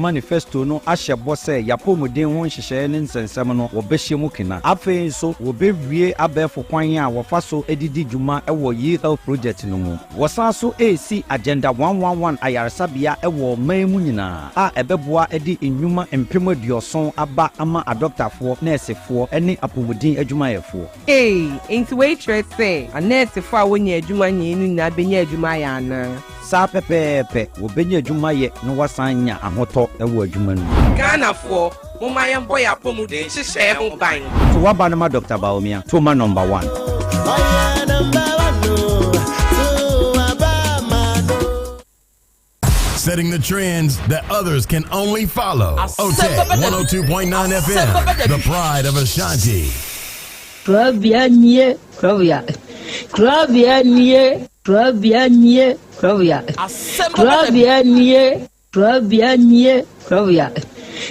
Manifesto no ahyɛ bɔ sɛ y'apɔmuden ho nhyehyɛe ne nsɛnsɛm no wɔbɛhyɛ mu kena. Afei nso wɔbɛwie abɛɛfo kwan a wɔfa so de di dwuma wɔ e-Health Project no mu. Wɔsan so resi Agenda 111 ayaresabea wɔ ɔman mu nyinaa a ɛbɛboa de nnwuma 70,000 aba ama adɔktafoɔ, nɛɛsefoɔ ne apɔmuden adwumayɛfoɔ. Ei, enti wei kyerɛ sɛ anɛɛsefo a wonnya adwuma nyɛe no nyinaa benya adwuma ayɛ anaa? Saa pɛpɛɛpɛ, wɔbɛnya adwuma ayɛ na wɔasan anya ahotɔ wɔ adwuma no mu. Ghanafoɔ, momma yɛmbɔ yɛn apɔmuden nhyehyɛe ho ban. To w'aba no ma Doctor Bawumia, to ma number one. Setting the trends that others can only follow. OTEC 102.9 FM, the pride of Ashanti. Kurabea nie, kurabea. Kurabea nie, kurabea nie, kurabea. Kurabea nie, kurabea nie, kurabea.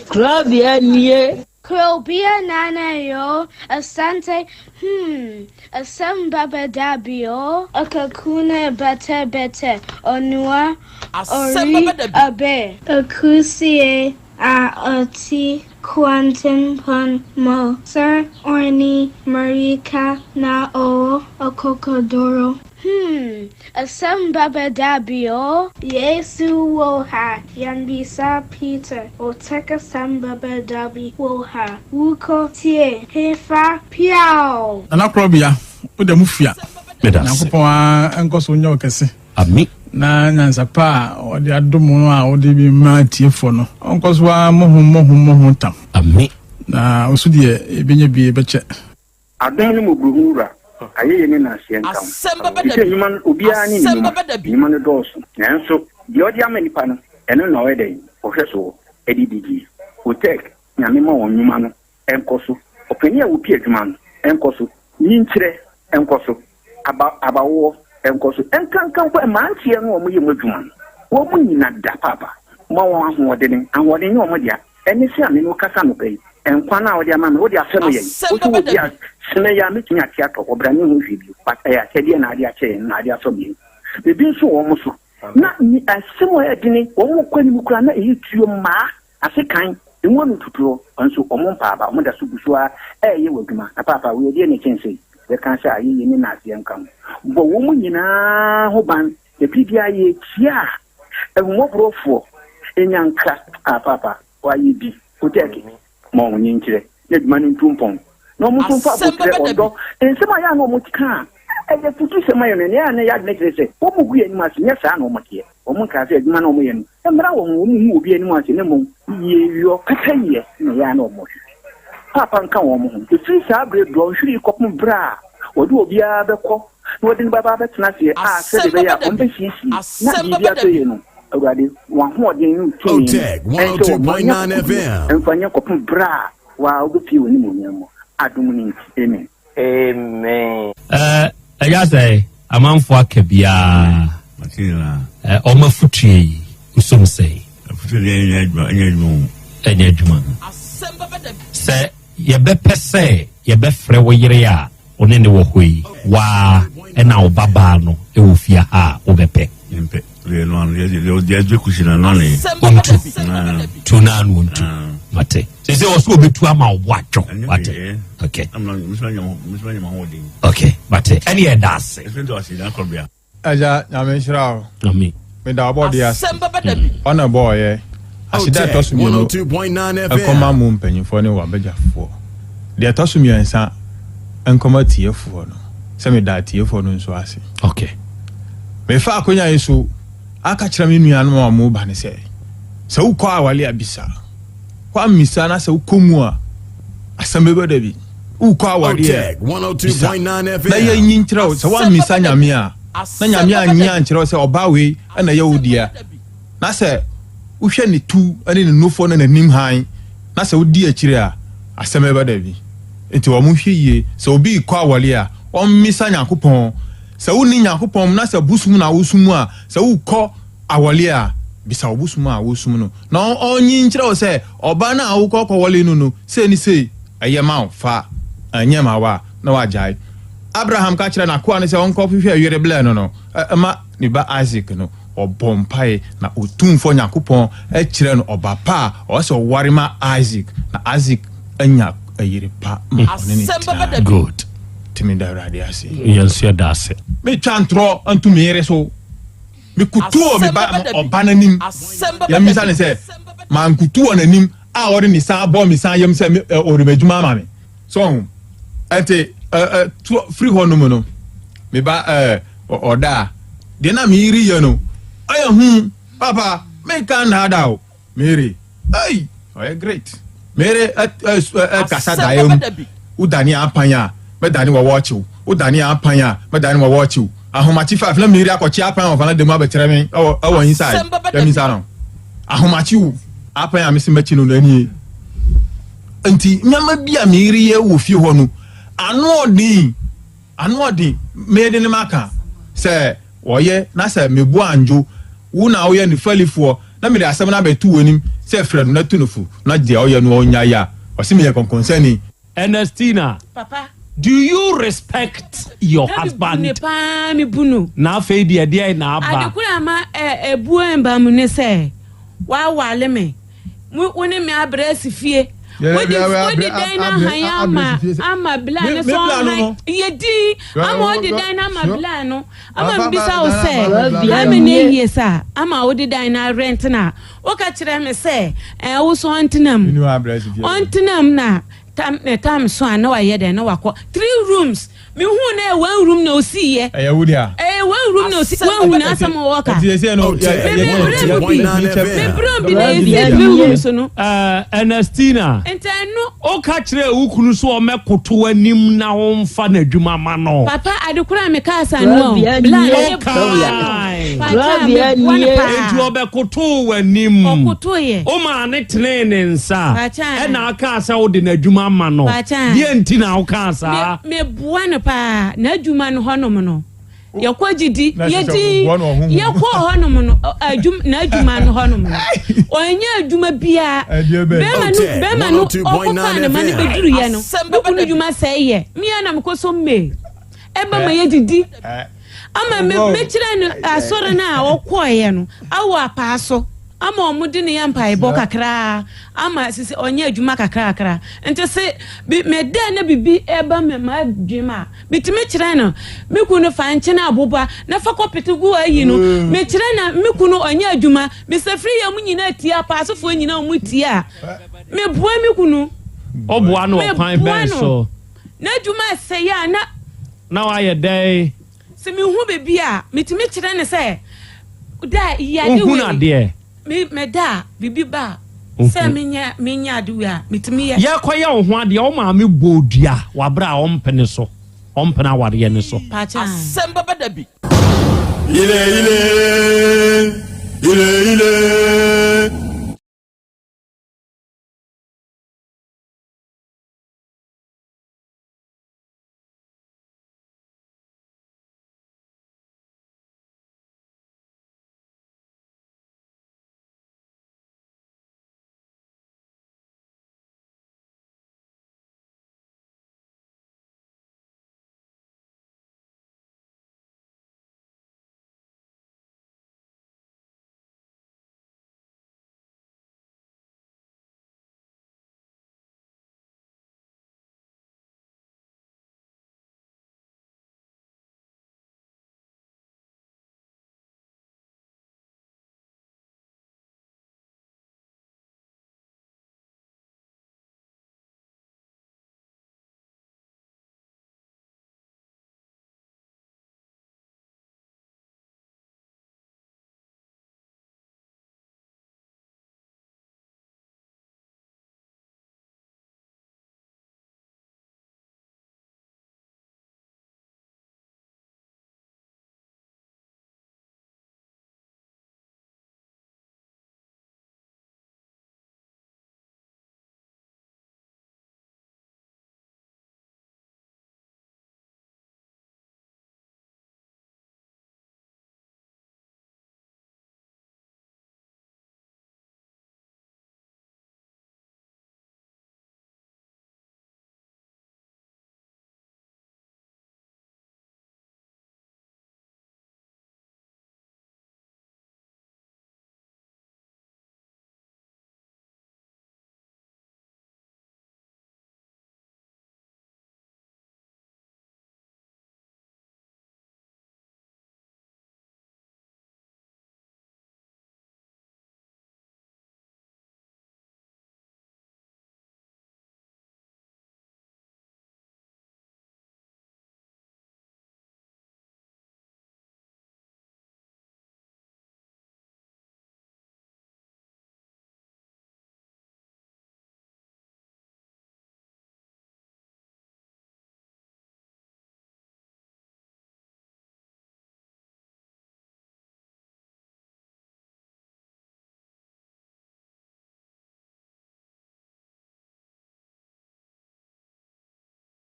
Kurabea nie. Krobea nana yo, asante hmm, asem baba dabio, akakuna bete bete, onua ori abe. Akusie a ɔte kwantempɔn mu sɛ ɔne mmirika na ɔwɔ akokoduru. Hmm, asɛm bɛba da bi o. Yesu wɔ ha, yɛmmisa Peter, ɔtɛk asɛm bɛba da bi wɔ ha, wokɔ tie, hefa, piaw! Nana Korɔbea, wo da mu fua. Meda ase. Nyankopɔn ara nkɔ so nyɛ wo kɛse. Ami. Na nyansa pa a ɔde adom wo no a wode bi ma atiefoɔ no, ɔnkɔ so ara mmɔ ho mmɔ ho mmɔ ho tam. Ami. Na wo so deɛ yɛbɛnya bi yɛbɛkyɛ. Adom ne mmɔborɔhunu Wura, ayɛyie ne nnaseɛ nka wo. Efisɛ nnwuma no, obiara ne ne nnwuma, nnwuma no dɔɔso, nanso deɛ ɔde ama nnipa no, ɛno na ɔyɛ dɛn? Ɔhwɛ soɔ de di die. Otec, Nyame ma wɔn nnwuma no nkɔ so, ɔpanin a ɔpi adwuma no nkɔ so, nyinkyerɛ nkɔ so, aba abawoɔ nkɔ so, nkanka mpo mmeranteɛ no a wɔyɛ mu adwuma no, wɔn nyina da paapa, ma wɔn ahoɔdene, ahoɔden nyɛ wɔn dea. Ɛne sɛ a me ne wo kasa anɔpa yi, nkwa no a wode ama me, wode afɛm yɛn. Wo nso wɔ bi a, sene yi a mɛtumi ate atɔ hɔ, bra menhu hwee bio. But ɛyɛ akyɛdeɛ na ade akyɛ yɛn, na ade afɛm yɛn. Ebi nso wɔ wɔn so. Na ni asɛm a ɛyɛ dene, wɔn kɔ anim koraa na ɛyɛ tuo mmaa, ase kan, emu ano tutuo, nso wɔn mpa aba, wɔn da so gu so ara ɛreyɛ wɔ adwuma. Na paapa, wei ɛdeɛ na ɛkyɛn sei? Yɛka sɛ ayɛyie ne naaseɛ nka ho. Bɔ wɔn nyinaa ho ban. Na biribiara yɛretia a, ahummɔborɔfoɔ nya nkra a paapa wayɛ bi. Kotɛɛke ma wɔn nkyerɛ na adwuma no ntu mpɔn na wɔn nso mfa aboterɛ, ɔdɔ, nsɛm a ɛyɛ a na wɔka a ɛyɛ afutusɛm ma yɛn no, ɛnea ɛyɛ a na ɛyɛ adwene kyerɛ sɛ wɔgu yɛn anim ase. Nyɛ saa na wɔteɛ. Wɔnkaa sɛ adwuma no a wɔyɛ no mmra wɔn ho, wɔnhu obi anim ase, na mmom yieyɔ, pɛpɛyɛ na ɛyɛ a na wɔhwehwɛ. Paapa nka wɔn ho. Ɛfiri saa berɛ dɔnhwere yi kɔpem berɛ a wɔde obiara bɛkɔ na wɔde no bɛba abɛtena aseɛ a sɛdeɛ ɛbɛyɛ a wɔbɛsiesie na biribi atɔ yie no, Awurade, w'ahoɔden ne wo tumi no nhyɛ wɔn ma nyɛ akokoɔduro mfa nyɛ kɔpem berɛ a wo ara wobɛpue w'animuonyam mu, adom no nti, amen. Amen. Eh, ɛyɛ sɛ amanfoɔ aka biara. Mate nyinaa. Eh, wɔn afutuo yi, wosom sɛn? Afutuo deɛ ɛnyɛ adwuma, ɛnyɛ adwuma o. Ɛnyɛ adwuma. Sɛ yɛbɛpɛ sɛ yɛbɛfrɛ wo yere a wo ne no wɔ hɔ yi, wo ara na wo babaa no wɔ fie ha a, wobɛpɛ? Mempɛ. Deɛ no ano, deɛ deɛ deɛ ɛgye kusi na no ano yi. Ɔntu. Tu no ano ɔntu. Mate. Sɛ sɛ ɔsɛ ɔbɛtu ama wo bo atwo. Wate. Okay. Okay. Mate. Ɛne ɛda ase. Agya Nyame nhyira wo. Amen. Meda ɔbɔdeɛ ase. Ɔna ɛbɔɔyɛ. Aseda ɛtɔ so mmienu nkɔma mo mpanyinfoɔ ne wabagyafoɔ. Deɛ ɛtɔ so mmiɛnsa nkɔma atiefoɔ no. Sɛ meda atiefoɔ no nso ase. Okay. Mefa akonya yi so aka kyerɛ me nuanom a wɔn ba no sɛ, sɛ wokɔ awale a bisa. Woammisa na sɛ wokɔ mu a, asɛm bɛba da bi. Wokɔ awareɛ a, bisa na yɛnyi nkyerɛ wo. Sɛ woammisa Nyame a, na Nyame annye ankyerɛ wo sɛ ɔbaa wei na ɛyɛ wo dea, na sɛ wohwɛ ne tu ne ne nufoɔ ne n'anim hann, na sɛ wodi akyire a, asɛm bɛba da bi. Nti wɔn hwɛ yie, sɛ obi rekɔ awareɛ a, ɔmmisa Nyankopɔn. Sɛ wonni Nyankopɔn mu na sɛ bosom na wosom a, sɛ wokɔ awɔle a, bisa wo bosom a wosom no na ɔnyi nkyerɛ wo sɛ ɔbaa no a wokɔ kɔwɔle no no sei ne sei ɛyɛ ma wo fa, ɛnyɛ ma wo a, na wagyae. Abraham ka kyerɛɛ n'akoa no sɛ ɔnkɔhwehwɛ yere blɛ no no ma ne ba Isak no. Ɔbɔɔ mpaeɛ, na Otumfoɔ Nyankopɔn kyerɛɛ no ɔba pa a ɔwɔ sɛ ɔware ma Isaac, na Isaac anya yere pa ma ɔne no tena. Good. Nti meda Awurade ase. Yɛn nso yɛda ase. Metwa ntorɔ nto me yere so. Mekutu wɔ me ba ɔba no anim. Yɛmmisa no sɛ, mankutu wɔ n'anim a ɔde ne san bɔ me san yam sɛ ɔde m'adwuma ama me. So ɔho. Ɛnti ɛ ɛ firi hɔ nom no, me ba ɛ ɔda a, deɛ na me yere yɛ no, ɔyɛ hu. Papa, menka nnaadaa o. Mary, ei, ɔyɛ great. Mary ɛ ɛ kasa daeɛ mu. Wodane apan a, mɛdane wɔ wɔɔkyew. Wodane apan a, mɛdane wɔ wɔɔkyew. Ahomakye five na Mary akɔkye apan wɔ valanda mu abɛkyerɛ me ɛwɔ ɛwɔ inside. Yɛmisa no. Ahomakye o, apan a mese mɛkye no no ɛnie. Nti nneɛma bi a Mary yɛ wɔ fie hɔ no, ano ɔden. Ano ɔden, mede ne maka sɛ ɔyɛ na sɛ mebo andwo wo na woyɛ ne falifoɔ na mede asɛm no abɛto w'anim sɛ frɛ no na tu no fo na deɛ ɔyɛ no ɔnnyae a, ɔse meyɛ kɔnkɔnsani. Ernestina, Papa. do you respect your Na mebu husband? no paa, mebu no. Na afei deɛ ɛdeɛn na aba? Ade koro a ama ɛ, abuo mba mu ne sɛ, woaware me. Mo, wo ne me abrɛ asi fie. Wode, wode dan no ahan ama, ama bla no sɛ ɔnhan. Yɛ din, ama wode dan no ama bla no. Ama mebisa wo sɛ, how many years a ama wode dan no arɛnte no a, woka kyerɛ me sɛ, ɛɛ, wo so ɔntena mu. Ɔntena mu na tam, tam so a na wayɛ dɛn na wakɔ. Three rooms. Mehuu no ɛyɛ one room na osii yɛ. Ɛyɛ wo dea. Ɛyɛ one room na osi wɔn hu n'asɛm a wɔka. Ɛti ɛsɛ no. Me me brɛ mu bi me brɛ bi na esi three rooms no. Ɛɛ Ernestina. Nti ɛno. Woka kyerɛɛ wo kunu sɛ ɔmmɛkoto w'anim na womfa n'adwuma ma no. Papa ade koro a mekaa saa no o. Bla na me Wokae. Papa meboa no paa. Enti ɔbɛkotoo w'anim. Ɔkotoeɛ. Womaa no tenee ne nsa. Pakyɛ. Ɛna akaa sɛ wode n'adwuma ma no. Pakyɛ. Deɛ nti na wokaa saa? Me meboa no paa. N'adwuma no hɔnom no, yɛkɔ gyidi, yɛdi, yɛkɔ hɔnom no, adwuma, n'adwuma no hɔnom no, ɔnyɛ adwuma biara. Bɛrima no, bɛrima no, ɔkɔfaa ne ma no bɛduruyɛ no, me kunu dwuma sɛe yɛ. Me ara na mekɔ so mmee. Ɛba ma yɛdidi. Ama me, mekyerɛ no asɔre no a ɔkɔeɛ no, awɔ apaa so. Ama ɔmo de no yɛ mpaebɔ kakraa ama sisi ɔnyɛ adwuma kakrakra nti se bi me dɛ na bibi ɛba me m'adwene mu a metumi kyerɛ no me kunu fa nkyene aboba na fa kɔ pete gu ayi no me kyerɛ na me kunu ɔnyɛ adwuma Mister Free yɛ ɔmo nyinaa tie apaasofoɔ nyinaa ɔmo tie a me boa me kunu. Ɔboa no ɔkwan Me bɛn boa no so? n'adwuma ɛsɛe a na. Na wayɛ dɛn? Sɛ mehu biribi a, metumi kyerɛ no sɛ, da yi ade Wohunu wei. adeɛ. Me meda a, biribi ba a, sɛ menyɛ menyɛ ade wei a, metumi yɛ. Yɛrekɔyɛ wo ho adeɛ, wo maame bɔɔ dua wɔ aberɛ a ɔmpene so, ɔmpene awareɛ no so. Pakyɛ. Asɛm bɛba da bi. Ile ile, ile ile.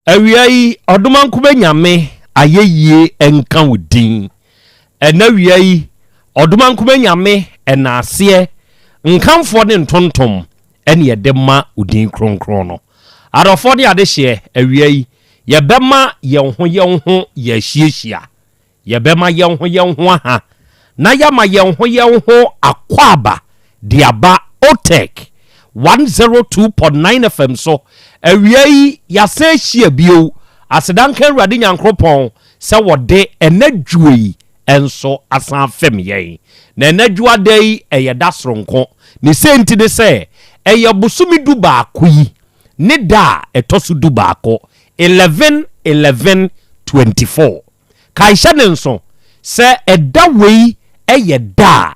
Awia yi, Ɔdomankoma Nyame ayɛyie nka wo din. Ɛnɛ awia yi, Ɔdomankoma Nyame ɛnaaseɛ, nkamfoɔ ne ntontom ɛne yɛde ma wo din kronkron no. Adɔfoɔ ne adehyeɛ, awia yi, yɛbɛma yɛn ho yɛn ho yɛahyiahyia. Yɛbɛma yɛn ho yɛn ho aha na yɛama yɛn ho yɛn ho akwaaba de aba OTEC 102.9 FM so. Awia yi, yɛasan ahyia bio. Aseda nka Awurade Nyankoropɔn sɛ wɔde ɛnɛ dwoɔ yi nso asan afɛm yɛn. Na ɛnɛ dwoada yi, ɛyɛ da soronko. Ne sei nti ne sɛ, ɛyɛ bosome 11 yi ne da a ɛtɔ so 11, 11 11 24. Kae hyɛ no nso sɛ ɛda wei yɛ da a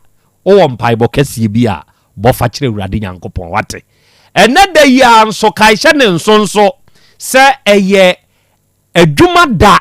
wowɔ mpaebɔ kɛseɛ bi a bɔ fa kyerɛ Awurade Nyankopɔn, wate? Ɛnnɛ da yi ara nso kae hyɛ no nso nso sɛ ɛyɛ adwuma da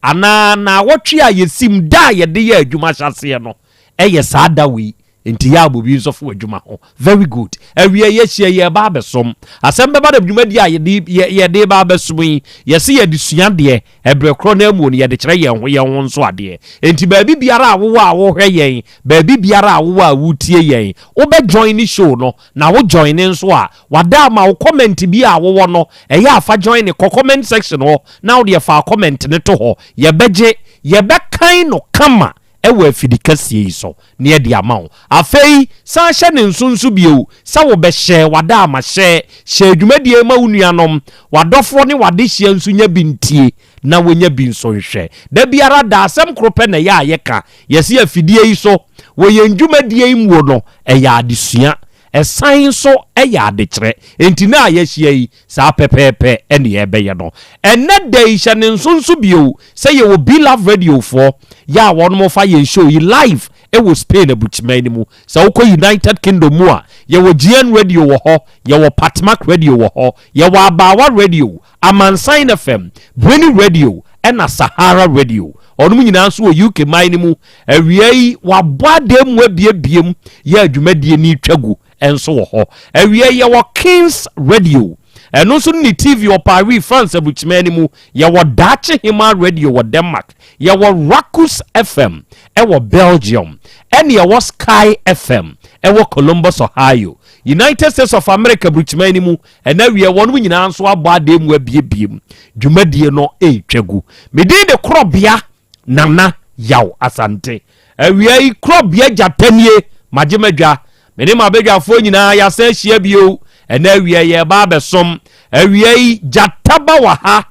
anaa naawɔtwe a yɛsim da a yɛde yɛ adwuma hyɛaseɛ no yɛ saa da wei. Nti yɛ abɔ bi nso fo adwuma ho. Very good. Awia yɛhyia yi yɛreba abɛsom. Asɛm bɛba na dwumadi a yɛde yɛde ba abɛsom yi, yɛse yɛde sua adeɛ, ɛberɛ korɔ no ara mu no yɛde kyerɛ yɛn ho yɛn ho nso adeɛ. Nti baabi biara a wowɔ a wohwɛ yɛn, baabi biara a wowɔ a wotie yɛn, wobɛ joine show no, na wo joine nso a, wada ama wo comment bi a wowɔ no, ɛyɛ a fa joine kɔ comment section hɔ na wodeɛ fa comment no to hɔ, yɛbɛgye, yɛbɛkan no kama wɔ afidi kɛseɛ yi so na yɛde ama wo. Afei san hyɛ ne nso nso bio sɛ wobɛhyɛ w'adaama hyɛ hyɛ dwumadie yi ma wo nuanom, w'adɔfoɔ ne w'adehyeɛ nso nya bi ntie na wɔnya bi nso nhwɛ. Da biara da asɛm koro pɛ na ɛyɛ a yɛka, yɛse afidie yi so wɔ yɛn dwumadie yi muo no ɛyɛ adesua, ɛsan nso yɛ adekyerɛ. Enti nnɛ a yɛahyia yi Saa pɛpɛɛpɛ ne yɛrebɛyɛ no ɛnnɛ da yi. Hyɛ ne nso nso bio sɛ yɛwɔ Be Love Radio foɔ yɛ a wɔnom fa yɛn show yi live wɔ Spain aburukyiman no mu. Sɛ wokɔ United Kingdom mu a, yɛwɔ GN Radio wɔ hɔ, yɛwɔ Patmak Radio wɔ hɔ, yɛwɔ Abaawa Radio, Amansan FM, Breni Radio ɛna Sahara Radio. Wɔnom nyinaa nso wɔ UK man no mu. Awia yi wɔabɔ adan mu abiebiem yɛ adwumadie no retwa gu. nso wɔ hɔ. Awiei yɛwɔ Kings Radio, ɛno nso ne TV wɔ Paris, France aburukyiman no mu. Yɛwɔ Daakye Hemaa Radio wɔ Denmark. Yɛwɔ Rakus FM wɔ Belgium. Ɛne yɛwɔ Sky FM wɔ Columbus, Ohio, United States of America aburukyiman no mu. Ɛna awiei wɔnom nyinaa nso abɔ adeɛ mu abiebiem. Dwumadie no retwa gu. Me din de Korɔbea Nana Yaw Asante. Awia yi korɔbea gyata nie, magye m'adwa. Me ne m'abadwafoɔ nyinaa yɛasan ahyia bio. Ɛnɛ awia yi yɛreba abɛsom. Awia yi gyata ba wɔ ha.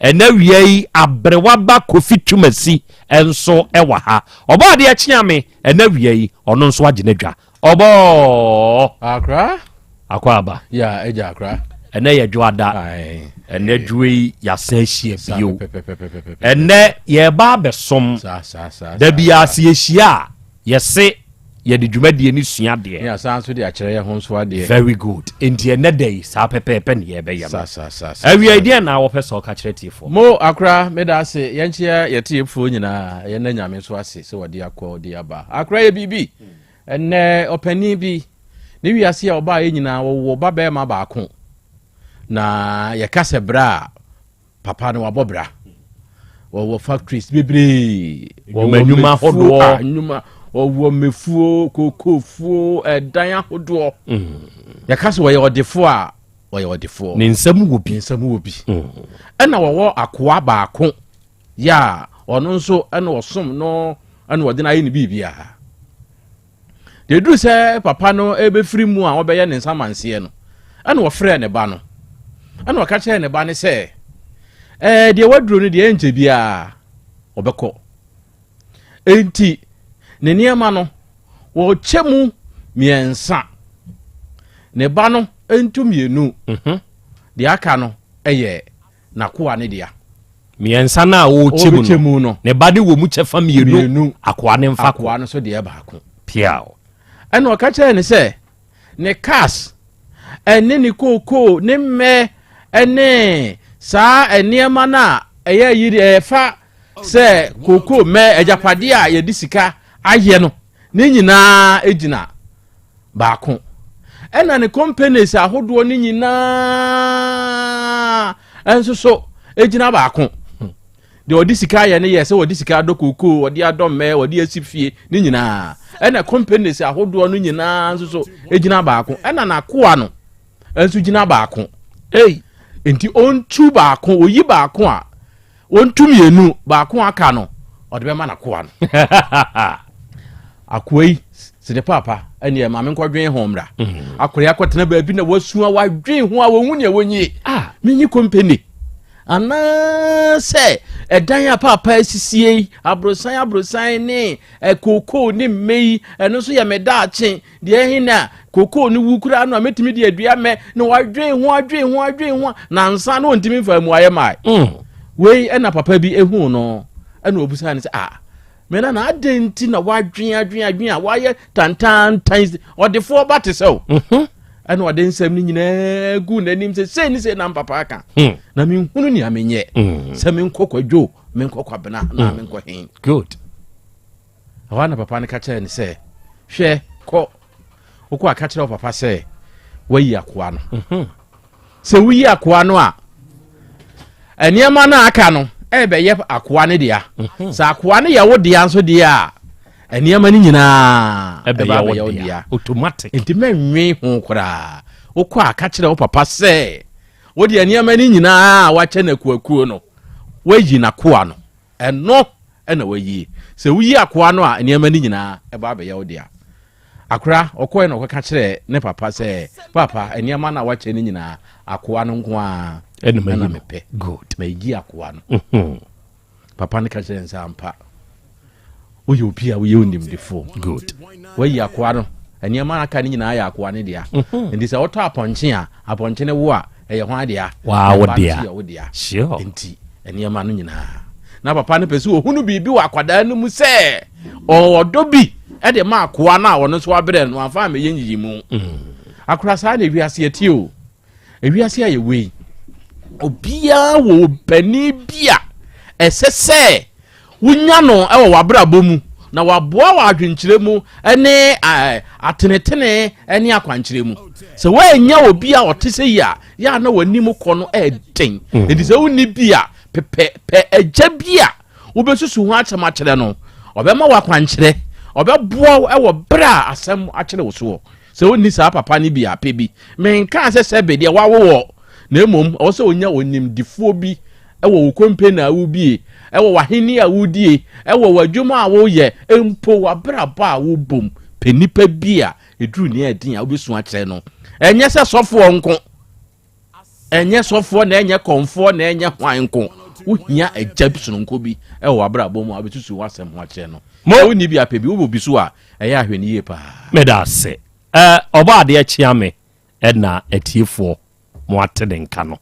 Ɛnɛ awia yi aberewa ba Kofi Twumasi nso wɔ ha. Ɔbɔ adeɛ kyea me. Ɛnɛ awia yi ɔno nso agye n'adwa. Ɔbɔɔ. Akra. Akɔ aba. Ya agya akra. Ɛnɛ yɛ dwoada. Ɛnɛ dwoe yi yɛasan ahyia bio. Ɛnɛ yɛreba abɛsom. Da biara sɛ yɛhyia a yɛse yɛde dwumadie no sua adeɛ. Ne asan nso de akyerɛ yɛn ho nso adeɛ. Very good. Nti ɛnɛ da yi saa pɛpɛɛpɛ ne yɛbɛyɛ no. Awia yi deɛ na wɔpɛ sɛ ɔka kyerɛ tiefoɔ. Mo akora meda ase yɛnkyea yɛtiefoɔ nyinaa yɛnna Nyame nso ase sɛ wɔde akɔ de aba. Akora yɛ biribi. Ɛnnɛ, ɔpanin bi, ne wiase a ɔbaeɛ nyinaa, wɔwɔ ba barima baako. Na yɛka sɛ bra a, papa no wabɔ bra. Wɔwɔ factories bebree. Wɔwɔ nnwuma ahodoɔ. Nnwuma, wɔwɔ mmefuo, kokofuo, ɛdan ahodoɔ. Yɛka sɛ wɔyɛ ɔdefoɔ a, wɔyɛ ɔdefoɔ. Ne nsam wɔ bi. Ne nsam wɔ bi. Ɛna wɔwɔ akoa baako. Yɛ a ɔno nso ɛna ɔsom no ɛna ɔde no ayɛ ne biribiara. Deɛ ɛduru sɛ papa no ɛbɛfiri mu a ɔbɛyɛ ne nsamanseɛ no, ɛna ɔfrɛɛ ne ba no. Ɛna ɔka kyerɛɛ ne ba no sɛ, ɛɛ deɛ waduro no deɛ ɛnkyɛ biara ɔbɛkɔ. Enti ne nneɛma no wɔkyɛ mu mmiɛnsa. Ne ba no nto mmienu. Deɛ aka no ɛyɛ n'akoa no dea. Mmiɛnsa no a ɔrekyɛ mu no, ne ba no wɔ mu kyɛfa mmienu, akoa no mfa akoa no so deɛ baako. Piaw. Ɛna ɔka kyerɛɛ no sɛ ne cars ɛne ne kookoo ne mmɛ ɛne saa nneɛma no a ɛyɛ yiri ɛfa sɛ kookoo mmɛ agyapadeɛ a yɛde sika ayɛ no ne nyinaa gyina baako. Ɛna ne companies ahodoɔ no nyinaa nso so gyina baako. Deɛ ɔde sika ayɛ no yɛ sɛ ɔde sika adɔ kookoo, ɔde adɔ mmɛ, ɔde asi fie ne nyinaa. Ɛna companies ahodoɔ no nyinaa nso so gyina baako. Ɛna n'akoa no nso gyina baako. Ei. Nti ɔntu baako, ɔyi baako a, ɔntu mmienu, baako aka no, ɔde bɛma n'akoa no. Akoa yi sɛ ne paapa ɛneɛ ma menkɔdwen ho mmra. Mm. Akoa yi akɔtena baabi na wasua wadwen ho a wɔhu nea wɔnyie. Ah, menyi company anaasɛ ɛdan a paapa asisie yi aborosan aborosan ne kookoo ne mmɛ yi ɛno nso yɛ me daakye deɛ ɛhe na kookoo no wu koraa no a mɛtumi de adua mmɛ na wadwen ho adwen ho adwen ho nansa na ɔntumi mfa mu ayɛ mae mm. Wei ɛna papa bi ehu no ɛna ɔbusa no sɛ ah me nana adɛn nti na wadwen adwen adwen a wayɛ tantantan ɔdefoɔ ba te sɛ o mhm. ɛna ɔde nsɛm no nyinaa gu n'anim sɛ sei ne sei na mpapa aka hmm. na menhunu nea menyɛ hmm. sɛ menkɔ kwadwo menkɔ kwabena na hmm. menkɔ hen good ɛhɔ na papa no ka kyerɛ no sɛ hwɛ kɔ wokɔ aka kyerɛ wo papa sɛ wayi akoa no mhm. Sɛ woyi akoa no a, nneɛma no a aka no ɛbɛyɛ akoa no dea. Mhm. Sɛ akoa no yɛ wo dea nso deɛ a, nneɛma no nyinaa ɛbɛyɛ wo dea. Automatic. Nti mɛnwen ho koraa. Wokɔ a ka kyerɛ wo papa sɛ wode nneɛma no nyinaa a wakyɛ no akuakuo no, woayi n'akoa no. Ɛno na wayie. Sɛ woyi akoa no a, nneɛma no nyinaa ɛba abɛyɛ wo dea. Akora, ɔkɔe na ɔkɔka kyerɛɛ ne papa sɛ, Paapa, nneɛma no a woakyɛ no nyinaa, akoa no nko ara na mepɛ. Good. Mayi akoa no. Mhm. Papa no ka kyerɛɛ no sɛ, Ampa, woyɛ obi a woyɛ onimdefo. Good. Woayi akoa no. Nneɛma a aka no nyinaa yɛ akoa no dea. Mhm. Nti sɛ wotɔ apɔnkye a, apɔnkye no wo a, ɛyɛ hwan dea? Waa wo dea. Yɛ wo dea. Sure. Nti nneɛma no nyinaa. Na papa no pɛ sɛ ohunu biribi wɔ akwadaa no mu sɛ ɔwɔ ɔdɔ bi de ma akoa no a ɔno nso abrɛ no amfa ammɛyɛ nyiyimu. Mm. Akora saa na ewiase ɛte o. Ewiase a yɛwɔ yi, obiara wɔ panin bi a ɛsɛ sɛ wonya no wɔ w'abrabɔ mu na waboa wɔ adwenkyerɛ mu ne atenetene ne akwankyerɛ mu. Sɛ woannya obi a ɔte sɛ yi a, yɛ a na w'anim kɔ no ɛden. Mm. Nti sɛ wonni bi a, pɛpɛ pɛ agya bi a wobɛsusu ho asɛm akyerɛ no, ɔbɛma wo akwankyerɛ, ɔbɛboa wo wɔ berɛ a asɛm akyere wo soɔ. Sɛ wonni saa papa no bi a, pɛ bi. Menkaa sɛ sɛbe deɛ wawo wɔ, na mmom ɛwɔ sɛ onya onimdifoɔ bi wɔ wo kompeni a wobie, wɔ w'ahenni a wodie, wɔ w'adwuma a woyɛ, mpo w'abrabɔ a wobom. Pɛ nipa bi a ɛduru nea ɛden a wobɛsu akyerɛ no. Ɛnyɛ sɛ sɔfoɔ nko. Ɛnyɛ sɔfoɔ na ɛnyɛ kɔmfoɔ na ɛnyɛ hwan nko. Wohia agya sononko bi wɔ w'abrabɔ mu a wobɛsusu w'asɛm ho akyerɛ no. Mo. Sɛ wonni bi a, pɛ bi. Wowɔ bi so a, ɛyɛ a hwɛ no yie paa. Meda ase. Ɛ, ɔbɔ adeɛ kyea me ɛna atiefoɔ mo ate ne nka no.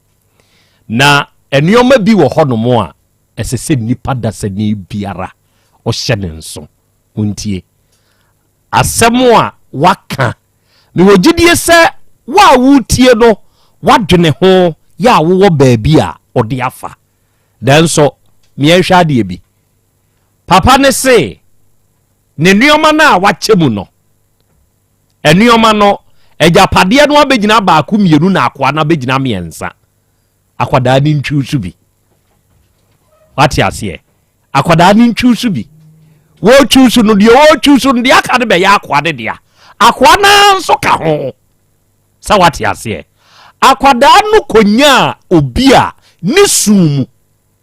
Na nneɛma bi wɔ hɔnom a ɛsɛ sɛ nnipa dasani biara ɔhyɛ ne nso. Montie. Asɛm a waka Mewɔ gyidie sɛ wo a woretie no woadwene ho yɛ a wowɔ baabi a ɔde afa. Nanso meɛnhwɛ adeɛ bi. Papa no se ne nnoɔma no a wakyɛ mu no, nnoɔma no, agyapadeɛ no abɛgyina baako mmienu na akoa no abɛgyina mmiɛnsa. Akwadaa no ntwiw so bi. Wate aseɛ? Akwadaa no ntwiw so bi. Wɔretwiw so no, deɛ wɔretwiw so no, deɛ aka no bɛyɛ akoa no dea. Akoa no ara nso ka ho. Sɛ wate aseɛ? Akwadaa no kɔnyaa obi a ne su mu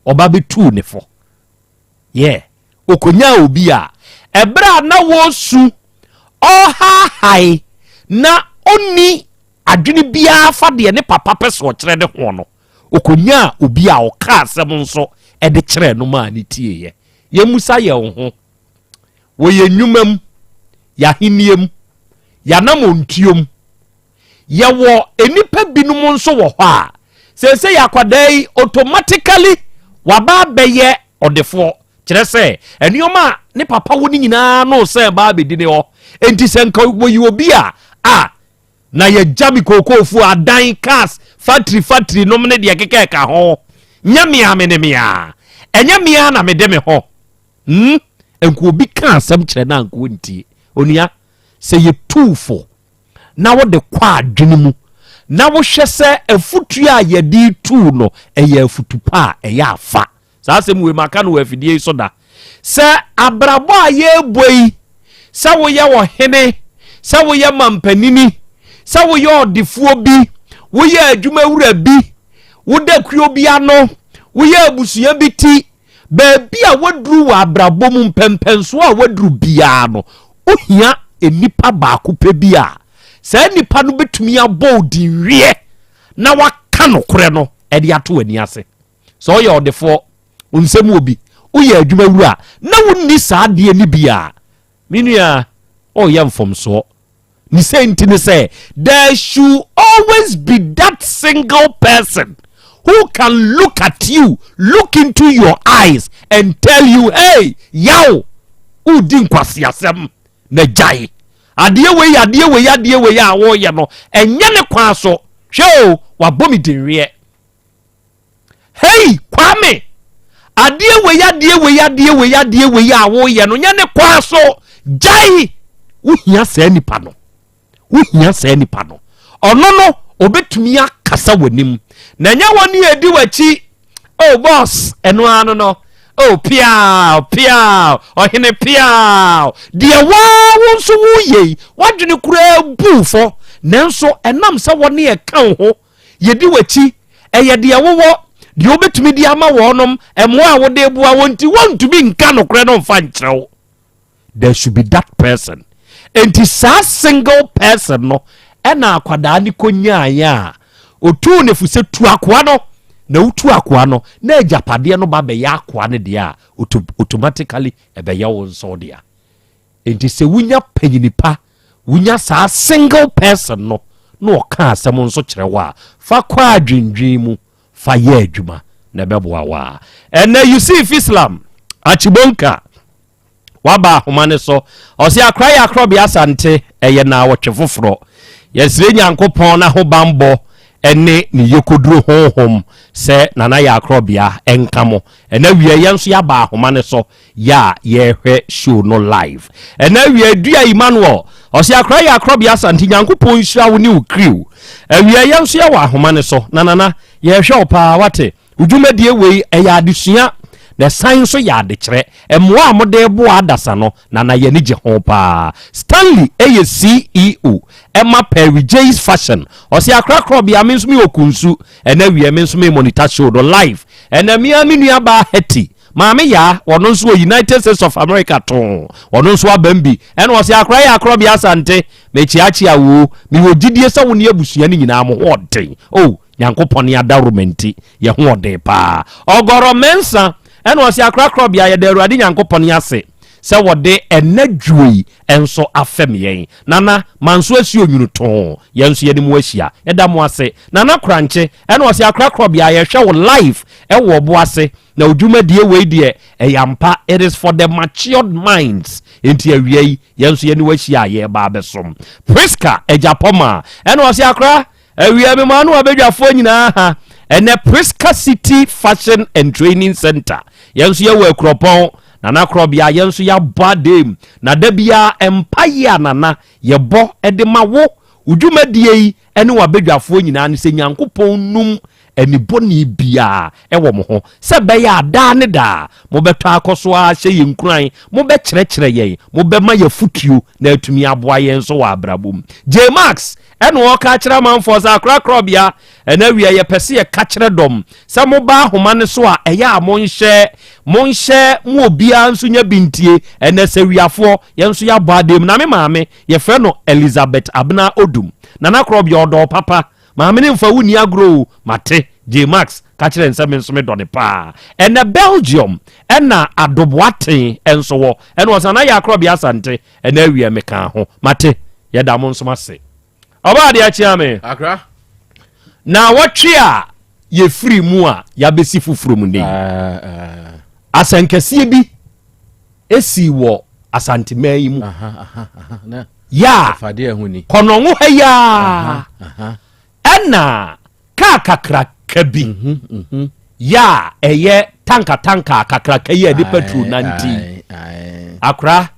ɔba bɛtuu ne fo. Yɛ, ɔkɔnyaa obi a ɛberɛ a na wɔresu ɔhaahae na ɔnni adwene biara fa deɛ ne papa pɛ sɛ ɔkyerɛ ne ho no, ɔkɔnyaa obi a ɔkaa asɛm nso de kyerɛɛ no maa no tieeɛ. Yɛmmisa yɛn ho, wɔ yɛn nnwuma mu, yɛn ahennie mu, yɛn anammɔntuo mu, yɛwɔ nnipa binom nso wɔ hɔ a, seesei akwadaa yi automatically waba abɛyɛ ɔdefoɔ. Kyerɛ sɛ, nneɛma a ne papa wɔ no nyinaa no sɛ ba abɛdi ne hɔ. Enti sɛ nka wɔyi obi a, a na yɛgya me kookoofuo, adan, cars, factory factory nom ne deɛ keka ɛka ho. Nyɛ me a me ne me a. Ɛnyɛ me a na mede me ho. Hmm? Nka obi ka asɛm kyerɛ no a nka ɔntie. Onua, sɛ yɛtuu fo na wode kɔ adwene mu. na wohwɛ sɛ afutuo a yɛde tuu no ɛyɛ afutu pa a ɛyɛ afa. Saa asɛm wei maka no wɔ afidie yi so da sɛ abrabɔ a yɛrebɔ yi, sɛ woyɛ ɔhene, sɛ woyɛ mampanini, sɛ woyɛ ɔdefoɔ bi, woyɛ adwumawura bi, woda kuo bi ano, woyɛ abusua bi ti, baabi a waduru wɔ abrabɔ mu, mpɛmpɛnsoɔ a waduru biara no, wohia nnipa baako pɛ bi a saa nnipa no bɛtumi abɔ wo dinweɛ na waka nokorɛ no de ato w'ani ase. Sɛ woyɛ ɔdefoɔ, wo nsam wɔ bi, woyɛ adwuma wura na wonni saa adeɛ no bi a, me nua, ɔreyɛ mfomsoɔ. Ne sɛ nti ne sɛ, there should always be that single person who can look at you, look into your eyes and tell you, hey, yaw, wodi nkwaseasɛm na gyae. Adeɛ wei, adeɛ wei, adeɛ wei a wɔreyɛ no, ɛnyɛ ne kwan so. Hwɛ o, wabɔ me dinweɛ. Hey Kwame, adeɛ wei adeɛ wei adeɛ wei adeɛ wei a woyɛ no nyɛ ne kwan so gyae. Wohia saa nipa no, wohia saa nipa no. Ɔno no obetumi akasa w'anim na ɛnyɛ wɔn ne edi w'akyi. Oh boss, ɛno ano no. Oh piaw piaw, ɔhene piaw. Deɛ waa wo nso woyɛ yi, w'adwene koraa bu fɔ, nanso ɛnam sɛ wɔne ɛka wo ho Yɛdi w'akyi. Ɛyɛ deɛ wowɔ, deɛ wobɛtumi de ama wɔnom, mmoa a wode boa wɔn nti wɔntumi nka nokorɛ no mfa nkyerɛ wo. There should be that person. Enti saa single person no ɛna akwadaa no kɔnyaeɛ a ɔtuu ne fo sɛ tu akoa no, na wotu akoa no na agyapadeɛ no ba bɛyɛ akoa no deɛ a, automatically ɛbɛyɛ wo nso dea. Enti sɛ wunya panyini pa, wunya saa single person no na ɔka asɛm nso kyerɛ wo a, fa kɔ adwendwen mu, fa yɛ adwuma na ɛbɛboa wo a. Ɛnnɛ Yusuf Islam Achibonka waba ahoma no so. Ɔse akora yɛ akorɔbea Asante, ɛyɛ naawɔtwe foforɔ. Yɛsrɛ Nyankopɔn n'ahobanbɔ ne ne yɛkɔduro honhom sɛ Nana yɛ akorɔbea nka mo. Ɛnɛ awia yɛn nso yɛaba ahoma no so yɛ a yɛrehwɛ show no live ɛnɛ awia. Dua Emmanuel ɔsɛ akora yɛ akorɔbea Asante, Nyankopɔn nhyira wo ne wo crew. Awia yɛn nso yɛwɔ ahoma no so na Nana yɛrehwɛ wo paa. Wate wo dwumadie wei ɛyɛ adesua na ɛsan nso yɛ adekyerɛ. Mmoa a mode boa adasa no, Nana, yɛni gye ho paa. Stanley ɛyɛ CEO ɛma Perry J's Fashion. Ɔsɛ akora korɔbea, me nso mewɔ kunsu. Ɛnɛ awia me nso me monitor show no live. Ɛnɛ mea me nua baa Hetty Maame Yaa, ɔno nso wɔ United States of America too. Ɔno nso abam bi. Ɛna ɔse, Akora yɛ akorɔbea Asante. Mekyeakyea wo o. Mewɔ gyidie sɛ wo ne abusua no nyinaa mo ho ɔden. Oh, Nyankopɔn ne adaworoma nti, yɛ ho ɔden paa. Ɔgɔrɔ Mensah, ɛna ɔse, Akora korɔbea, yɛda Awurade Nyankopɔn ase sɛ wɔde ɛnɛ dwuo yi nso afɛm yɛn. Nana, manso asi onwunu too. Yɛn nso yɛne mo ahyia. Yɛda mo ase. Nana Korankye, ɛna ɔse, Akora korɔbea, yɛhwɛ wo live ɛwɔ ɔbo ase. Na wo dwumadie wei deɛ ɛyɛ ampa, it is for the matured minds. Enti awia yi yɛn nso yɛne wo ahyia a yɛreba abɛsom. Priska Agyapɔmaa ɛna ɔse akora awia me maa no abadwafoɔ nyinaa ha ɛnɛ Priska City Fashion and Training Center. Yɛn nso yɛwɔ Akuropɔn Nana Korɔbea, yɛn nso yɛabɔ adem na da biara mpaeɛ a Nana yɛbɔ de ma wo wo dwumadie yi ne w'abadwafoɔ nyinaa ne sɛ Nyankopɔn num ani bɔne biara wɔ mo ho, sɛ ɛbɛyɛ a daa ne daa mobɛtɔ akɔ so ara ahyɛ yɛn nkuran, mobɛkyerɛkyerɛ yɛn, mobɛma yɛn afotuo na atumi aboa yɛn nso wɔ abrabɔ mu. J. Max ɛna ɔreka akyerɛ amanfoɔ sɛ akorakorabea ɛna awia yɛpɛ sɛ yɛka kyerɛ dɔm sɛ moba ahoma no so a ɛyɛ a monhyɛ monhyɛ mo obiara nso nya bi ntie. Ɛnɛ sɛ wiafoɔ yɛn nso yɛabɔ adeɛ mu na me maame yɛfrɛ no Elizabeth Abena Odum. Nana Korɔbea ɔdɔɔ papa. Maame no mfa wo nni agorɔ o, mate, J. Max ka kyerɛɛ no sɛ me nso medɔ no paa. Ɛnnɛ Belgium na Ado Boateng nso wɔ, ɛna ɔsan ayɛ Akorɔbea Asante, ɛnnɛ awia mekaa ho. Mate, yɛda mo nso mo ase. Ɔbaa adeɛ akyea me. Accra. Naawɔtwe a yɛfiri mu a yɛabɛsi foforɔ mu nnɛ yi, asɛnkɛseɛ bi esii wɔ Asanteman yi mu. Yɛ a kɔnɔngo ha yi ara ɛna kaa kakraka bi mhm, mhm. yɛ a ɛyɛ tanka tanka kakraka yi a ɛde petrol nante akora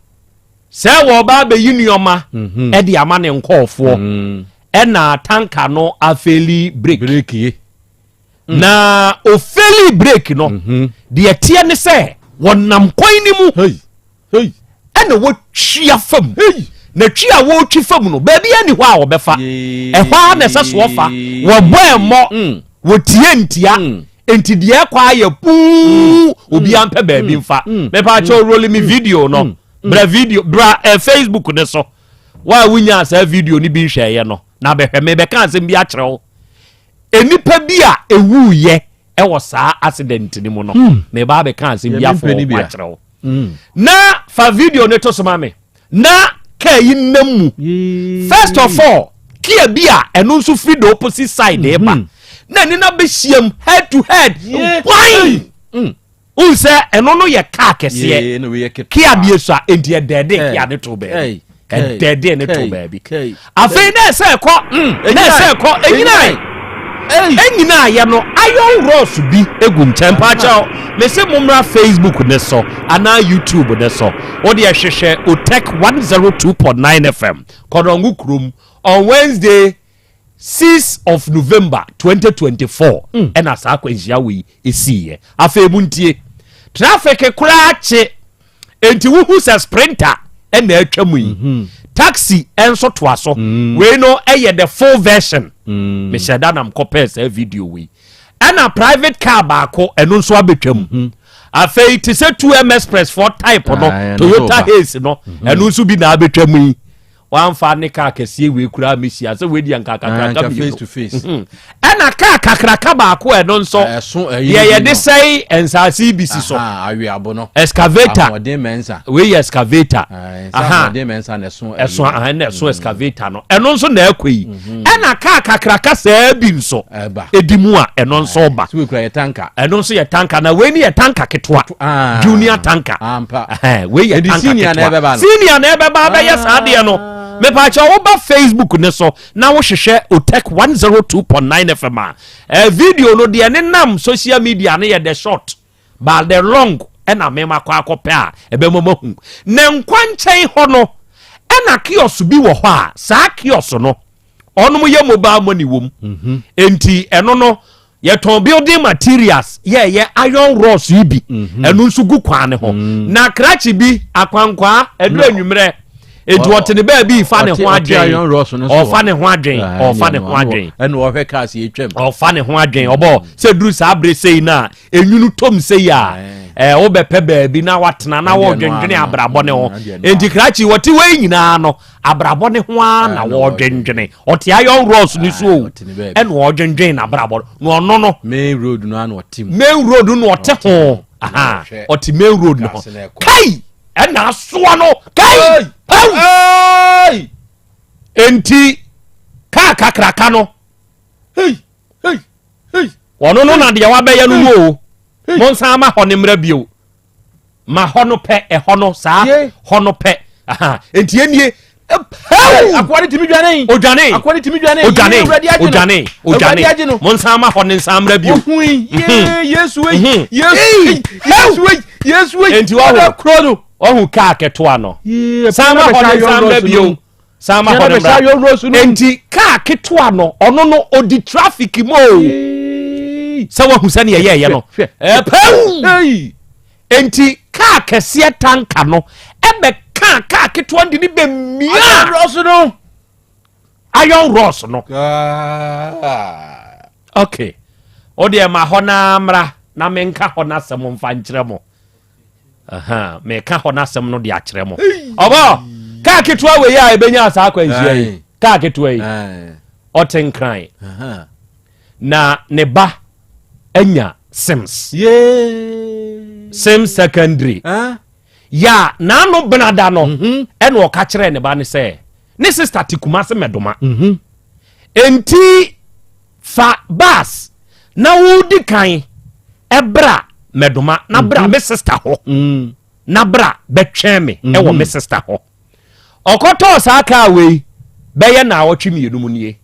sɛ wɔba abɛyi nneɛma mhm. ɛde ama ne nkɔɔfoɔ. Ɛna tanka no afeeli brake. Brake ye. Mm. Na ofeeli brake no, mm-hmm. deɛ ɛteɛ ne sɛ wɔnam kwan no mu. Hey. Hey. Ɛna wɔtwi afa mu. Hey. Na twi a wɔretwi fam no, baabi ani hɔ a wɔbɛfa. Ɛhɔ ara na ɛsɛ so wɔfa. Wɔbɔ ɛmmɔ, mm. wɔtie ntia. Mm. Nti deɛ ɛkɔ ayɛ puu, mm. obiara mpɛ baabi mfa. Mepa kyɛw roli mi video no. Bra video, bra eh, Facebook ne so. Wo a wonyaa saa video no bi nhwɛeɛ no, na bɛhwɛ, mebɛka asɛm bi akyerɛ wo. Nnipa bi a ɛwuiɛ ɛwɔ saa accident no mu no, hmm. meba abɛka asɛm bi afɔ wo akyerɛ wo. Hmm. Na fa video no to so ma me. Na kaa yi nam mu. First of all, kia bi a ɛno nso firi the opposite side ɛba. Hmm. Na ɛne na bɛhyiam head to head. Why? Wohu sɛ ɛno no yɛ kaa kɛseɛ, kia deɛ sua, enti ɛdɛɛdee kia ne too baabi. Ɛdɛɛdee ne too baabi. Afei na ɛsɛ ɛkɔ, mm, na ɛsɛ ɛkɔ, ɛnyinae. Ɛnyinaeɛ no, iron rods bi egu nkyɛn mpaakyɛw. Mese mommra Facebook ne so anaa YouTube ne so. Wo deɛ hwehwɛ Otec 102.9 FM, Kɔnɔngo kurom, on Wednesday 6 of November 2024 mm. ɛna saa akwanhyia wei esiiɛ. Afei mu ntie traffic koraa kye enti wohu sɛ sprinter ɛna atwa mu yi mm -hmm. taxi nso toa so mm. wei no ɛyɛ the full version mm. mehyɛ da nam kɔpɛɛ saa video wei ɛna private car baako ɛno nso abɛtwa mu mm -hmm. afei te sɛ 2m express for type no ah, Toyota Haze no mhm. ɛno nso bi na abɛtwa mu yi wamfa ne kaa kɛseɛ wei koraa mɛhyia sɛ wei deɛ nka kakraka ah, mmienu mhm. ɛna kaa kakraka baako ɛno nso deɛ yɛde sɛe nsaase bi si so excavator wei yɛ excavator ɛso ɛna ɛso mm. excavator no ɛno nso na ɛkɔ yi mhm. ɛna kaa kakraka saa bi nso ɛdi mu a ɛno nso ba ɛno nso yɛ tanka na wei ni yɛ tanka ketewa ah. junior tanka wei yɛ tanka ketewa senior na ɛbɛba abɛyɛ saa adeɛ no ah. mepaakyɛ woba facebook ne so na wohwehwɛ otec 102.9 fm a eh, video no deɛ ne nam social media no yɛ the short but the long ɛna mema kɔ akɔpɛ a ɛbɛma mahu na nkwankyɛn hɔ no ɛna kiosk bi wɔ hɔ a saa kiosk no ɔnom yɛ mobile money wɔ mu mhm. nti ɛno no yɛtɔn building materials yɛyɛ iron rods yi bi mhm. ɛno nso gu kwan ne ho mm. na krakye bi akwankwaa ɛdu anwummerɛ eti ɔte ne baabi fa ne ho adwen ɔfa ne ho adwen ɔfa ne ho adwen ɛna ɔhwɛ cars yɛ twam ɔfa ne ho adwen ɔbɔ sɛ duru saa abere sei na enwunu tom sei a ɛɛ wobɛpɛ baabi na watena na wɔdwendwene abrabɔ ne ho enti krakye wɔte wei nyinaa no abrabɔ ne ho ara na wɔdwendwene ɔte iron rods ne so o ɛna ɔdwendwen n'abrabɔ na ɔno no main road no ano ɔte mu main road no ɔte ho aha ɔte main road no ho kai ɛna asoa no kai paw enti kaa kakraka no ɔno no na deɛ wabɛyɛ no no o monsan ma hɔ ne mmerɛ bio ma hɔ no pɛ ɛhɔ no saa hɔ no pɛ nti ɛnie pɛw akoa ne tumi dwane odwane akoa ne tumi dwane odwane odwane odwane mo nsan ma hɔ ne nsan mmerɛ bio ohui yee mhm. yesu ei mhm. yesu ei yesu ei yesu ei nti wahu kuro no wahu kaa ketewa no san ma hɔ ne nsan mmerɛ bio san ma hɔ ne mmra nti kaa ketewa no ɔno no odi traffic mu o sɛ wahu sɛnea ɛyɛɛyɛ no ɛpɛw nti kaa kɛseɛ tanka no ɛbɛ kaa kaa ketewa de ne bɛ mia iron rods no iron rods no okay o deɛ ma hɔ na mmra na menka hɔ n'asɛm mfa nkyerɛ mo meka hɔ no asɛm no de akyerɛ mo ɔbɔ kaa ketewa wei a ɛbɛnya saa akwanhyia yi kaa ketewa yi ɔte nkran na ne ba anya sims sims secondary ya n'ano benada no mhm. ɛna ɔka kyerɛɛ ne ba no sɛ ne sista te kuma se mɛdoma mhm. enti Fa bus na wodi kan bra Mɛdoma na bra mhm. me sista hɔ mm. na bra bɛtwɛn me mhm. ɛwɔ me sista hɔ. Ɔkɔtɔɔ saa kaa wei bɛyɛ naawɔtwe mmienu mu nie.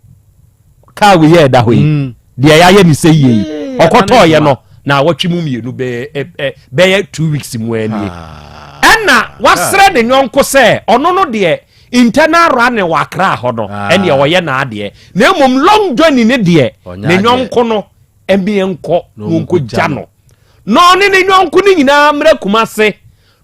Kaa wei yɛ ɛda hɔ yi mm. deɛ yɛayɛ ne sɛ yie yi ɔkɔtɔɔ yɛ no naawɔtwe mu mmienu bɛyɛ bɛyɛ two weeks mu anie. Ah. Ɛna wasrɛ ne yɔnko sɛ ɔno no deɛ. Internal running wɔ Accra hɔ no ah. ɛneɛ ɔyɛ n'adeɛ na mmom long journey ne deɛ ne nyɔnko no ɛmeɛ nkɔ na ɔnkɔ gya no na ɔne ne nyɔnko no nyinaa mmerɛ Kumase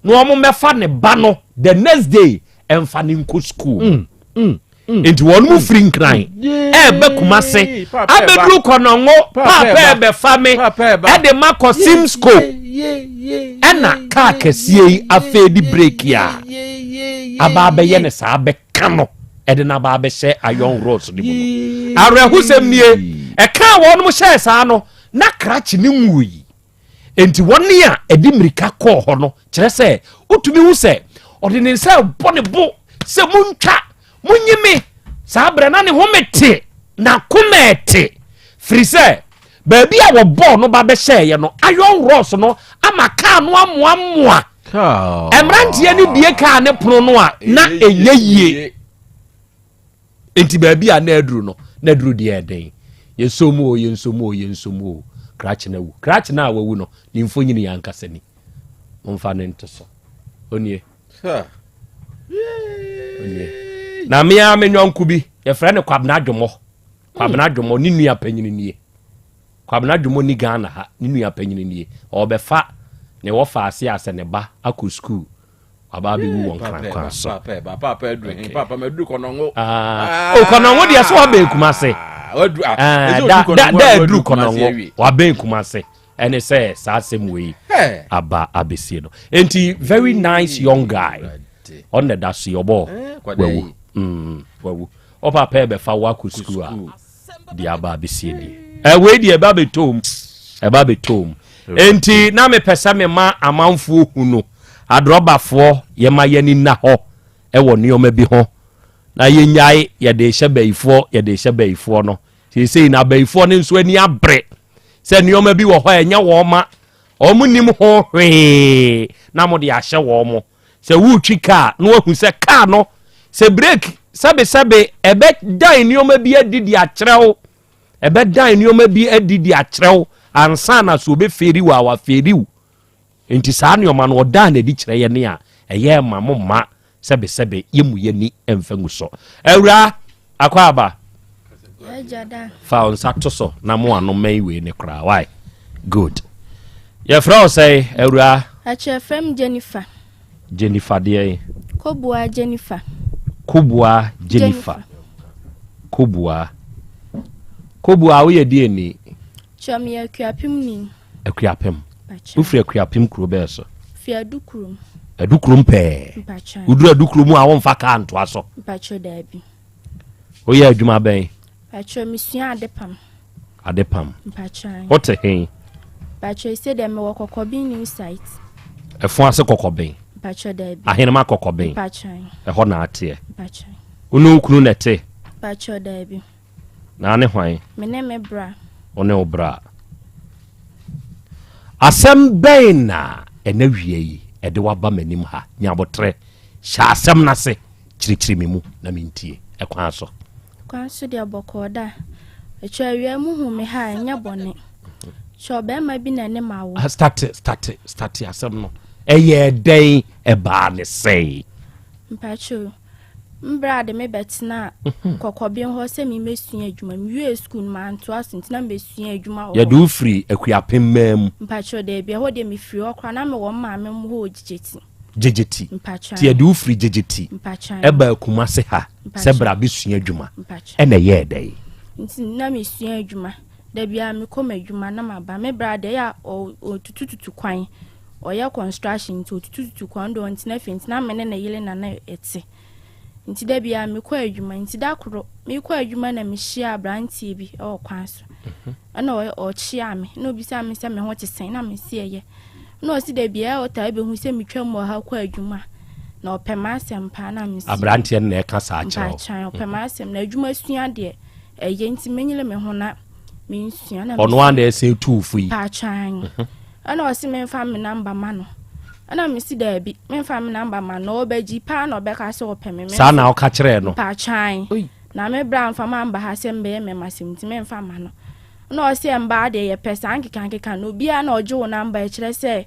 na wɔn mmɛfa ne ba no the next day ɛmfa ne nkɔ school. Mm, mm. Mm. Nti wɔn mu firi Nkran ɛɛbɛ Kumase abɛduru Kɔnɔngo paapa ɛbɛfa me ɛde ma kɔ Simsco ɛna kaa kɛseɛ yi afei di breeki a aba abɛyɛ ne saa abɛka no ɛde no aba abɛhyɛ iron rods no mu no awerɛhosɛm nie ɛka wɔn mo hyɛɛ saa no na krakye ne nwui. Enti wɔn a ɛde mmirika kɔɔ hɔ no, kyerɛ sɛ wotumi hu sɛ ɔde ne nsa rebɔ ne bo sɛ muntwa, munyi me. Saa berɛ na ne home te, n'akoma ɛte, firi sɛ baabi a wɔbɔɔ no ba bɛhyɛeɛ no, iron rods no ama kaa no amoamoa. Mmeranteɛ no bie kaa ne pono no a, na ɛnyɛ yie. Enti baabi a na aduru no, na aduru deɛ ɛden. Yɛnsɔ mu o, yɛnsɔ mu o, yɛnsɔ mu o, krakye no awu. Krakye no a wawu no, ne mfonini yɛ ankasa ni. Momfa no nto so. Onie. Onie. Na me ara me nyɔnko bi, yɛfrɛ no Kwabena Dwomɔ. Kwabena Dwomɔ, ne nua panyini nie. Kwabena Dwomɔ ni Ghana ha, ne nua panyini nie. Ɔrebɛfa ne wɔfa ase a sɛ ne ba akɔ sukuu. Waba abɛwu wɔ nkran kwan so. Ah, oh, kɔnɔngo deɛ so wabɛn Kumase. Ah, da da da aduru kɔnɔngo wabɛn Kumase. Ɛne sɛ saa asɛm wei aba abɛsie no. Enti very nice young guy. Ɔno na ɛda so yi ɔbɔ eh, wawu. Mm, wawu. Ɔpapa ɛbɛfa wo akɔ sukuu a. deɛ aba abɛsie nie ɛwei deɛ ɛba bɛtɔm ɛba bɛtɔm enti na mepɛ sɛ mema amanfoɔ hu no adrɔbafoɔ yɛma yɛni nna hɔ ɛwɔ nneɛma bi ho na yɛnyae yɛde hyɛ bayifoɔ yɛde hyɛ bayifoɔ no seesei na abayifoɔ no nso ani abere sɛ nneɛma bi wɔ hɔ a ɛnyɛ wɔn ma wɔn nim ho hwee na mo de ahyɛ wɔn mo Sɛ woretwi kaa na woahu sɛ kaa no, sɛ breki sɛbesɛbe ɛbɛdan nneɛma bi adi de akyerɛ wo, ɛbɛdan nneɛma bi adi de akyerɛ wo ansa na so obɛfeeri wo a wafeeri wo. Nti saa nneɛma no ɔdaa n'adi kyerɛ yɛn a ɛyɛ ma mo mma sɛbesɛbe yɛmmu yɛn ani mfa ngu so. Awuraa, akɔ aba. Fa wo nsa to so na mo ano mmɛn wei ne koraa. Why? Good. Yɛfrɛ wo sɛn, awuraa? Akyerɛ frɛ me Jennifer. Jennifer deɛn? Kobua Jennifer. Kobua Jennifer. Kobua. Kobua woyɛ deɛ ni? Kyerɛ meyɛ Akuapem ni. Akuapem. Wofiri Akuapem kuro bɛɛ so? Fi Adukurom. Adukurom pɛɛ. Mpakyɛ. Woduru Adukurom a womfa kaa ntoa so? Mpakyɛ daabi. Woyɛ adwuma bɛn? Mpakyɛ mesua adepam. Adepam. Mpakyɛ. Wote he? Mpakyɛ ese deɛ mewɔ Kɔkɔben new site. Ɛfo ase Kɔkɔben? Mpakyɛ daabi. Ahenema Kɔkɔben? Mpakyɛ. Ɛhɔ na ateɛ? Mpakyɛ. Wo ne wo kunu na ɛte? Mpakyɛ daabi. Na ne hwan? Me ne me bra. Wo ne wo bra. Asɛm bɛn na ɛna wia yi ɛde waba m'anim ha? Nyabotrɛ, hyɛ asɛm no ase, kyerɛkyerɛ me mu na mentie. Ɛkwan so. Kwan so deɛ bɔkɔɔ da. Ɛkyɛ awia mu hu me ha a, ɛnyɛ bɔne. Kyɛ ɔbarima bi na ɛne ma wo. Ah, start, start, start asɛm no. Ɛyɛ dɛn ɛbaa ne sɛn? Mpakyɛw. Mbra de me bɛtenaa Kɔkɔben hɔ sɛ memmɛsua adwuma. Mewiee sukuu no, mantoa so nti na mebɛsua adwuma wɔ hɔ. Yɛde wo firi Akuapem man mu? Mpakyɛw, daabi. Ɛhɔ deɛ mefiri hɔ koraa. Na mewɔ me maame mo hɔ wɔ Gyegyeti. Gyegyeti. Mpakyɛw. Nti yɛde wo firi Gyegyeti Mpakyɛw. ɛbaa Kumase ha sɛ Mpakyɛw. bra bɛsua adwuma. Mpakyɛw. Ɛna ɛyɛɛ dɛn? Nti na mesua adwuma. Da biara mekɔ m'adwuma na maba. Me bra deɛ ɛyɛ a ɔtutututu kwan. Ɔyɛ construction nti ɔtutututu kwan, ɔno deɛ ɔntena fie nti na me ne ne yere na na ɛte. Nti da biara mekɔ adwuma nti da koro mekɔ adwuma na mehyia aberanteɛ bi wɔ kwan so. Mhm. Ɛna ɔkyea me na ɔbisa me sɛ me ho te sɛn na mese ɛyɛ. Na ɔsi da biara ɔtaa bɛhu sɛ metwa mu wɔ ha kɔ adwuma na ɔpɛ m'asɛm paa na mese. Aberanteɛ no na ɛka saa kyerɛ wo. Mpakyɛw ɔpɛ m'asɛm na adwuma sua deɛ ɛyɛ nti menyere me ho na mensua na ɔno a na ɛsɛ tu fo yi. Paatwan. Mhm. Ɛna ɔse memfa me number ma no. Ɛna mese daabi, memfa me number ma no. Ɔbɛgye paa na ɔbɛka sɛ ɔpɛ me. Saa na ɔka kyerɛɛ no? Paatwan. Na me bra mfa mamba ha sɛ mbɛyɛ mmɛmasɛm nti memfa ma no. Ɛna ɔse mbaa deɛ yɛpɛ saa nkekankeka no. Obiara na ɔgye wo number ɛkyerɛ sɛ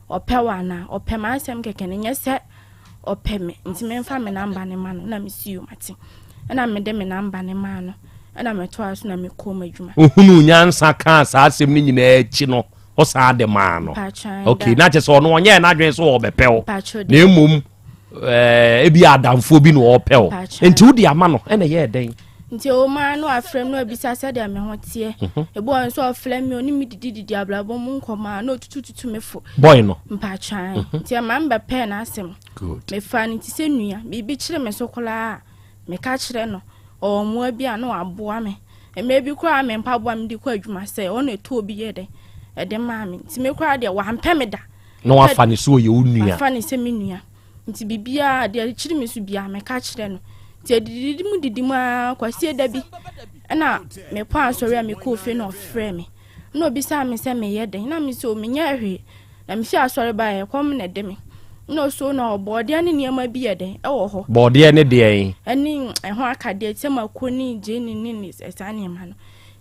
ɔpɛ wo anaa? Ɔpɛ m'asɛm kɛkɛ no nyɛ sɛ. ɔpɛ me nti memfa me namba no ma no na mesi yo mate ɛna mede me namba no maa no ɛna metoa so na mekɔɔ m'adwuma. Wohunuu nyansa kaa saa asɛm no nyinaa akyi no ɔsan de maa no. Ok, na kyerɛ sɛ ɔno ɔnyɛɛ n'adwene sɛ ɔbɛpɛ wo na mmom eh, ebi adamfoɔ bi na ɔpɛ wo nti wode ama no ɛna ɛyɛɛ dɛn? Nti ɔmaa no afrɛ me na ɔbisa sɛdeɛ me ho teɛ. Mhm. Ebi wɔ nso ɔfrɛ me ɔne me didididi abrabɔ mu nkɔmmɔ a na ɔtutututu me fo. Boy no. Mpatwan. Mhm. Nti ɛma me bɛpɛɛ n'asɛm. Good. Mefaa no te sɛ nua. Biribi kyere me so koraa a, meka kyerɛ no. Ɔwɔ mmoa bi a na waboa me. Mmerɛ bi koraa me mpaboa mede kɔ adwuma sɛ ɔno ɛtɔɔ bi yɛ dɛn ɛde maa me. Nti me koraa deɛ wampɛ me da. Na wafa ne sɛ ɔyɛ wo nua. Wafa ne sɛ me nua. Nti biribiara deɛ ɛkyere me so biara meka kyerɛ no. Nti adididi mu didi mu ara kwasie da bi ɛna mekɔ asɔre a mekɔɔ fie na ɔfrɛ me. Ɛna obisaa me sɛ meyɛ dɛn na me sɛ menyɛ hwee. Na mefi asɔre baeɛ ɛkɔm na ɛde me. Ɛna ɔso na ɔbɔɔdeɛ ne nneɛma bi yɛ dɛn ɛwɔ hɔ. Bɔɔdeɛ ne deɛn? Ɛne ɛho akadeɛ te sɛ mako ne gyeene ne saa nneɛma no.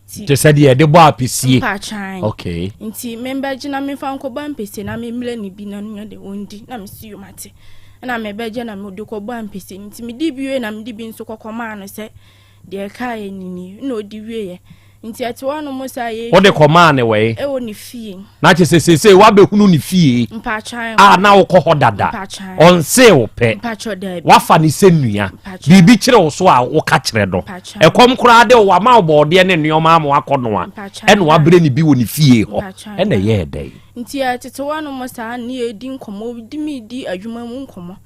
Nti te sɛ deɛ yɛde bɔ apesie. Mpaakyan. Okay. Nti membɛgye na memfa nkɔbɔ ampesie na memmrɛ ne bi na no de ɔndi na mesi yo mate. Ɛna mebɛgye na mede kɔbɔ ampesie. Nti medi bi wie na mede bi nso kɔkɔmaa no sɛ Deɛ ɛkaeɛ no nie, ɛna ɔdi wieɛ. Nti ɛte hɔ nom saa yɛ. Wode kɔmaa no wɛn? Ɛwɔ ne fie. Na kyerɛ sɛ seesei woabɛhunu ne fie. Mpakyɛw. A na wokɔ hɔ dada. Mpakyɛw. Ɔnsee wo pɛ. Mpakyɛw daabi. Wafa ne sɛ nua. Mpakyɛw. Biribi kyere wo so a woka kyerɛ no. Mpakyɛw. Ɛkɔm koraa de wo wama wo bɔɔdeɛ ne nneɛma ama wakɔnoa. Mpakyɛw. Ɛna wabrɛ ne bi wɔ ne fie hɔ. Mpakyɛw. Ɛna ɛyɛɛ dɛn? Nti yɛtete hɔ nom saa ne yɛdi nkɔmmɔ, ɔdi me di adwuma mu nkɔmmɔ.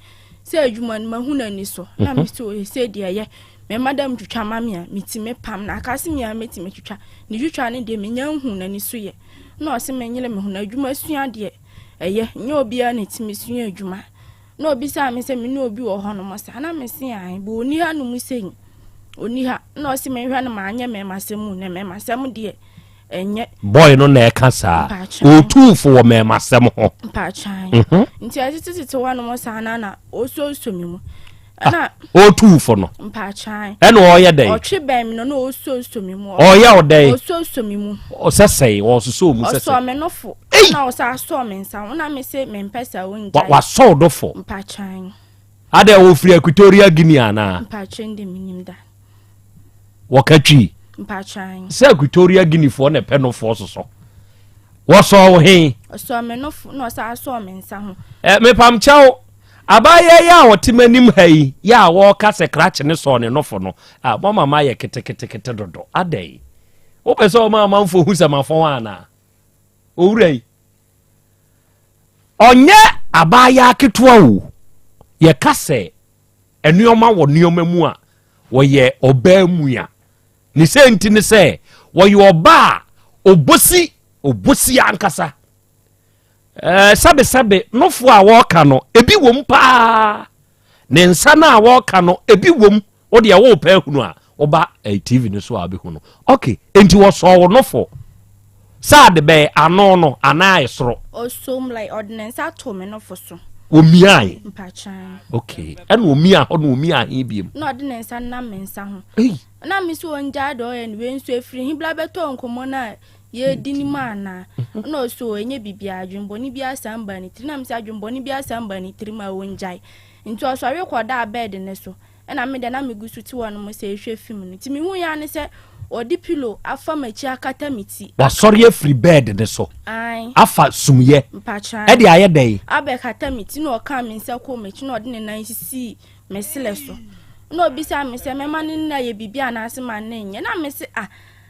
Sɛ adwuma no mahu n'ani so. Na me sɛ ɔsɛ deɛ ɛyɛ. Me madam twitwa ma me a, metumi pam na aka se me a mɛtumi atwitwa. Ne twitwa no deɛ menya nhuu n'ani so yɛ. Na ɔse menyere me ho na adwuma sua deɛ ɛyɛ, nyɛ obiara na ɛtumi sua adwuma. Na ɔbisaa me sɛ me ne obi wɔ hɔ nom saa, na mese ae, but ɔnni ha nom sei, ɔnni ha. Na ɔse menhwɛ no manyɛ mɛmasɛm mu, na mɛmasɛm deɛ ɛnyɛ. Boy no na ɛka saa. Ɔretu fo wɔ mmɛɛmasɛm ho. Mpaakyan. Mhm. Nti ɛtetetete hɔ nom saa na na ɔsuosuo me mu. Ɛna. Ah, ɔretu fo no. Mpaakyan. Ɛna ɔreyɛ dɛn? Ɔtwe bɛn me no na ɔsuosuo me mu. Ɔreyɛ wo dɛn? Ɔsuosuo me mu. Ɔsɛsɛe, ɔsosɔ mu sɛsɛe. Ɔsɔ me nofo. Ɛna ɔsa asɔ me nsa ho na me se mempɛ sɛ wongyae. Wasɔ wo dofo. Mpaakyan. Adɛn wɔfiri Equatorial Guinea anaa? Mpaakyan de menim da. Wɔka twi. Mpakyɛw. Sɛ Equatorial Guinea foɔ na ɛpɛ nofoɔ sosɔ. Wɔsɔɔ wo he? Ɔsɔɔ me nofo na ɔsan sɔɔ me nsa ho. Ɛ mepamkyɛw, abaayewa yi a ɔte m'anim ha yi yɛ a wɔreka sɛ krakye ne sɔɔ ne nofo no, a moama mayɛ keteketekete dodo. Adɛn? Wopɛ sɛ ɔma amanfoɔ hu sɛ mafɔn anaa? Owura yi. Ɔnyɛ abaayewa ketewa o. Yɛka sɛ nneɛma wɔ nneɛma mu a, wɔyɛ ɔbaa mua. Ne sɛ nti ne sɛ wɔyɛ ɔbaa a ɔbɔsi ɔbɔsi ankasa. Ɛɛ sɛbesɛbe nofo a wɔreka no ebi wom paa. Ne nsa no a wɔreka no ebi wom. Wo deɛ wopɛ ahunu a woba eh, TV no so a wobɛhu no. Ok, enti wɔsɔɔ wo nofo sɛ ade bɛn ano no anaa ɛsoro? Ɔsom like ɔde ne nsa too me nofo so. Omiae. Mpakyɛw. Okay. Ɛna omia hɔ na omia he biem. Na ɔde ne nsa nam me nsa ho. Ei. Na me so ongyae deɛ ɔyɛ no wei nso efiri he bla bɛtɔɔ nkɔmmɔ no a yɛredi no mu anaa. Mhm. Na ɔso ɛnyɛ biribiara adwembɔne biara san baa ne tirim. Na me sɛ adwembɔne biara san baa ne tirim a ongyae. Nti ɔsɔre kɔdaa bed no so. Ɛna me deɛ na megu so te hɔ nom sɛ rehwɛ film no. Nti mehui ara ne sɛ ɔde pillow afa m'akyi akata me ti. Wasɔre afiri bed no so Ae. afa sumyɛ Mpakyɛ ɛde ayɛ dɛn? Abɛkata me ti na ɔkaa me nsa kɔɔ m'akyi na ɔde ne nan sisii me serɛ so. Na ɔbisaa me sɛ mɛma ne nna ayɛ biribi anaase ma ne nyɛ. Na mese ah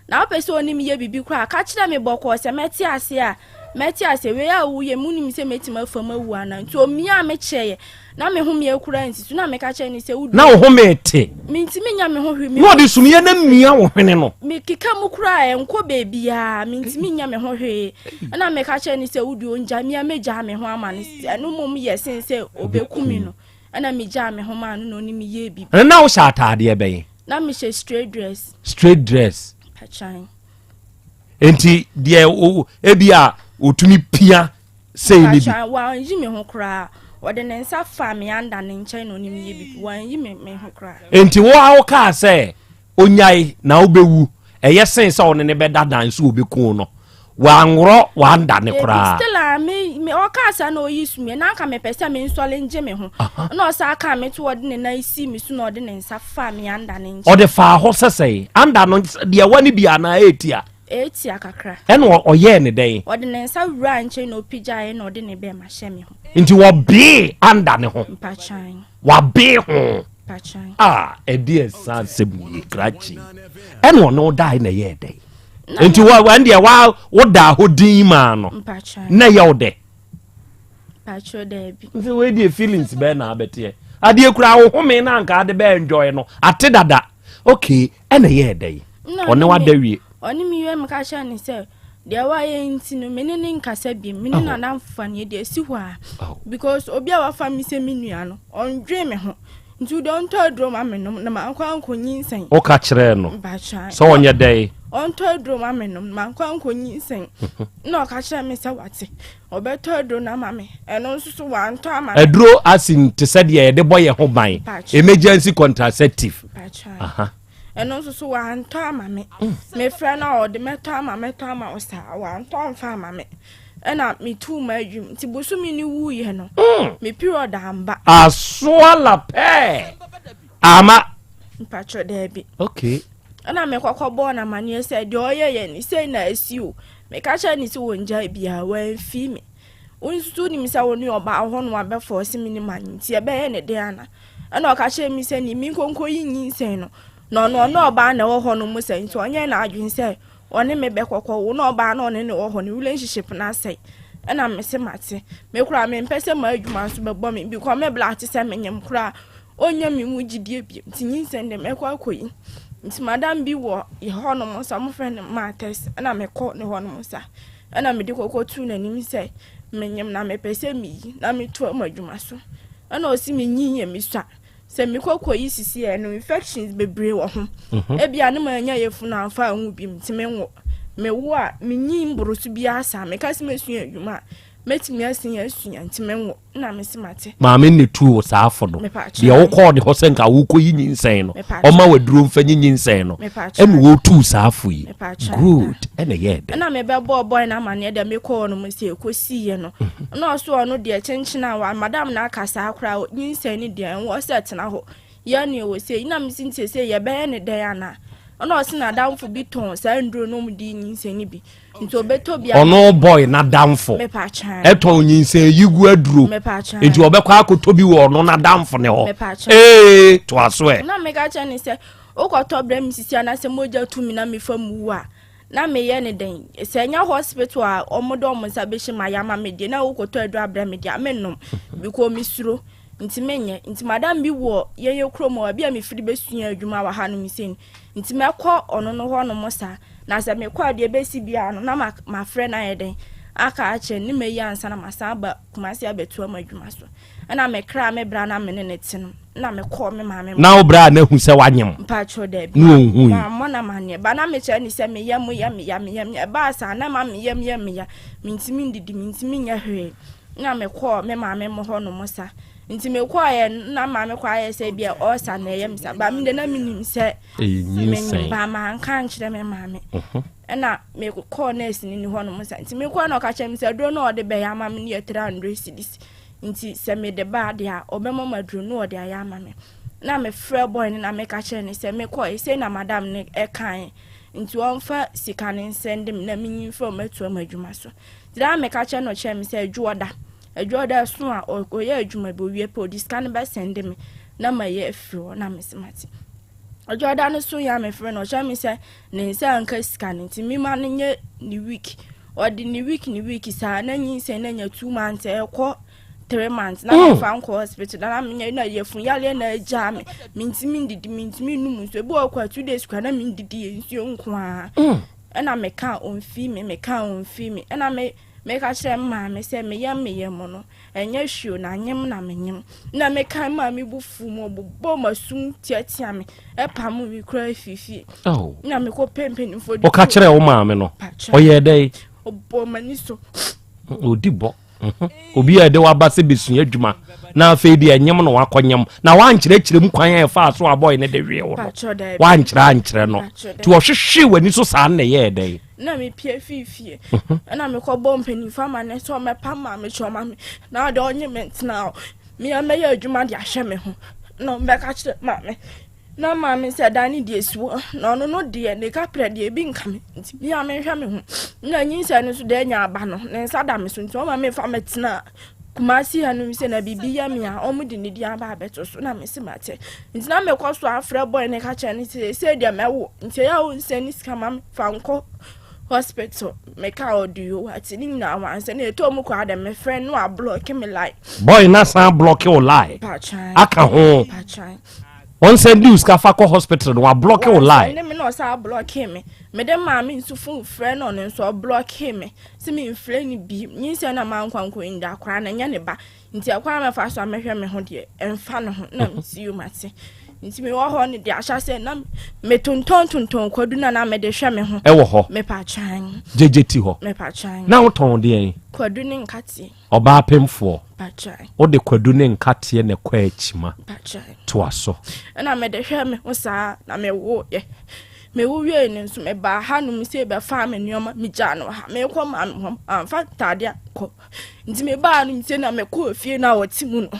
Na wopɛ sɛ ɔne me yɛ biribi koraa a, ka kyerɛ me bɔkɔɔ sɛ mɛte aseɛ a, mɛte aseɛ. Wei a woyɛ me, wonim sɛ mɛtumi afa mu awu anaa? Nti ɔmiaa me kyɛeɛ. Na me homeɛ koraa nsi so. Na meka kyerɛ no sɛ, Wodu. Na wo home te. Mentumi nya me ho hwee. Na ɔde sumiiɛ no amia wo hwene no. Mekeka mu koraa a, ɛnkɔ baabiara. Mentumi nya me ho hwee. Ɛna meka kyerɛ no sɛ, Wodu, ɔngya me a, mɛgyaa me ho ama no. Ɛno mmom yɛ sen sɛ ɔbɛku me no. Ɛna megyaa me ho maa no na ɔne me yɛɛ biribi. Ɛno na wohyɛ ataadeɛ bɛn? Na mehyɛ straight dress. Straight dress. Patwan. Nti deɛ o ebi a otumi pia sei ne bi. Patwan wanyi me ho koraa. Ɔde ne nsa fa me anda ne nkyɛn na ɔne me yɛ bibi. Wanyi me me ho koraa. Nti wo a wokaa sɛ onyae na wobɛwu ɛyɛ sen sɛ ɔne ne bɛda dan so obeku no. Wanworɔ wanda ne koraa. Still a me me ɔkaa saa na ɔyi sumiɛ na anka mepɛ sɛ mensɔre ngye me ho. Na ɔsan kaa me to ɔde ne nan sii me so na ɔde ne nsa faa me anda no nkyɛn. Ɔde faa hɔ sɛ sɛn? Anda no deɛ ɛwɔ no bi anaa ɛretia? Ɛretia kakra. Ɛna ɔyɛɛ ne dɛn? Ɔde ne nsa wuraa nkyɛn na ɔpagyaeɛ na ɔde ne bɛɛma hyɛ me ho. Nti wɔbee anda ne ho? Mpakyan. Wabee ho? Mpakyan. Ah, ɛdeɛ saa nsɛm yie krakye. Ɛna ɔne wo dae na ɛyɛɛ dɛn? Nti wɔn deɛ wa wodaa hɔ din maa no na ɛyɛ wo dɛ? Mpakyɛw daabi. Nti wei deɛ feelings bɛɛ na abɛteɛ. Adeɛ kura wo home na anka ade bɛɛ enjoy no ate dada. Okay, ɛna ɛyɛɛ dɛn? Ɔne wada wie. Ɔne me wie meka kyerɛ ne sɛ deɛ wayɛ nti no me ne ne nkasa bi me ne n'adamfofa no yɛde asi hɔ a because obi a wafa me sɛ me nua no ɔndwen me ho nti wode ɔntɔ aduro ma me nom na mankɔ ankɔ nyinsɛn. Woka kyerɛɛ no sɛ ɔnyɛ dɛn? Ɔntɔ aduro ma me nom na mankɔ ankɔ nyinsɛn na ɔka kyerɛ me sɛ wate ɔbɛtɔ aduro no ama me ɛno nso so wantɔ ama me. Aduro asin te sɛ deɛ yɛde bɔ yɛn ho ban emergency contraceptive. Ɛno nso so wantɔ ama me. Mefrɛ no a ɔde mɛtɔ ama mɛtɔ ama wo saa wantɔ amfa ama me. Ɛna metuu m'adwim nti bosome no wuiɛ no me period amba. Asoa la pɛɛ ama. Mpakyɛ daabi. Okay. Ɛna mekɔkɔ bɔɔ no amaneɛ sɛ deɛ ɔyɛ yɛ ne sei na asi o. Meka kyerɛ ne sɛ wɔngyae biara wamfii me. Wo nso wonim sɛ wo ne ɔbaa hɔ no wabɛfɔɔse me ne ma no nti ɛbɛyɛ ne den ana? Ɛna ɔka kyerɛɛ me sɛ ne menkɔnkɔyi nyinsɛn no na ɔno ɔne ɔbaa na ɛwɔ hɔ no mu sɛ nti ɔnyɛ n'adwene sɛ ɔne me bɛkɔkɔ wo na ɔbaa na ɔne ne wɔ hɔ no relationship no asɛe. Ɛna mese mate. Me koraa mempɛ sɛ m'adwuma nso bɛbɔ me because me bla te sɛ menyem koraa ɔnnya me mu gyidie bio nti nyinsɛn deɛ mɛkɔ akɔyi. Nti madam bi wɔ yɛ hɔnom sa wɔfrɛ no Mates ɛna mekɔ ne hɔnom sa ɛna mede kɔkɔtuu n'anim sɛ menyem na mepɛ sɛ meyi na metoa m'adwuma so. Ɛna ɔsi menyi yɛ mesua sɛ mekɔ kɔyi sisi ɛ no infections bebree wɔ ho. Mhm. Ebia ne manya yɛfunu amfa anwo bi nti menwo. Mewo a menyi mboro so biara saa meka sɛ mesua adwuma a mɛtumi asen asua nti menwo. Na mese mate. Maame ne tuu wo saa fo no. Deɛ wokɔɔ ne hɔ sɛ nka wokɔyi nyinsɛn no, ɔma waduro mfa nyi nyinsɛn no, ɛna wɔtuu saa fo yi. Good. Ɛna ɛyɛɛ dɛ. Ɛna mebɛbɔɔ boy no amaneɛ dɛ mekɔɔ no mu sɛ ɛkɔsiiɛ no. Ɛna ɔso ɔno deɛ kyenkyen a wa madam no aka saa koraa nyinsɛn no deɛ ɛnwɔ sɛ tena hɔ. Yɛ nea ɛwɔ sei. Ɛna mese nti seesei yɛbɛyɛ ne dɛn anaa? Ɛna ɔse n'adamfo bi tɔn saa nnuro no ɔmo de yi nyinsɛn no bi. Nti ɔbɛtɔ bi Ɔno boy n'adamfo ɛtɔn nyinsɛn yi gu aduro. Nti ɔbɛkɔ akɔtɔ bi wɔ ɔno n'adamfo ne hɔ. Ee toa so ɛ. Na meka kyerɛ ne sɛ wokɔtɔ brɛ me sisi anaasɛ mogya tu me na mefa mu wu a na meyɛ ne dɛn? Sɛ ɛnyɛ hospital a wɔde wɔn nsa bɛhyɛ mu ayɛ ama me deɛ na wokɔtɔ aduro abrɛ me deɛ a mennom because mesuro nti menyɛ. Nti madam bi wɔ yɛn yɛ kurom hɔ baabi a mefiri bɛsua adwuma wɔ hanom sei no nti mɛkɔ ɔno no hɔnom saa na sɛ mekɔ a deɛ ɛbɛsi biara no na mafrɛ no ayɛ dɛn aka akyerɛ no ne mayi ansa na masan aba Kumasi abɛtoa m'adwuma so. Ɛna mekraa me bra na me ne no te no na mekɔɔ me maame. Na wo bra na hu sɛ wanyem? Mpakyɛw daabi. Na ɔnhui? Mammɔ no amanneɛ. Ba na mekyerɛ no sɛ me yam yɛ me ya, me yam yɛ. Ɛbaa saa na ɛma me yam yɛ me ya. Mentumi ndidi, mentumi nyɛ hwee. Na mekɔɔ me maame mo hɔ nom sa. Nti mekɔɔɛ no na maame koraa ayɛ sɛ ebia ɔɔsa na ɛyɛ me sa. Ba me deɛ na menim sɛ Ɛyɛ nyinsɛn. menyem. Ba manka ankyerɛ me maame. Ɛna mekɔɔ nɛɛseni no hɔ nom sa. Nti mekɔɔ na ɔka kyerɛ me sɛ aduro no a ɔde bɛyɛ ama me no yɛ 300 cedis. Nti sɛ mede ba deɛ a, ɔbɛma me aduro na ɔde ayɛ ama me. Na mefrɛ boy no na meka kyerɛ no sɛ mekɔe, sei na madam no kaeɛ, nti ɔmfa sika no nsɛnde me na menyi mfiri hɔ mɛtoa m'adwuma so. Nti daa meka kyerɛ no ɔkyerɛ me sɛ adwoɔda, adwoɔda ɛso a ɔyɛ adwuma bi ɔwie pɛ ɔde sika no bɛsɛnde me na mayi afiri hɔ na mese mate. Adwoɔda no so yɛ a mefrɛ no ɔkyerɛ me sɛ ne nsa anka sika no nti mema no nyɛ ne week ɔde ne week ne week saa na nyinsɛn na nya 2 months ɛkɔ 3 months na mm. mefa nkɔ hospital na menyɛ na yɛfun yareɛ na agyaa me mentumi ndidi mentumi num nsuo ebi wɔ kɔ 2 days kora na mendidi yɛ nsuo nko ara mm. Ɛna meka ɔmfi me meka ɔmfi me ɛna me meka kyerɛ me maame sɛ meyɛ meyɛ mo no ɛnyɛ hwee o na anyem na menyem na meka me maame bo fu mu ɔbobɔ m'asum tiatia me ɛpam me kura fifie oh. Na mekɔ pɛ mpanimfoɔ de ɔka kyerɛ wo maame no ɔyɛ dɛn? Ɔbɔ m'ani so. Ɔdi bɔ. Mhm. Obi a ɛde waba sɛ bɛsua adwuma na afei deɛ ɛnyem na wakɔnyem na wankyerɛkyerɛ mu kwan a ɛfaa so abɔe ne de wee wo no wankyerɛ ankyerɛ no nti ɔhwehwee w'ani so saa na ɛyɛɛ dɛn na mepie fii fie mhm. ɛna mekɔbɔ mpanyimfo amanneɛ sɛ ɔmɛpa maa me kyɛ ɔma me na ɔde ɔnye me ntena hɔ mea mɛyɛ adwuma de ahwɛ me ho na ɔmbɛka kyerɛ maame Na maame sɛ dan no deɛ si hɔ na ɔno no deɛ ne kaprɛ deɛ ebi nka me nti me a menhwɛ me ho na nyinsɛn no nso deɛ anya aba no ne nsa da me so nti ɔma mefa mɛtena Kumasi hanom sɛ na biribi yɛ me a wɔn de ne din aba abɛto so na mesi mate nti na mekɔ so afrɛ bɔy ne ka kyerɛ ne sɛ sɛ deɛ mɛwo nti ɛyɛ a ɔnsɛn ne sika ma me fa nkɔ hospital meka ɔde yo ate ne nyinaa wansɛ na ɛtɔ mu koraa dɛ mefrɛ no a blɔke me line bɔy na san blɔke wo line aka ho Wɔn sɛ di sika fa kɔ hospital no wa blɔke wo line. Ne me na ɔsan blɔke me. Me de maame nso fon frɛ no ɔno nso ɔblɔke me. Sɛ me nfrɛ no bi. Nyinsɛn na mankɔ ankɔ nda koraa na ɛnyɛ ne ba. Nti ɛkwan a mɛfa so a mɛhwɛ me ho deɛ ɛmfa ne ho na me si yo mate. Nti me wɔ hɔ no deɛ ahyɛ sɛ na me tontɔn tontɔn kwadu na na mede hwɛ me ho. Ɛwɔ hɔ. Mepa kyan. Gyegye ti hɔ. Mepa kyan. Na wotɔn deɛn? Kwadu ne nkateɛ. Ɔbaa pemfoɔ, wode kwadu ne nkateɛ na ɛkɔ akyima. Toa so. Ɛna mede hwɛɛ me ho saa na mewoeɛ. Mewo wiei no nso mebaa hanom sei bɛfaa me nneɛma megyaa no wɔ ha. Merekɔ maame hɔ mamfa ntaadeɛ ankɔ. Nti mebaa hanom sei na mekɔɔ fie no a ɔte mu no.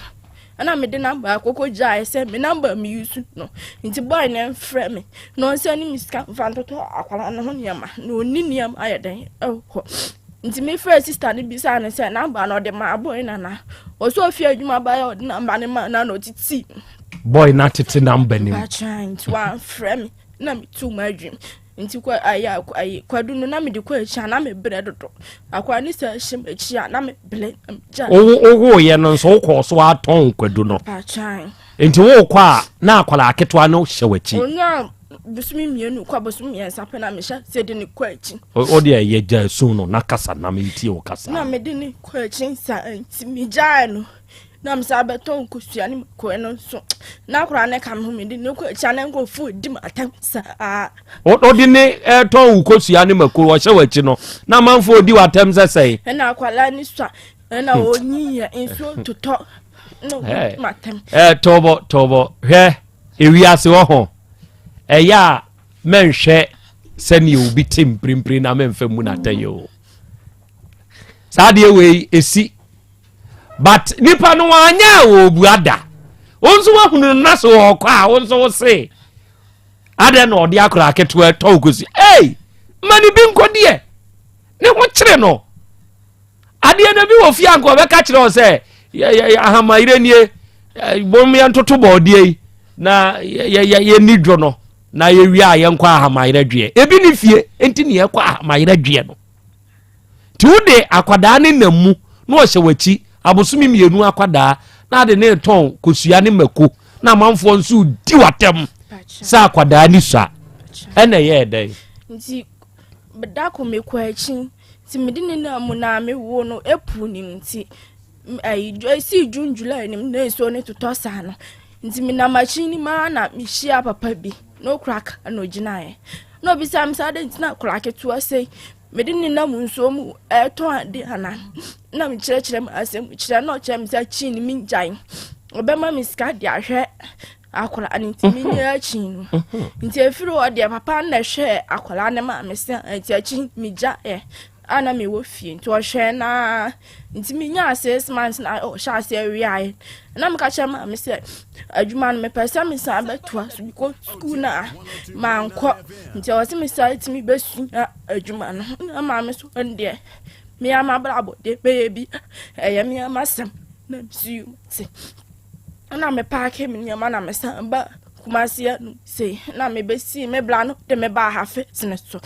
Ɛna mede namba akɔkɔ gyaeɛ sɛ me namba me use no. Nti boy no mfrɛ me na ɔnsɛne me sika mfa ntotɔ akwadaa no ho nneɛma na ɔnni nneɛma ayɛ dɛn ɛwɔ hɔ. Nti me frɛɛ sista no bisaa no sɛ namba no ɔde maa boy no anaa. Ɔsɛ ofi adwuma baeɛ a ɔde namba no maa no na ɔtete mu. Boy no atete namba no mu. Mpakyɛ nti wamfrɛ me na metu m'adwene. Nti kɔ ayi ayi kwadu no na mede kɔ akyi a na mebrɛ dodo. Akwadaa no sɛ hyɛ m'akyi a na mebrɛ na megya. Wowoeɛ no nso wokɔɔ so atɔn kwadu no. Mpakyɛ. Nti wokɔ a na akwadaa ketewa no hyɛ w'akyi. Onyaa bosome mmienu kɔ bosome mmiɛnsa pɛ na mehyɛ sɛ de ne kɔ akyi. O deɛ yɛ gya esu no na kasa na mentie wo kasa. Na mede ne kɔ akyi nsa nti megyae no na mesa bɛtɔ nkosua ne mako no nso na akwadaa no ka me ho mede ne kɔ akyi a na nkurɔfoɔ di m'atɛm saa. Wode ne ɛtɔn wo kosua ne mako ɔhyɛ w'akyi no na amanfoɔ di w'atɛm sɛ sɛe. Ɛna akwadaa no sua ɛna ɔnyiiɛ nsuo totɔ na ɔdi m'atɛm. Ɛ tɔbɔ tɔbɔ hwɛ ewiase wɔ ho ɛyɛ a mɛnhwɛ sɛnea obi te mprempren na mɛnfa mu n'atɛyɛ o saa deɛ wei esi but nipa no wanyɛ a wɔbua da wɔn nso wahunu no na so ɔkɔ a wɔn nso wɔse adɛn na ɔde akora aketewa tɔ okosi ei ma ne bi nkɔ deɛ ne ho kyere no Adeɛ no bi wɔ fie a nka ɔbɛka kyerɛ wo sɛ ahamayerɛ nie bom yɛntoto bɔɔdeɛ yi na yɛni dwo no na yɛwie a yɛnkɔ ahamayerɛ dweɛ ebi ne fie nti ne yɛkɔ ahamayerɛ dweɛ no nti wode akwadaa ne nam mu na ɔhyɛ w'akyi abosome mmienu akwadaa na ade ne tɔn kosua ne mako na amanfoɔ nso di w'atɛm sɛ akwadaa ni sua ɛna ɛyɛɛ dɛn nti da ko mekɔ akyi Nti mede ne nam mu na mewoo no April nim nti ayi esii June July nim na nsuo no totɔ saa no nti menam akyi no mu ara na mehyia papa bi na okura ka na ogyinaeɛ na obisa me sɛ adɛn nti na akwadaa ketewa sei mede ne nam nsuo mu ɛretɔn ade ana na mekyerɛkyerɛ mu asɛm kyerɛ na ɔkyerɛ me sɛ akyi no mengyae ɔbɛma me sika de ahwɛ akwadaa no nti menyɛ akyi no nti efiri hɔ deɛ papa no na ɛhwɛ akwadaa no maa me sɛ nti akyi megyaeɛ a na mewɔ fie nti ɔhwɛ naa nti menyaa six months na ɔhyɛ aseɛ wiaeɛ na meka kyerɛ maame sɛ adwuma no mepɛ sɛ mesan bɛtoa so because sukuu no a mankɔ nti ɛwɔ sɛ mesan tumi bɛsua adwuma no na maame so ɛno deɛ mea mabrabɔ deɛ bɛyɛ bi ɛyɛ mea masɛm na mesu te Ɛna me paake me nneɛma na mesan ba Kumasi anum sei na mebɛsii me bra no de me baa ha fetene so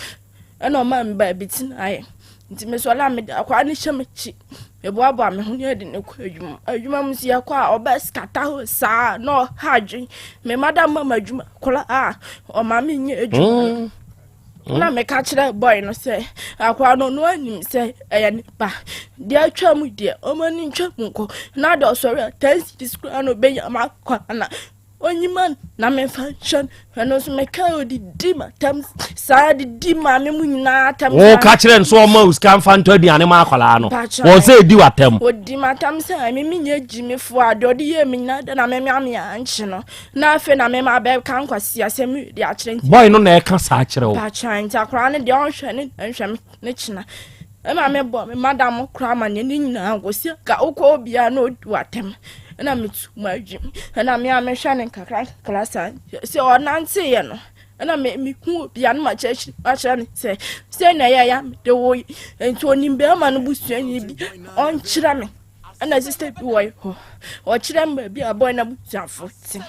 ɛna ɔmaa me baabi tenaeɛ nti mesɔre a mede akwaa no hyɛ m'akyi meboaboa me ho ne ade ne kɔ adwuma adwuma mu nso yɛkɔ a ɔbɛ skata hɔ saa na ɔha adwen me madam ma m'adwuma koraa ɔma menyɛ adwuma no mm. Na meka kyerɛ boy no sɛ akoa no ɔno anim sɛ ɛyɛ ne ba deɛ atwa mu deɛ ɔma ni ntwa mu nkɔ na deɛ ɔsɔre a ten cities koraa na ɔbɛnya ma akɔ na. Onyima na memfa nhyɛ no. Ɛno nso meka odidi m'atam saa didi maame mu nyinaa atam. Woka kyerɛ no sɛ ɔma wo sika mfa ntɔ aduane ma akwadaa no. Wɔn sɛ ɛdi w'atam. Ɔdi m'atam sɛ ɛme menyɛ gyimifoɔ a deɛ ɔde yɛɛ me nyinaa da na meme ame ankye no. Na afei na meme abɛka nkwasi asɛm de akyerɛ nti. Boy no na ɛka saa kyerɛ wo. Pakyɛ nti akwadaa no deɛ ɔnhwɛ ne nhwɛ me ne kyena. Ɛma me bɔ me madam koraa ma ne nyinaa kɔsi ka wokɔ obiara na ɔdi w'atɛm ɛna metu mu adwim ɛna me a mehwɛ ne nkakra nkakra saa sɛ ɔnanteeɛ no ɛna me mehu obiara no makyerɛkyerɛ makyerɛ no sɛ sɛ na ɛyɛ ya mede wo yi nti onim bɛrima no busuani bi ɔnkyerɛ me ɛna sista bi wɔ hɔ ɔkyerɛ me baabi a bɔe no abusuafo te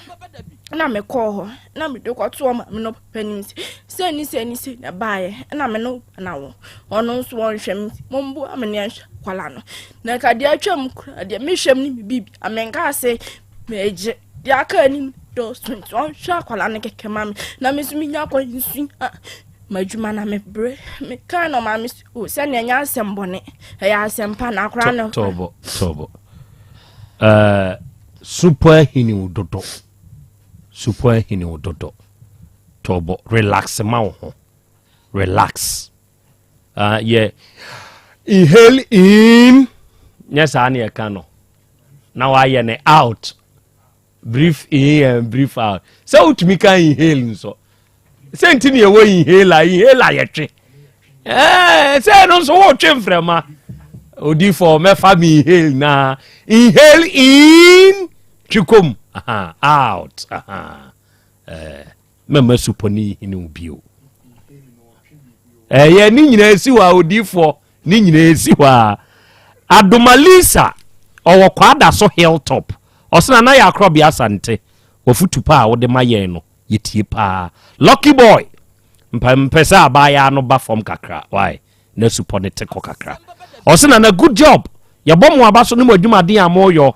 ɛna mekɔɔ hɔ na mede kɔto ɔma me no panin sɛ sei ne sei ne sei na ɛbaeɛ ɛna me no na wo ɔno nso ɔnhwɛ me momboa me ne ɛnhwɛ kwala no na nka deɛ atwam kora deɛ mehwɛ mu ne me biribi amenka ase megye deɛ aka anim dɔɔso nti ɔnhwɛ akwala no kɛkɛ ma me na me nso menya akɔ nsu m'adwuma na mebrɛ meka na ɔma me o sɛnea ɛnyɛ asɛm bɔne ɛyɛ asɛm pa na akora no tɔbɔ tɔbɔ ɛɛ supɔ ahini wo dodo Supɔ ahini wo dodo. Tɔbɔ relax ma wo ho. Relax. Uh, yɛ inhale in nyɛ saa ne ɛka no na wayɛ ne out breathe in and breathe out sɛ wotumi ka inhale nso sɛ nti ne yɛwɔ inhaler inhaler yɛtwe ɛɛ sɛ ɛno nso wotwe mframa odifo mɛfa me inhale na inhale in twe kom out ɛɛ mɛma supɔ ne hene wo bio ɛyɛ ne nyinaa si hɔ a odifoɔ ne nyinaa si hɔ a adomalisa ɔwɔ kwada so hilltop ɔsena na yɛ akorɔbea asante wɔfutu pa a wode ma yɛn no Yɛtie paa. Lucky boy! Mpa mpɛ sɛ abaayaa no ba fam kakra. Why? Na supɔ ne te kɔ kakra. Ɔse nana good job. Yɛbɔ mo aba so ne mo adwumaden a moyɔ.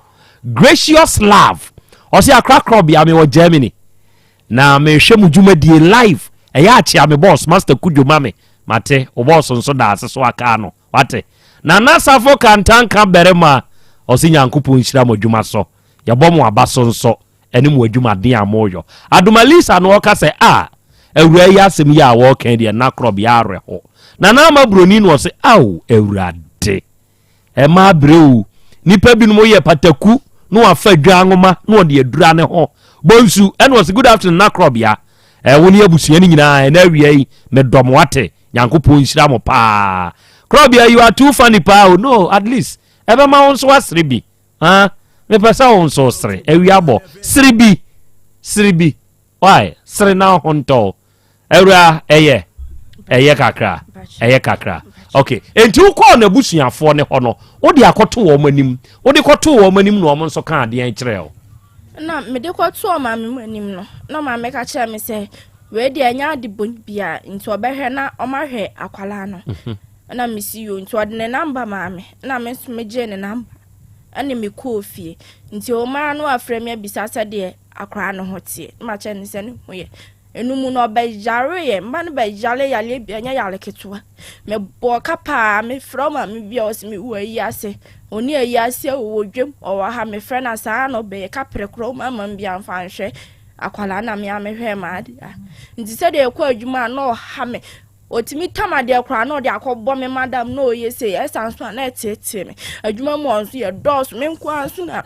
Gracious love. Ɔse akra krɔbea me wɔ Germany. Na mehwɛ mo dwumadie live. Ɛyɛ akyea me boss Master Kudwo ma me. Mate, wo boss nso da ase so akaa no. Wate? Nana Safo Kantanka barima. Ɔse Nyankopɔn nhyira mo adwuma so. Yɛbɔ mo aba so nso. ɛne mo adwumaden a moyɔ. Adomalisa no ɔka sɛ, Ah, awuraa yi asɛm yi a wɔreka yi deɛ nna korɔbea awerɛho. Nana Ama Buroni no ɔse, Ao, Awurade, ɛma abrɛ o. Nnipa binom yɛ pataku na wafa dwa nwoma na ɔde adura ne ho. Bonsu, ɛna ɔse, Good afternoon, nna korɔbea. Eh, wo ne abusua no nyinaa, ɛna awia yi, medɔ mo ate. Nyankopɔn nhyira mo paa. Korɔbea, you are too funny paa o. No, at least, ɛbɛma wo nso asere bi. Ah, mepɛ sɛ wo nso sere. Awia bɔ. Sere bi. Sere bi. Why? Sere na ho ntɔ. Awura, ɛyɛ. Ɛyɛ kakra. Ɛyɛ kakra. Okay. Enti wokɔɔ n'abusuafoɔ ne hɔ no, wode akɔto wɔn anim. Wode kɔtoo wɔn anim na wɔn nso kaa adeɛ kyerɛɛ wo. Na mede kɔtoo maame mu anim no, na maame ka kyerɛ me sɛ, wei deɛ ɛnyɛ ade bɔne biara, nti ɔbɛhwɛ na ɔmahwɛ akwadaa no. Mhm. Ɛna mesi yoo, nti ɔde ne namba maa me, ɛna me nso megyee ne namba. Ɛne me kɔɔ fie. Nti ɔmaa no afrɛ me abisa sɛdeɛ akwadaa no ho teɛ. Na makyerɛ no sɛ ne ho yɛ. Ɛno mu no ɔbɛyareeɛ. Mma no bɛyare yareɛ bi ɛnyɛ yare ketewa. Mebɔɔ ka paa. Mefrɛ maame bi a ɔse mewɔ ayi ase. Ɔni ayi ase ɔwɔ dwam ɔwɔ ha. Mefrɛ no a saa na ɔbɛyɛ. Kaprɛ koraa ɔma ama me bi amfa anhwɛ akwadaa na me a mehwɛɛ m'adeɛ a. Nti sɛdeɛ ɛkɔ adwuma a na ɔha me. Ɔtumi tam adeɛ koraa na ɔde akɔbɔ me madam na ɔyɛ sei, ɛsa nso a na ɛteetee me. Adwuma mu hɔ nso yɛdɔɔso, me nko ara nso na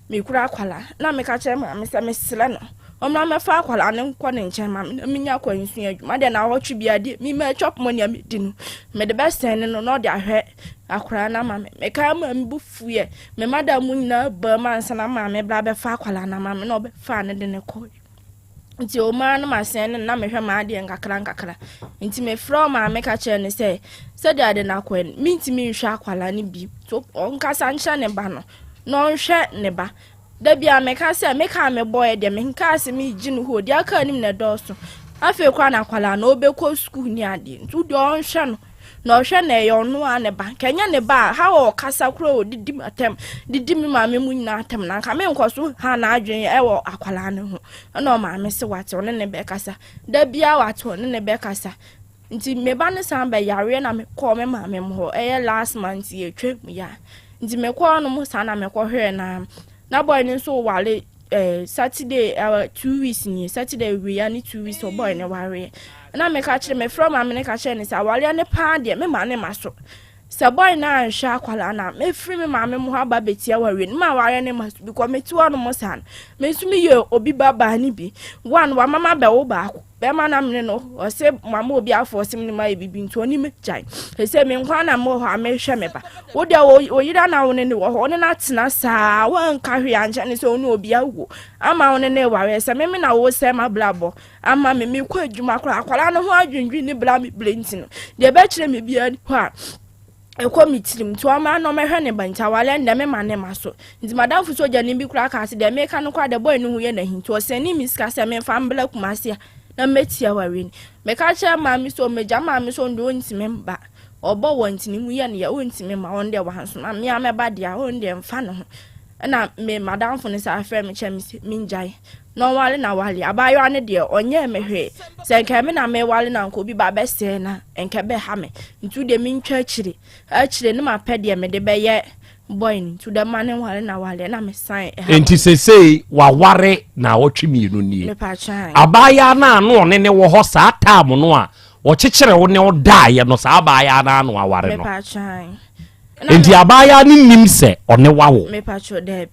mekura akwadaa. Na meka kyerɛ maame sɛ mesrɛ no ɔmmra mmɛfa akwadaa no nkɔ ne nkyɛn ma me na menya kwan nsua adwuma. Deɛ naawɔtwe biara deɛ me ma chop money a medi no mede bɛsɛn ne no na ɔde ahwɛ akwadaa no ama me. Mekae maa me bo fuiɛ. Me madam mu nyinaa baa mu ansa na maame bra bɛfa akwadaa no ama me na ɔbɛfaa no de no kɔe. Nti ɔmaa no masɛn no na mehwɛ m'adeɛ nkakra nkakra. Nti mefrɛ ɔmaame ka kyerɛ no sɛ sɛdeɛ ade no akɔɛ no mentumi nhwɛ akwadaa no bi. So ɔnkasa nkyerɛ ne ba no na ɔnhwɛ ne ba. Da bi a meka sɛ meka a mebɔɛ deɛ menkaa sɛ megye no hɔ deɛ aka anim na ɛdɔɔso. Afei koraa na akwadaa no ɔbɛkɔ sukuu ne adeɛ nti wodeɛ ɔnhwɛ no na ɔhwɛ na ɛyɛ ɔno a ne ba nka ɛnyɛ ne ba a ha wɔ ɔkasa koraa ɔdidi m'atɛm didi me maame mu nyinaa atɛm na nka menkɔ so ha n'adwene ɛwɔ akwadaa no ho ɛna ɔmaame se wate ɔne ne bɛkasa da biara wate ɔne ne bɛkasa nti me ba no san bɛyareɛ na mekɔɔ me maame mu hɔ ɛyɛ last month yɛtwa mu ya nti mekɔɔ no mu saa na mekɔhwɛɛ na na bɔyɛ no nso wale. eh, Saturday 2 weeks nie, Saturday wia ne 2 weeks ɔbɔe ne wareɛ. Na meka kyerɛ, mefrɛ maame no ka kyerɛ ne sɛ awareɛ ne paa deɛ, mema ne ma so. Sɛ boy no anhwɛ akwadaa no a, mɛfiri me maame mo hɔ aba abɛtia awareɛ no ma awareɛ no ma so, because mete hɔ nom saa no, me nso meyɛ obi ba baa no bi. One, wama mabɛwo baako. Bɛrima no amene no, ɔse mama obi afɔɔse me ne ma yɛ biribi nti ɔne me gyae. Ɛsɛ me nkwa na mewɔ hɔ a mehwɛ me ba. Wo deɛ wo yere na wo ne ne wɔ hɔ, wo ne no atena saa, woanka hwee ankyɛ ne sɛ wo ne obi awo ama wo ne ne ware. Sɛ meme na wo sɛ m'abrabɔ ama me, mekɔ adwuma koraa, akwadaa no ho adwendwen ne bra me brɛ nti no, deɛ ɛbɛkyerɛ me biara ni hɔ a ɛkɔ me tirim. Nti ɔma na ɔmɛhwɛ ne ba nti awareɛ no deɛ mema ne ma so. Nti madamfo sogyani bi koraa kaa sɛ deɛ meka no koraa deɛ boy no ho yɛ n'ahi, nti ɔsɛne me sika sɛ memfa mbra Kumasi a na mɛtia awareɛ no. Meka kyerɛ maame sɛ ɔmɛgya maame sɛ ɔno deɛ ɔntumi mba, ɔbɔ wɔ nti ne mu yɛ no yɛ, ɔntumi mma, ɔno deɛ wansoma me a mɛba deɛ a ɔno deɛ mfa ne ho. Ɛna me madamfo no saa frɛ me kyerɛ me sɛ mengyae na ɔnware na ware abaayewa no deɛ ɔnyɛɛ me hwee, sɛ nka me na meware na nka obi ba bɛsɛe na nka ɛbɛha me, nti deɛ mentwa akyire akyire ne mapɛ deɛ mede bɛyɛ boy no, nti dɛ ma ne nware na ware na mesan ɛha. Nti sesei waware na awɔtwe 2 nie? Abaayewa no a no ɔne ne wɔ hɔ saa taam no a wɔkyekyere wo ne wo daeɛ no, saa abaayewa no ano aware no? Nti abaayewa no nim sɛ ɔne wawo?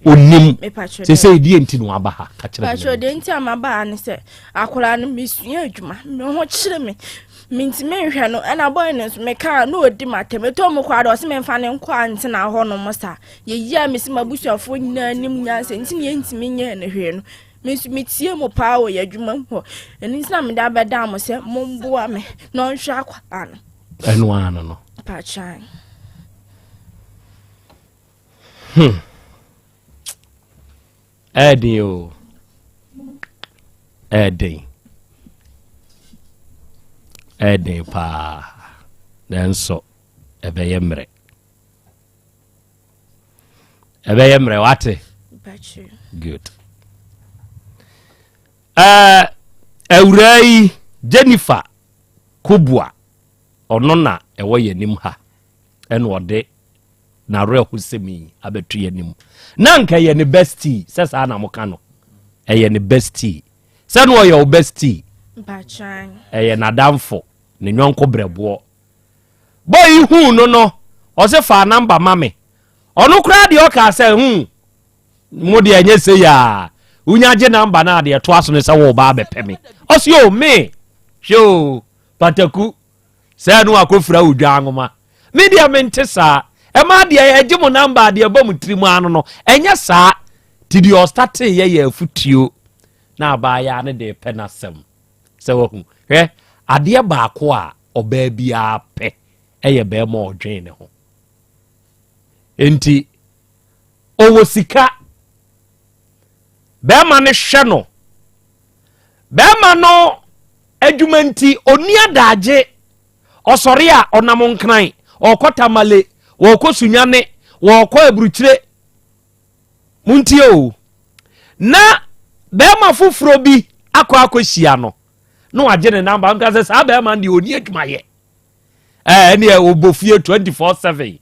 Onim. Sesei deɛ nti na waba ha, ka kyerɛ me. Deɛ nti a maba ha ne sɛ akwadaa no mesua adwuma, me ho kyerɛ me, mentumi nhwɛ no. Ɛna boy no nso mekaa na ɔdi m'atɛm, ɛtɔ mu koraa deɛ ɔse memfa ne nkɔ antena hɔ nom saa. Yɛyi a mesi m'abusuafoɔ nyinaa nim nyansa nti ne yɛntumi nyɛɛ no hwee no, me nso metie mo paa wɔ yɛ adwuma mu hɔ, ɛno nti na mede abɛda mo sɛ momboa me na ɔnhwɛ akwadaa no. Ɛno ara no. Pakyan. Ɛɛden o, ɛɛden, ɛɛden paa, nanso ɛbɛyɛ mmerɛ, ɛbɛyɛ mmerɛ, wate? Good. Ɛɛ awuraa yi Jennifer Kobua, ɔno na ɛwɔ yɛn anim ha, ɛna ɔde n'awerɛhosɛm yi abɛto yɛn anim. Na nka ɛyɛ ne bestie, sɛ saa na moka no, ɛyɛ ne bestie, sɛ no ɔyɛ wo bestie, ɛyɛ n'adamfo, ne nyɔnko brɛboɔ. Boy yi huu no, ɔse fa number ma me. Ɔno koraa deɛ ɔkaa sɛ mo deɛ ɛnyɛ sɛ yi a wonya gye number no a, deɛ ɛtoa so no sɛ wo ba abɛpɛ me. Ɔse o me hwɛ o pataku sɛ no akɔfira wo dwa nwoma, me deɛ mente saa. Ɛma deɛ ɛgye mo number deɛ ɛbɔ mo tiri mu ano no, ɛnyɛ saa. Ti deɛ ɔstate yɛ yɛ afutuo na abaayaa no de pɛ n'asɛm sɛ wahu. Hwɛ, adeɛ baako a ɔbaa biara pɛ ɛyɛ bɛrima ɔdwen ne ho. Nti ɔwɔ sika, bɛrima no hwɛ no, bɛrima no adwuma nti ɔni adagye, ɔsɔre a ɔnam Nkran, ɔkɔ Tamale, wɔkɔ Sunyane, wɔkɔ aburukyire. Montie o, na bɛrima foforɔ bi akɔ akɔhyia no na wagye ne number. Nka sɛ saa bɛrima no deɛ ɔni adwumayɛ, ɛneɛ ɔbɔ fie 24/7,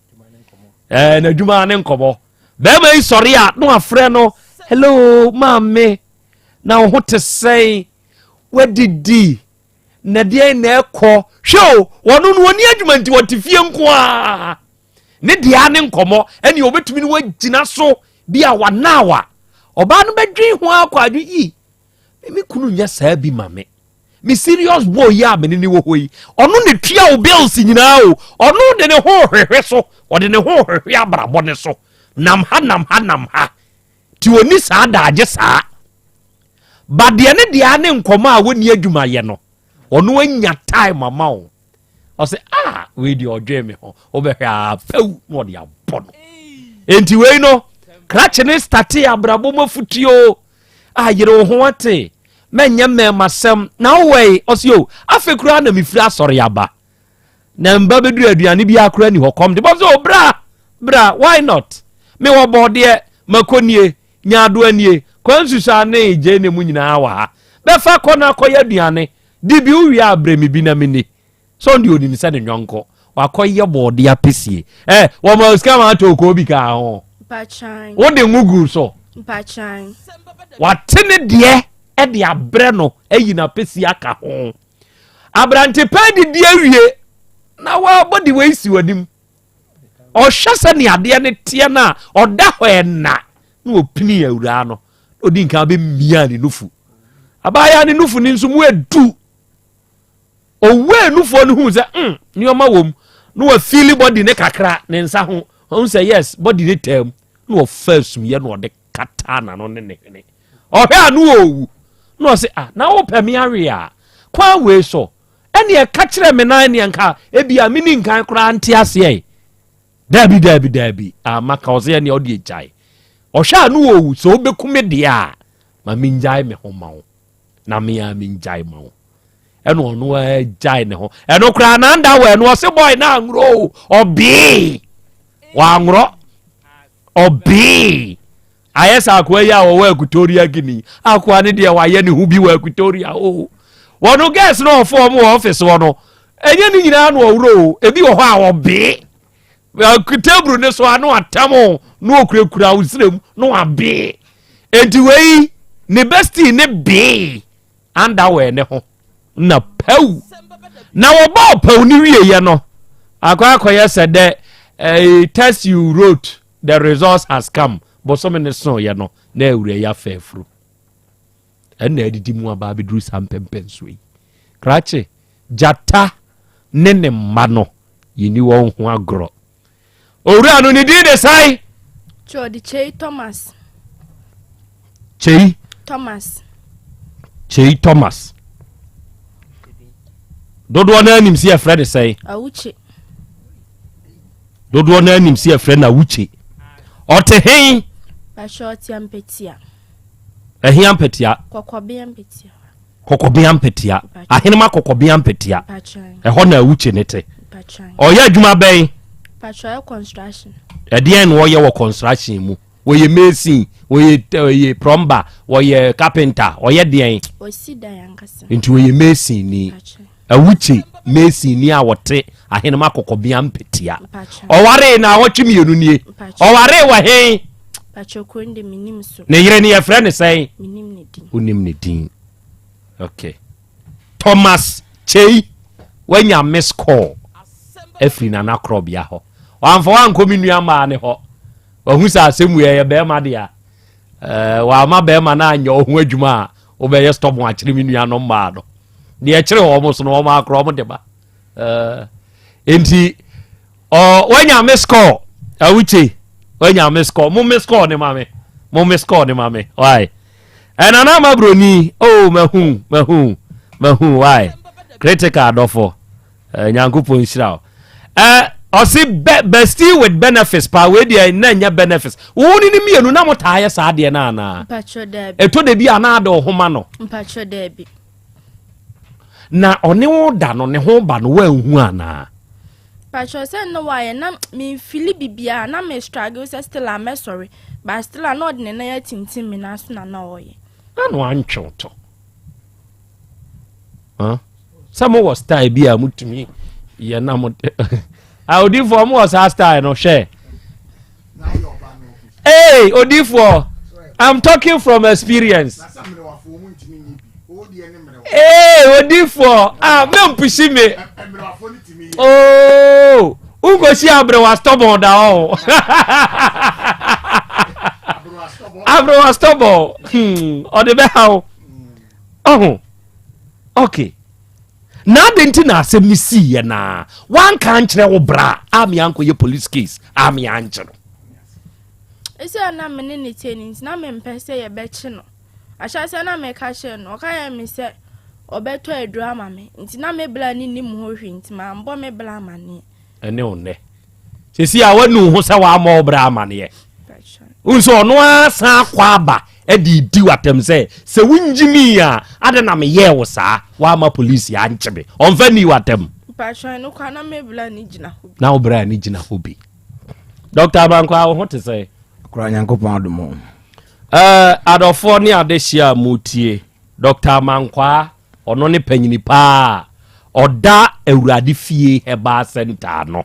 n'adwuma ne nkɔmmɔ. Bɛrima yi sɔre a na wafrɛ no, "Hello maame, na wo ho te sɛn? Wadidi? Na deɛn na ɛkɔ?" Hwɛ o, wɔno no ɔni adwuma nti wɔte fie nko a ne deɛ ne nkɔmmɔ. Ɛne ɔbɛtumi no wagyina so bi a wanawa ɔbaa no bɛdwen ho akɔ adwe yi, me kunu nyɛ saa bi ma me. Me serious boy yi a mene ne wɔ hɔ yi, ɔno ne tua wo bills nyinaa o. Ɔno de ne ho hwehwɛ so, ɔde ne ho hwehwɛ abrabɔ ne so, nam ha, nam ha, nam ha, nti ɔni saa daagye saa ba deɛ ne deɛ ne nkɔmɔ a wɔnni adwumayɛ no, ɔno anya time ama wo. Ɔsɛ ah, wei deɛ ɔdwen me ho. Wobɛhwɛ a pɛw na ɔde abɔ no. Enti wei no krakye ne start abrabɔ mu afutuo a yere wo ho ate, mɛnyɛ mmɛɛmasɛm na wowɔ yi. Ɔsɛ o, afei koraa na mefiri asɔre aba na mba bɛduru, aduane bi akora ni hɔ, kɔm de bɔ sɛ o, bra bra, why not? Mewɔ bɔɔdeɛ, mako nie, nyaadoa nie, kwan susu ne gye ne mu nyinaa wɔ ha. Bɛfa kɔ na akɔyɛ aduane di bi, wowie a brɛ me bi na menni. Sɛ ɔno deɛ onim sɛ ne nyɔnko wakɔyɛ bɔɔde apɛsie ɛ, wɔma sika ma atɔ okoo bi kaa ho, wode ngo gu so. Mpakyan. Wate ne deɛ de abrɛ no ayi n'apɛsi aka ho. Aberante pɛ didi awie na wabɔ de wei si w'anim. Ɔhwɛ sɛ ne adeɛ no teɛ no a ɔda hɔ ɛna na ɔpini awuraa no na ɔdi nkan bɛmia ne nufu. Abaayewa ne nufu no nso mu edu. Owuee nufoɔ no huu sɛ mm nneɛma wɔ mu na wafili body ne kakra ne nsa ho ɔhu sɛ yes body ne taa mu na ɔfa asumyɛ na ɔde kataa n'ano ne ne hwene ɔhwɛ a no ɔwu na ɔse ah na wopɛ me awe a kwan wei so ɛne ɛka kyerɛ me nan neɛ nka ebi a meni nkan koraa nte aseɛ daabi daabi daabi ama ka ɔsɛ ɛneɛ ɔde agyae ɔhwɛ a no ɔwu sɛ wobɛku me deɛ a ma mengyae me ho ma wo na me a mengyae ma wo ɛna ɔno ara gyae ne ho ɛno koraa nanda wɔ ɛno ɔse bɔe na anworɔ o ɔbee wanworɔ ɔbee ayɛ sɛ akoa yi a wɔwɔ akutoria gini akoa ne deɛ wayɛ ne ho bi wɔ akutoria o wɔno gɛs na ɔfo ɔmo wɔ ɔfis hɔ no ɛnyɛ ne nyinaa na ɔworɔ o ebi wɔ hɔ a ɔbee teburu ne so ano atam o na ɔkurakura wo serɛ mu na wabee enti wei ne bestie ne bee underwear ne ho na pɛw na wɔbɔɔ pɛw no wieɛ no akɔ akɔyɛ sɛ dɛ eh, test you wrote the results has come bosome ne soeɛ no na awura yi afa afuru ɛna adidi mu aba abɛduru saa mpɛmpɛnsoɔ yi krakye gyata ne ne mma no yɛni wɔn ho agorɔ Owura no ne din de sɛn? Kyɛ Kyei Thomas. Kyei. Thomas. Kyei Thomas. Dodoɔ no anim si yɛfrɛ ne sɛn? Awukye. Dodoɔ no anim si yɛfrɛ no Awukye. Ɔte hen? Bahyɛ ɔte ampatia. Ɛhe ampatia? Kɔkɔbea mpatia. Kɔkɔbea mpatia. Ahenema kɔkɔbea mpatia. Ɛhɔ na Awukye ne te. Ɔyɛ adwuma bɛn? Ɛdeɛn na ɔyɛ wɔ construction mu? Wɔyɛ mason, wɔyɛ wɔyɛ plumber, wɔyɛ carpenter, ɔyɛ deɛn? Nti wɔyɛ mason ni. Awukye mason ni a wɔte ahenema kɔkɔbea mpatia. Ɔwaree na awɔtwe mmienu nie. Ɔwaree wɔ he? Ne yere ne yɛfrɛ ne sɛn? Wonim ne din. Okay. Thomas Kyei wanya miss call afiri Nana Korɔbea hɔ. Wamfa wankɔ me nua maa ne hɔ. Wahu sɛ asɛm wei ɛyɛ bɛrima dea. Ɛɛ wama bɛrima no anyɛ ɔho adwuma a wobɛyɛ stubborn akyere me nuanom mmaa no. Deɛ ɛkyere wɔn so no wɔn akorɔ wɔn de ba. Ɛɛ nti Ɔ wanya me score awuche wanya me score mo me score ne ma me mo me score ne ma me why ɛna na ama broni oh mahu mahu mahu why critical adɔfo eh, nyankopɔn nhyira wo eh, ɔse be, bestie with benefits paa wei deɛ na nyɛ benefits wo ne ne mmienu na mo taa yɛ saa deɛ no anaa ɛtɔ da bi anaa de ɔhoma no mpakyɛ daabi na ɔne wo da no ne ho ba no woanhu anaa Pakyɛw sɛ na wayɛ na me nfili bibiaa na me struggle sɛ still a mɛsɔre but still a na ɔde ne nan atintim me nan so na na ɔyɛ. Na na wantwe wo to. Huh? Sɛ mo wɔ style bi a motumi yɛ na mo a odifoɔ mo wɔ saa style no hwɛ. Hey, odifoɔ, I'm talking from experience. Hey, odifoɔ, ah, mempusi me. Oh, wonkosi aberewa stubborn da hɔ. Aberewa stubborn, hmm, ɔde bɛha wo. Ɔho, okay. Na adɛn nti na asɛm no siiɛ na wanka ankyerɛ wo bra a me ankɔyɛ police case a me ankye no? Ɛsɛ na me ne ne tie no nti na mempɛ sɛ yɛbɛkye no. Ahyɛaseɛ na meka kyerɛ no, ɔka kyerɛ me sɛ ɔbɛtɔ aduro ama me nti na me bra no nnim ho hwee nti mambɔ me bra amaneɛ. Ɛne wo nnɛ. Sɛsi a wanu wo ho sɛ wammɔ wo bra amaneɛ. Wohu sɛ ɔno ara san akɔ aba de di w'atɛm sɛ sɛ wongyimii a adɛn na meyɛɛ wo saa woamma polisi ankye me. Ɔmfa nnii w'atɛm. Mpakyɛ no kwa na me bra no gyina hɔ bi. Na wo bra no gyina hɔ bi. Dr. Abankwaa wo ho te sɛ? Kora Nyankopɔn adom o. Eh, adɔfoɔ ne adehyeɛ a motie, Dɔkta Amankwaa, ɔno ne panyini paa a ɔda Awurade Fie Herbal Center ano.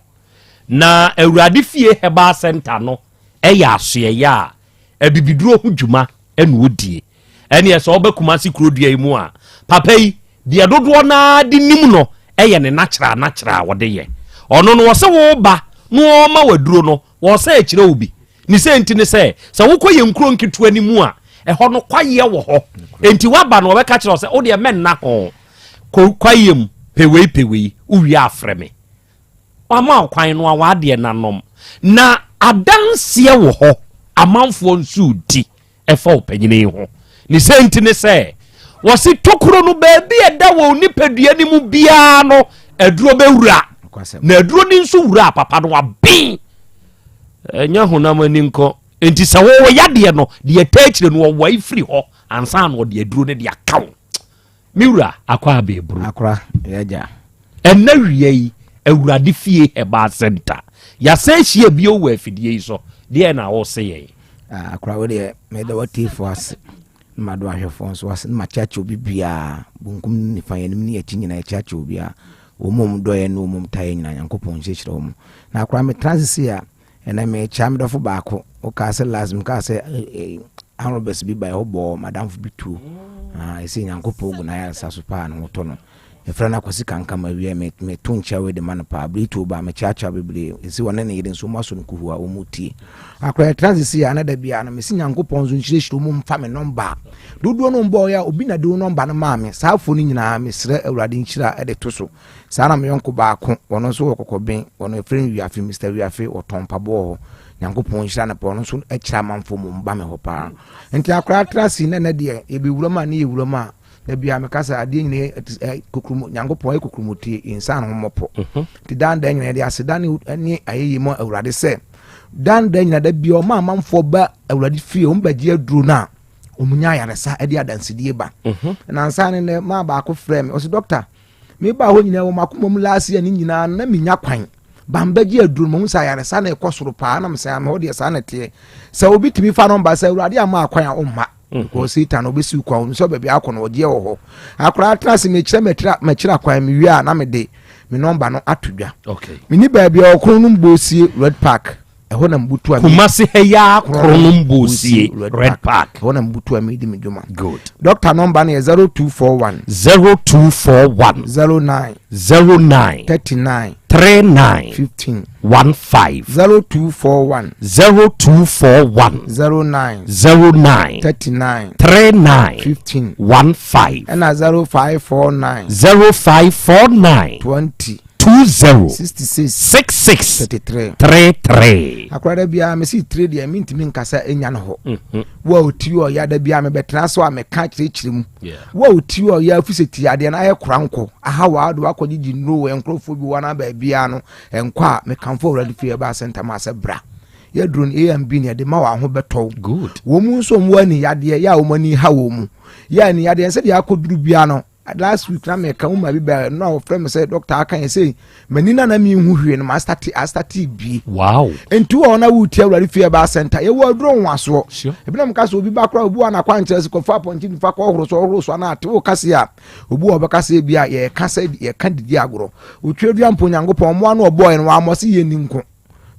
Na Awurade Fie Herbal Center no yɛ asoɛeɛ a Abibiduro ho dwuma ɛna ɔdie. Ɛneɛ sɛ ɔba Kumasi kurodua yi mu a, papa yi deɛ dodoɔ no ara de nim no yɛ ne natural natural a ɔde yɛ. Ɔno no ɔse woba na ɔma wo aduro no, ɔsan kyerɛ wo bi. Ne sɛ nti ne sɛ, sɛ wokɔ yɛn nkuro nketewa no mu a, ɛhɔ no kwaeɛ wɔ hɔ. Enti woaba no ɔbɛka kyerɛ wo sɛ wodeɛ mɛnna ho, kɔ kwaeɛ mu, pɛ wei pɛ wei, wowie a frɛ me. Wama wo kwan no a w'adeɛ no anom. Na adanseɛ wɔ hɔ, amanfoɔ nso redi ɛfa ɔpanyini yi ho. Ne sɛ nti ne sɛ, wɔse tokuro no baabi a ɛda wɔ nipadua no mu biara no, aduro bɛwura. Na aduro no nso wura a papa no waben. Ɛnyɛ honam ani nkɔ. Enti sɛ wɔwɔ yadeɛ no, deɛ ɛtaa akyire no wɔwae firi hɔ ansa na ɔde aduro no de aka wo. Me wura akɔ abɛɛburu. Akora, yɛ agya. Ɛnna wia yi, Awurade fie Herbal Center. Yɛasan ahyia bio wɔ afidie yi so. Deɛ na wose yɛn? Ah, akora wo deɛ, meda w'atiefoɔ ase, na mado ahwɛfoɔ nso ase, na makyeakyea obi biara, bonkum ne nifa, yɛn anim ne yɛn akyi nyinaa, yɛkyeakyea obiara. Wɔn a wɔdɔ yɛn ne wɔn a wɔtaa yɛn nyinaa, Nyankopɔn nhyirahyira wɔn. Na akora metena ase sei a, Ɛnɛ mekyea me dɔfo baako. Wokaa sɛ last mekaa sɛ armed robbers bi bae hɔ bɔɔ madamfo bi tuo. Ah, ɛsɛ Nyankopɔn gu n'ayaresa so paa ne ho tɔ no. Yɛfrɛ no Akwasi Kankam awia me meto nkyia wei de ma no paa. Bere tuo baa mekyeakyea bebree. Ɛsɛ wɔne ne yere nso wɔn asɔ no kuhu a wɔn tie. Akora yɛtra ase si a na da biara no mesi Nyankopɔn nso nhyirahyira wɔn mfa me nɔmba. Dodoɔ no mbɔɔ yɛ a obi na de wo nɔmba no maa me. Saa afoɔ no nyinaa mesrɛ Awurade nhyira de to so. Saa na me yɔnko baako, ɔno nso wɔ Kɔkɔben, ɔno yɛfrɛ no Wiafe, Mister Wiafe, ɔtɔn mpaboa wɔ hɔ. Nyankopɔn nhyira no paa, ɔno nso kyerɛ amanfoɔ mmom ba me hɔ paa. Nti akwadaa tra ase na ɛnɛ deɛ yɛbɛwura mu a ne yɛwura mu a, da biara meka sɛ adeɛ nyina yɛ kokromo, Nyankopɔn yɛ kokromotie, yɛnsa ne ho mmɔpɔ. Mhm. Nti dan da nyina yɛde aseda ne ne ayɛyie mu Awurade sɛ, dan da nyina da biara ɔma amanfoɔ ba Awurade fie, wɔn bɛgye aduro no a, wɔn nya ayaresa de adansedie ba. Mhm. Nansa ne nɛ maa baako frɛ me, ɔsɛ dɔkta, Mebaa hɔ nyinaa wɔ m'akoma mu last year ne nyinaa na menya kwan bambɛgye aduro no mahu sɛ ayaresa na ɛkɔ soro paa na mesɛ amehɔ deɛ saa na ɛteɛ sɛ obi tumi fa nɔmba sɛ awurade ama akwan a ɔmma mhm. because satan ɔbɛsiw kwan ɔnim sɛ baabi akɔ no ɔgyeɛ wɔ hɔ akoraa tena ase mekyerɛ mɛkyerɛ akwan mewie a na mede me nɔmba no ato dwa meni baabi a ɔkono no mbɔsie red park ɛhɔ na mbutu a Kumasi ha yi ara Kronom Bosie Red Park. Ɛhɔ na mbutu a medi me dwuma. Good. Doctor number no yɛ 0241. 0241. 09. 09. 39. 39. 15. 15. 0241. 0241. 09. 09. 39. 39. 15. 15. Ɛna 0549. 0549. 20. 20 66 66 33 33. Akora da biara mesi tire deɛ mentumi nkasa nya no hɔ mhm. wo a ɔtiri ɔya da biara mebɛtena so a meka kyerɛkyerɛ mu wo a ɔtiri ɔya afi sɛ ti adeɛ no ayɛ kora nkɔ aha waa de wakɔgyegye nnuro wɔ nkurɔfoɔ bi wɔn baabiara no nkɔ a mekamfo awurade fie ɛbaa sɛ ntam asɛ bra yɛduro no amb ne ɛde ma wɔn ho bɛtɔw wɔn mu nso wɔn ani yadeɛ yɛ a wɔn ani ha wɔn mu yɛ ani yadeɛ sɛdeɛ akɔduru biara no Last week na meka wo ma bi bɛɛ no a wɔfrɛ me sɛ doctor aka yɛ sɛ m'ani na na menhu hwee no maastate astate bie. Wow. Nti wɔ na wotie awurade fie ɛbaa center yɛwɔ aduro nwasoɔ. Sure. Ebi na meka sɛ obi ba koraa obi wɔ anakwa nkyerɛ sɛ kɔfa apɔnkye nifa kɔ ɔhoro so ɔhoro so ana ate wo kase a obi wɔ ɔbɛka sɛ ebi a yɛka sɛ yɛka didi agorɔ. Otwa dua mpo Nyankopɔn mmoa no ɔbɔɔ yɛn wɔammɔ se yɛnni nko.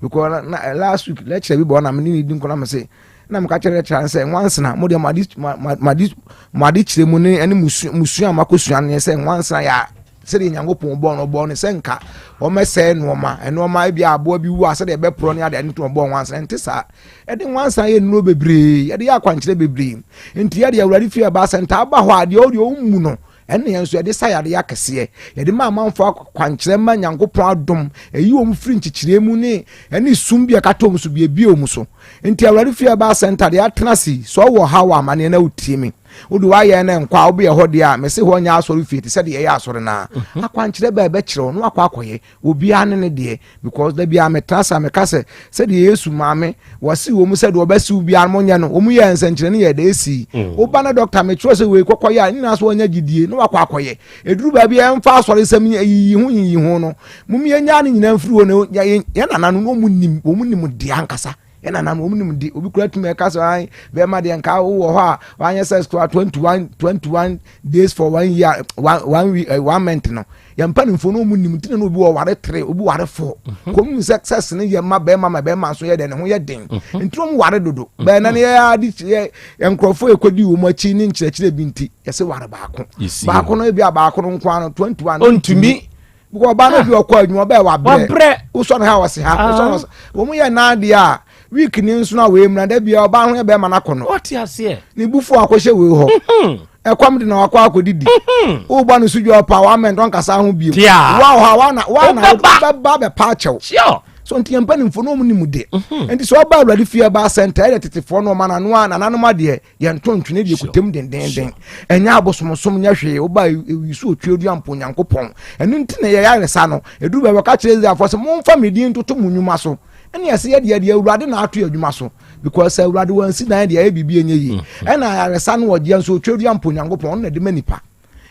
Because na eh, last week lecture bi bɔ na me ne ne di nko na me se na meka kyerɛ lecturer no sɛ nwansena mo deɛ mo ade mo ade mo ade kyerɛ mu ne ɛne musua a moakɔsua no sɛ nwansena yɛ sɛdeɛ nyankopɔn bɔɔ no ɔbɔɔ no sɛ nka wɔmɛsɛe nnoɔma nnoɔma ebi aboa bi wu a sɛdeɛ ɛbɛporɔ ne adeɛ nti ɔbɔɔ nwansena nte saa ɛde nwansena yɛ nnuro bebree yɛde yɛ akwankyerɛ bebree nti yɛde awurade fie ɛba sɛ ntaa ba hɔ a deɛ ɔdeɛ ɔmmu no Ɛnna yɛn nso yɛde sa yareɛ akɛseɛ. Yɛde ma amanfoɔ akwankyerɛ ma Nyankopɔn adom ɛyi wɔn firi nkyekyereɛ mu ne ɛne sum bi a ɛkata wɔn so biebie wɔn so. Nti Awurade fie ɛbaa center deɛ atena ase yi, sɛ ɔwɔ haw a amaneɛ na wotie me. Wode wayɛ na nkɔ a wobɛyɛ hɔ deɛ a, mese hɔ nyɛ asɔre fie te sɛ deɛ yɛyɛ asɔre no ara. Mhm. Akwankyerɛ bɛɛ bɛkyerɛ wo na wakɔ akɔyɛ. Obiara ne ne deɛ because da biara metra ase a meka sɛ sɛdeɛ Yesu maame wɔsi wɔn sɛ deɛ ɔbɛsiw biara mo nyɛ no wɔn yɛ nsɛnkyerɛnne yɛ deɛ esi mm. woba na dɔkta mekyerɛ sɛ wei kɔkɔ yɛ a ne nyinaa so wɔnyɛ gyidie na wakɔ akɔyɛ eduru baabi a ɛmfa asɔre nsɛm yiyi ho yiyi ho no mo yɛn nyaa ne nyinaa mfiri hɔ na yɛn nana no wɔn nim wɔn nim deɛ ankasa yɛn nana no wɔn nim de obi kura tumi ɛka sɛ ayi bɛrima deɛ nka wowɔ hɔ a wanyɛ sɛ square 21 21 days for one year one one week eh, one month no. Yɛn mpanimfoɔ no wɔn nim nti na na obi wɔ ware tere obi ware fɔ mhm. kɔm nim sɛ sɛs no yɛ ma bɛrima ma bɛrima nso yɛ dɛ ne ho yɛ den mhm. nti wɔn ware dodo mhm. bɛn na ne yɛ adi yɛ nkurɔfoɔ ekodi wɔn akyi ne nkyerɛkyerɛ bi nti yɛsɛ ware baako baako no ebi a baako no nko ano 21 ontumi because ɔbaa no bi ɔkɔ adwuma ɔbɛyɛ wabrɛ wosɔ no ha ɔse ha wosɔ no ah. wɔn yɛ naadeɛ a week ni nso na wei mu na da bia ɔbaa ho yɛ bɛrima no akɔ no ɔte aseɛ ne bufu akɔhyɛ wei hɔ mhm. ɛkɔm de na wakɔ akɔdidi mhm. wobɔ no so dwa ɔpa wamɛn dɔn kasa ho bio wa wɔ ha wana wana wobɛba bɛpa akyɛw so nti yɛn mpanimfoɔ no wɔn nim de mhm. nti sɛ ɔba awurade fie ba sɛnta ɛyɛ tetefoɔ no ɔma nano a nananom adeɛ yɛn to ntwene deɛ kutam dendenden ɛnyɛ abosomsom nyɛ hwee woba ewi so otwe dua mpo nyankopɔn ɛno nti na yɛyɛ ayaresa no ɛduru baabi ɔka kyerɛ Israelfoɔ sɛ momfa me din ntoto mo nnwuma so ɛne ɛsɛ yɛ deɛ deɛ awurade na ato yɛ adwuma so because sɛ awurade wansi dan deɛ ɛyɛ biribi ɛnyɛ yie mm. ɛna ayaresa no ɔgyeɛ nso otwa dua mpo nyankopɔn ɔno na ɛde ma nipa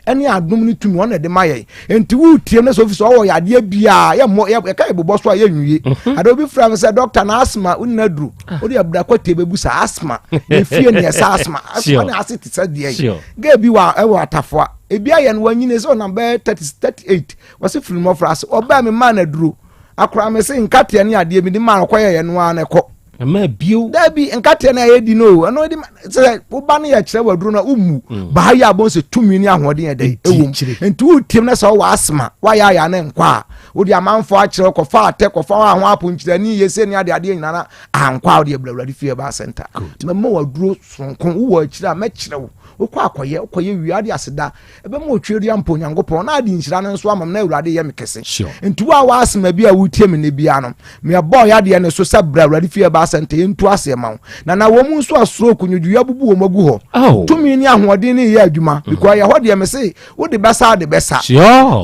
ɛne adom ne tumi ɔno na ɛde ma yɛn nti wotie no sɛ ofi sɛ ɔwɔ yadeɛ biara yɛmmɔ yɛka yɛbobɔ so a yɛnwie mhm. ade obi frɛ me sɛ dɔkta na asma wonyina duru ah. wode abura kɔte bɛbu sa asma na efie ne ɛsɛ asma asma ne ase te sɛ deɛ yi gɛ bi wɔ ɛwɔ atafoa ebi ayɛ no wanyini sɛ ɔnam bɛyɛ 38 wɔse firi mmɔfra ase ɔbaa me maa no aduro Akora me se nkateɛ ne adeɛ bi de maa no kɔyɛ yɛ no ara na ɛkɔ. Ɛma bio. Dabi nkateɛ no a yɛdi no o ɛno de sɛ woba no yɛ kyerɛ waduro no womu mm. baa yɛ abɔn sɛ tumi ne ahoɔden yɛ dɛ ɛwɔ mu nti wotim no sɛ wowɔ asoma woayɛ ayɛ ne nkɔ a wode amanfoɔ akyerɛ kɔfa atɛ kɔfa wɔ ho aponkyerɛni yɛ sɛ ne ade adeɛ nyinaa na ankɔ a wode abura awurade fie ɛba center mɛma waduro soronko wowɔ akyire a mɛkyerɛ wo wokɔ akɔyɛ wokɔyɛ wie ade aseda Ɛbɛma otweadua mpo Onyankopɔn na ade nhyira no nso ama me na Awurade yɛ me kɛse. Nti wo a w'asema bi a wotie me nnɛ biara no, meɛbɔ yadeɛ no so sɛ bra Awurade fie ɛba asɛnta yɛntu aseɛ ma wo. Na na wɔn nso a stroke nwodwoeɛ abubu wɔn agu hɔ. Tumi ne ahoɔden ne yɛ adwuma. Mm. Because yɛ hɔ deɛ me se wode bɛsa wode bɛsa.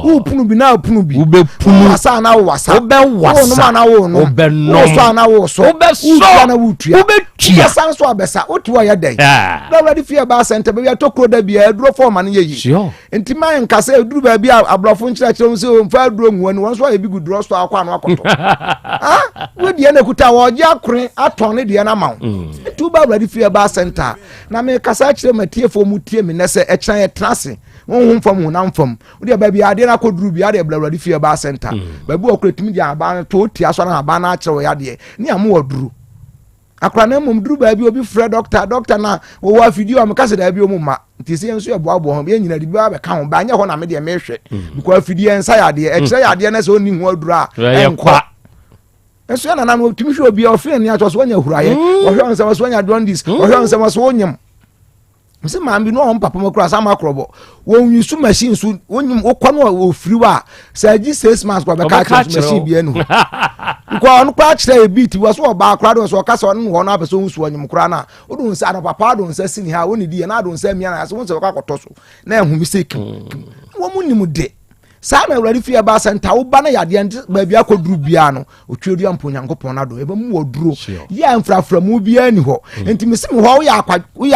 Wopunu bi na apunu bi. Wobɛpunu. Wowasa na wowasa. Wobɛwasa. Wonom ana wonom. Wobɛnom. Wosɔ ana wosɔ. Wobɛsɔ. Wotua na wotua. Wobɛtua. Wobɛsa nso abɛsa. Wote hɔ yɛ dɛn? Na Awurade fie ɛba asɛnta baabi a tokuro da biara aduro fɔm ma no yɛ yie. Nti ma nka sɛ eduru baabi a aborɔfo nkyerɛkyerɛ wɔn sɛ wɔmfa aduro ngu ani wɔn nso ayɛ bi gu drug store akɔ ano akɔtɔ. Ah, wo deɛ na ekuta wɔgye akore atɔn ne deɛ no ama wo. Mm. Nti woba Awurade fie ɛba asɛnta na mekasa akyerɛ m'atiefoɔ mu tie me nnɛ sɛ ɛkyerɛ yɛ tena ase honhom fam honam fam wodeɛ baabi adeɛ no akɔduru bi adeɛ bla Awurade fie ɛba asɛnta mm. baabi wɔ kora tumi de aban no to tia so na aban no akyerɛ wɔ yadeɛ ne amo wɔ duru Akora no mmom duru baabi obi frɛ dɔkta, dɔkta na wɔwɔ afidie a wɔka sɛ daabi wɔn mma. Nti sɛ yɛn nso yɛboaboa ho, yɛn nyina de bi abɛka ho, ba nyɛ hɔ na me deɛ mehwɛ. Mm. Because afidie nsa yɛ adeɛ, ɛkyerɛ yɛ adeɛ na sɛ ɔnni ho aduru a, ɛnkɔ. Nso yɛ nana no ɔtumi hwɛ obi a ɔfiri ani atɔ so wanya huraeɛ, mm. ɔhwɛ nsɛm so wanya jaundice, ɔhwɛ nsɛm so wonyam. sɛ maame bi no ɔn papa mu kura sama akorɔbɔ wɔn yi so machine so wɔn wɔkɔ no ofiri wa sɛ agyi six months kɔ ɔbɛka akyerɛ so machine bi ɛnu nkɔ ɔno kora akyerɛ ebi ti wɔ so ɔbaa kora de wɔ so ɔka sɛ ɔno wɔn apɛ sɛ ɔn so ɔnyim kora na ɔdo nsa ano papa ɔdo nsa si ne ha wɔn di yɛ na ɔdo nsa mia na ase wɔn sɛ ɔkɔ akɔtɔ so na ɛho mi sɛ kim kim wɔn mu nim de. Saa na Awurade fie ɛbaa sɛ nta woba na yadeɛ nte baabi akɔduru biara no otweadua mpo Onyankopɔn no adɔ ɛbɛmu wɔ duro yɛ a mfraframu biara ni hɔ mm. nti mese me hɔ woyɛ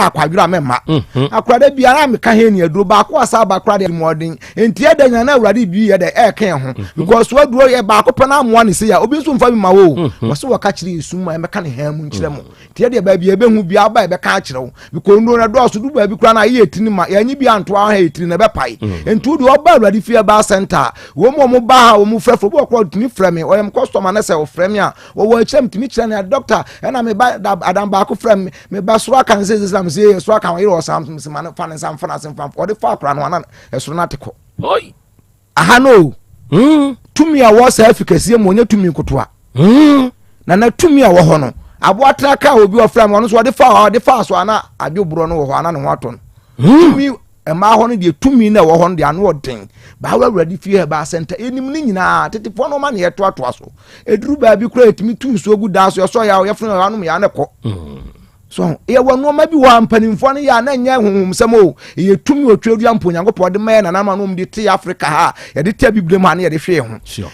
akwadwerɛ a mɛmma mm-hmm. akorada biara meka he ni aduro baako asa aba kora deɛ mmɔden nti ɛda nyina na Awurade bi yɛ dɛ ɛɛka yɛn ho mm-hmm. because waduro yɛ baako pɛ no amoa ne se ya obi nso mfa bi ma wo mm-hmm. wɔ se wɔka kyerɛ yɛ sum ma ɛmɛka ne han mu nkyerɛ mo nti ɛdeɛ baabi a ɛbɛhu bi aba ɛbɛka akyerɛ wo because nnuro no dɔɔso du baabi koraa na ayɛ etiri ma yɛnye bi anto aha etiri na ɛbɛpae mm. nti wode ɔba awurade fie ɛba center a wɔn mu wɔn ba ha wɔn frɛfrɛ obi wɔ korɔ tumi frɛ me ɔyɛ me customer ne sɛ ɔfrɛ me a wɔwɔ akyerɛ me tumi kyerɛ ne doctor ɛna me ba adam baako frɛ me me ba soro aka ne sɛ sɛ sɛ sɛ soro aka ɔyere ɔsan sɛ ma ne fa ne nsa mfa n'ase mfa ɔde fa akora no ana ɛsoro no ate kɔ aha no o hmm. tumi a wɔ saa afi kɛseɛ mu ɔnyɛ tumi nkotoa hmm. na na tumi a wɔ hɔ no aboa tena kaa obi ɔfrɛ mi ɔno nso ɔde fa ɔde fa so ana adwo borɔ no wɔ hɔ ana ne ho atɔ no hmm. tumi mmaa hɔ no deɛ tumi na ɛwɔ hɔ no deɛ ano ɔden baawa awurade fie ha baa sɛnta enim ne nyinaa tetefoɔ no ɔma ne yɛtoatoa so eduru baabi koraa etumi tu nsuo gu dan so yɛsɔ yɛ a yɛfunu yɛ anom yɛ ano kɔ. So ho? Yɛwɔ nneɛma bi wɔ a mpanimfoɔ no yɛ a na ɛnyɛ honhomsɛm o. Ɛyɛ tumi otweadua mpo Onyankopɔn de ma yɛ nananom a na wɔn de te Afrika ha a yɛde te abibire mu ha na yɛde hwee ho.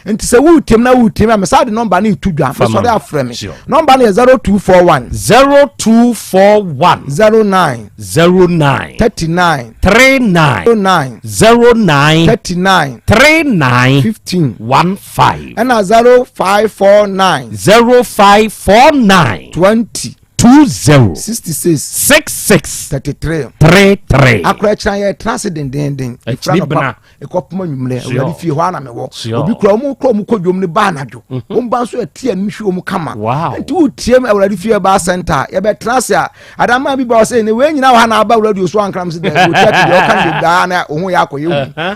Nti sɛ woretim na woretim a mesaa de nɔmba no reto dwa. Mesɔre afrɛ me. Nɔmba no yɛ 0241. 0241. 09. 09. 39. 39. 09. 09. 39. 39. 15. 15. Ɛna 0549. 0549. 20. 20 66 66 33 33. Akorakyerɛ yɛ tena ase dendenden. Akyiri bena. Ɛkɔpem anwummerɛ Sure. awurade fie hɔ ana mewɔ. Sure. Obi kura wɔn kura wɔn kɔ dwom no ba anadwo. Wɔn ba nso ɛte anim hwɛ wɔn kama. Wow. Nti wotie mu awurade fie ba center yɛbɛtena ase a adama bi ba ɔsɛ ne wei nyinaa wɔ ha na aba awurade osu ankram sɛ dɛ wotia te deɛ ɔka no bebree na ohun yɛ akɔyɛ hu.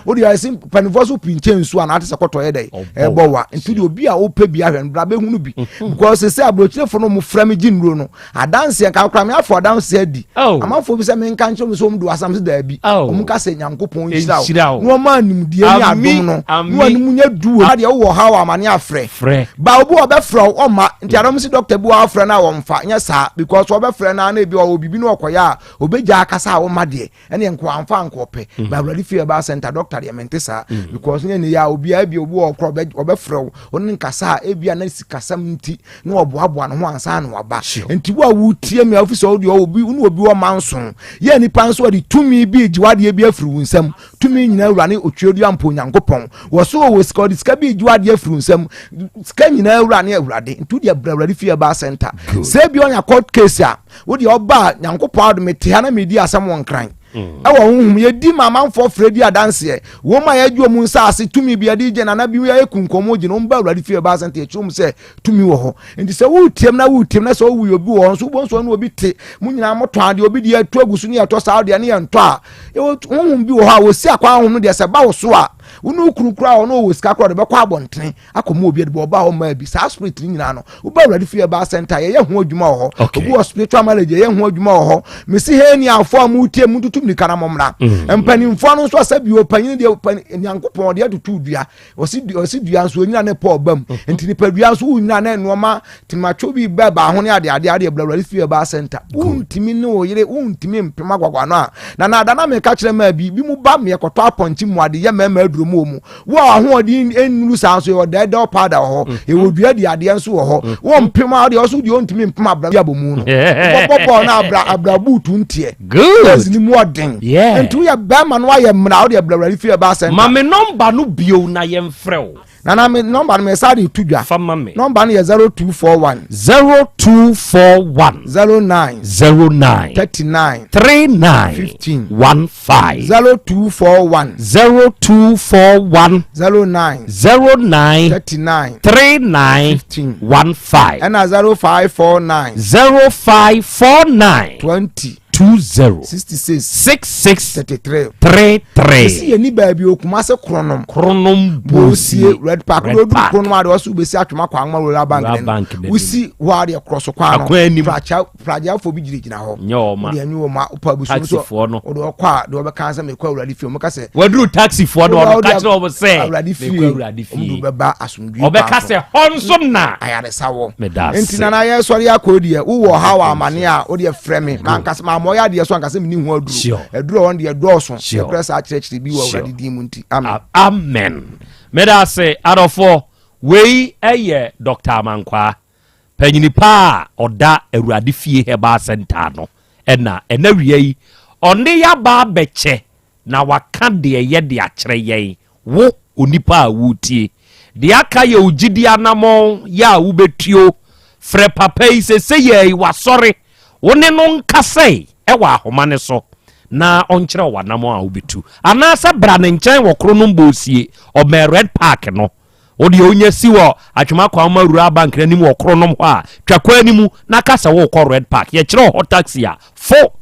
Wode ayɛ sɛ mpanimfoɔ so pii nkyɛn nsuo anaa te sɛ kɔtɔ yɛ dɛ ɛbɔ wa. Nti deɛ obi a wopɛ bi ahwɛ no bra bɛhunu bi. Because sɛ aburokyerefo no mo frɛ me gye nnuro no adanseɛ nka koraa me afɔ adanseɛ adi. Oh. Amanfoɔ bi sɛ menka nkyerɛ wɔn sɛ wɔn de wasam sɛ daabi. Oh. Wɔn ka sɛ Nyankopɔn Nhyira nhyira wo. wo. Na wɔn animdeɛ ne Ami, adom no. Na ami. wɔn anim nyɛ du wɔ. Adeɛ wowɔ ha wɔ amane afrɛ. Frɛ. Ba obi wɔ ɔbɛfrɛ wo ɔmma nti adɔm si doctor bi wɔ afrɛ no a wɔmfa nyɛ saa because ɔbɛfrɛ no a na ebi ɔwɔ biribi na ɔkɔyɛ a obɛgya akasa a wɔma deɛ ɛne nko amfa anko ɔpɛ. Ba awurade fie ɛba center doctor deɛ mente saa because ne ne yɛ a obiara bi obi wɔ ɔkorɔ ɔbɛfrɛ wo ɔne nkasa a ebi a na sikasɛm nti na ɔboaboa ne ho ansa na waba. Nti wo a wotie me a wofi sɛ wo deɛ obi ne obi wɔ manso yɛ nipa nso ɔde tumi bi gye wadeɛ bi afiri wo nsam. Tumi nyinaa wura ne otweodua mpo Onyankopɔn wɔ so wɔ sika ɔde sika bi gye wadeɛ afiri wo nsam. Sika nyinaa wura ne awurade. Nti wo deɛ brɛ awurade fie ɛba center. Sɛ ebi ɔnya court case a wo deɛ ɔba Nyankopɔn adom te ha na medi asɛm wɔ nkran. Ɛwɔ honhom yɛdi ma amanfoɔ frɛ di adanseɛ. Wɔn a yɛgye wɔn nsa ase tumi bi yɛde gye nana bi yɛ kunkum wɔn gyina wɔn ba awurade fie ɛba center yɛkyerɛ wɔn sɛ tumi wɔ hɔ. Nti sɛ wotiam na wotiam na sɛ wowu obi wɔ hɔ nso wobɔ nso ne obi te mo nyinaa motɔn adeɛ obi deɛ atu agu so ne yɛtɔ saa deɛ ne yɛntɔ a yɛwɔ honhom bi wɔ hɔ a wɔsi akwan honhom no deɛ sɛ ba wo so a wo ne wo kunu koraa ɔno ɔwɔ sika koraa ɔde bɛkɔ abɔntene akɔ mu obi de bɔ ɔba hɔ maa bi saa spirit no nyinaa no woba awurade fie ɛba center yɛyɛ ho adwuma wɔ hɔ. Obi wɔ spiritual marriage yɛyɛ ho adwuma wɔ hɔ. Mesi hɛ ni afɔ a motie mu tutu mirika na mommra. Mpanimfoɔ no nso asɛ bi ɔpanyin deɛ Nyankopɔn ɔde atutu dua ɔsi ɔsi dua nso onyina ne pɔ ɔba mu. Nti nipa dua nso wonyina ne nneɛma timatwo bi bɛɛ baa ho ne ade ade ade abira awurade fie ɛba center. Wontumi ne wo yere wontumi mpem agwagwa no a na na ada na meka kyerɛ maa bi bi mu ba meɛkɔtɔ apɔnkye mu ade yɛ mmarima aduro mu wɔ mu. Wo a ahoɔden nnuru saa nso yɛwɔ dɛɛdɛw powder wɔ hɔ. Yɛwɔ dua di adeɛ nso wɔ hɔ. Wo mpem a deɛ ɔso deɛ ɔntumi mpem abra bi abɔ mu no. Wobɔbɔ bɔɔl na abra abra buutu nteɛ. Good. Yes, ni mu ɔden. Yeah. Nti woyɛ bɛrima no ayɛ mmara wode abra awurade fie ɛba center. Ma me nɔmba no bio na yɛmfrɛ wo. Nana me nɔmba no me sa de to dwa. Fa ma me. Nɔmba no yɛ 0241. 0241. 09. 09. 39. 39. 15. 15. 0241. 0241. 09. 09. 39. 39. 15. 15. Ɛna 0549. 0549. 20. 20. 66. 66. 33. 33. Esi yɛ ni baabi okumase kronom. Kronom Bosie Red Park. Red Red Park. Kronom ade ɔso besi atwoma kwan ma Royal Bank Royal Bank n'anim. n'anim. Wosi hɔ adeɛ korɔ so kwan no. Akwan anim. Prakyɛ pragyafo bi gyinagyina hɔ. Nyɛ ɔma. Wode ɛnyɛ ɔma. Wopɛ abusua mu so. Taxifoɔ no. Wode ɔkɔ a deɛ ɔbɛka sɛ mekɔ awurade fie. Ɔmo ka sɛ. Waduru taxifoɔ no ɔno ka kyerɛ ɔmo sɛ. Awurade fie. Mekɔ awurade Ɔmo de fie. bɛba asomdwie Ɔbɛka kwan so. sɛ hɔ nso na. Ayaresa wɔ. Meda ase. Nti nana yɛ sɔre akɔ deɛ wowɔ ha wɔ amane a wode frɛ me. Mankasa mammɔ yɛ adeɛ so ankasa menni ho aduro. Sure. Aduro a wɔn deɛ dɔɔso. Sure. Yɛkorɛ saa kyerɛkyerɛ bi wɔ Sure. Awurade din mu nti. Amen. Amen. Meda ase adɔfoɔ. Wei ɛyɛ Dr. Amankwaa. Panyini pa a ɔda Awurade fie Herbal Center no ɛna ɛna wia yi ɔne yaba abɛkyɛ na waka deɛ yɛ de akyerɛ yɛn wo onipa a wotie. Deɛ aka yɛ ogyidi anammɔn yɛ a wobɛtuo. Frɛ papa yi sese yɛ yi wasɔre wo ne no nkasɛe ɛwɔ ahoma ne so na ɔnkyerɛ wo anammɔn a wobɛtu. Anaasɛ bra ne nkyɛn wɔ Kronom Bosie ɔmɛ Red Park no. Wo deɛ wonya si wɔ Atwoma kwan ma Rural Bank n'anim wɔ Kronom hɔ a twa kwan no mu na ka sɛ wokɔ Red Park. Yɛkyerɛ wo hɔ taxi a fo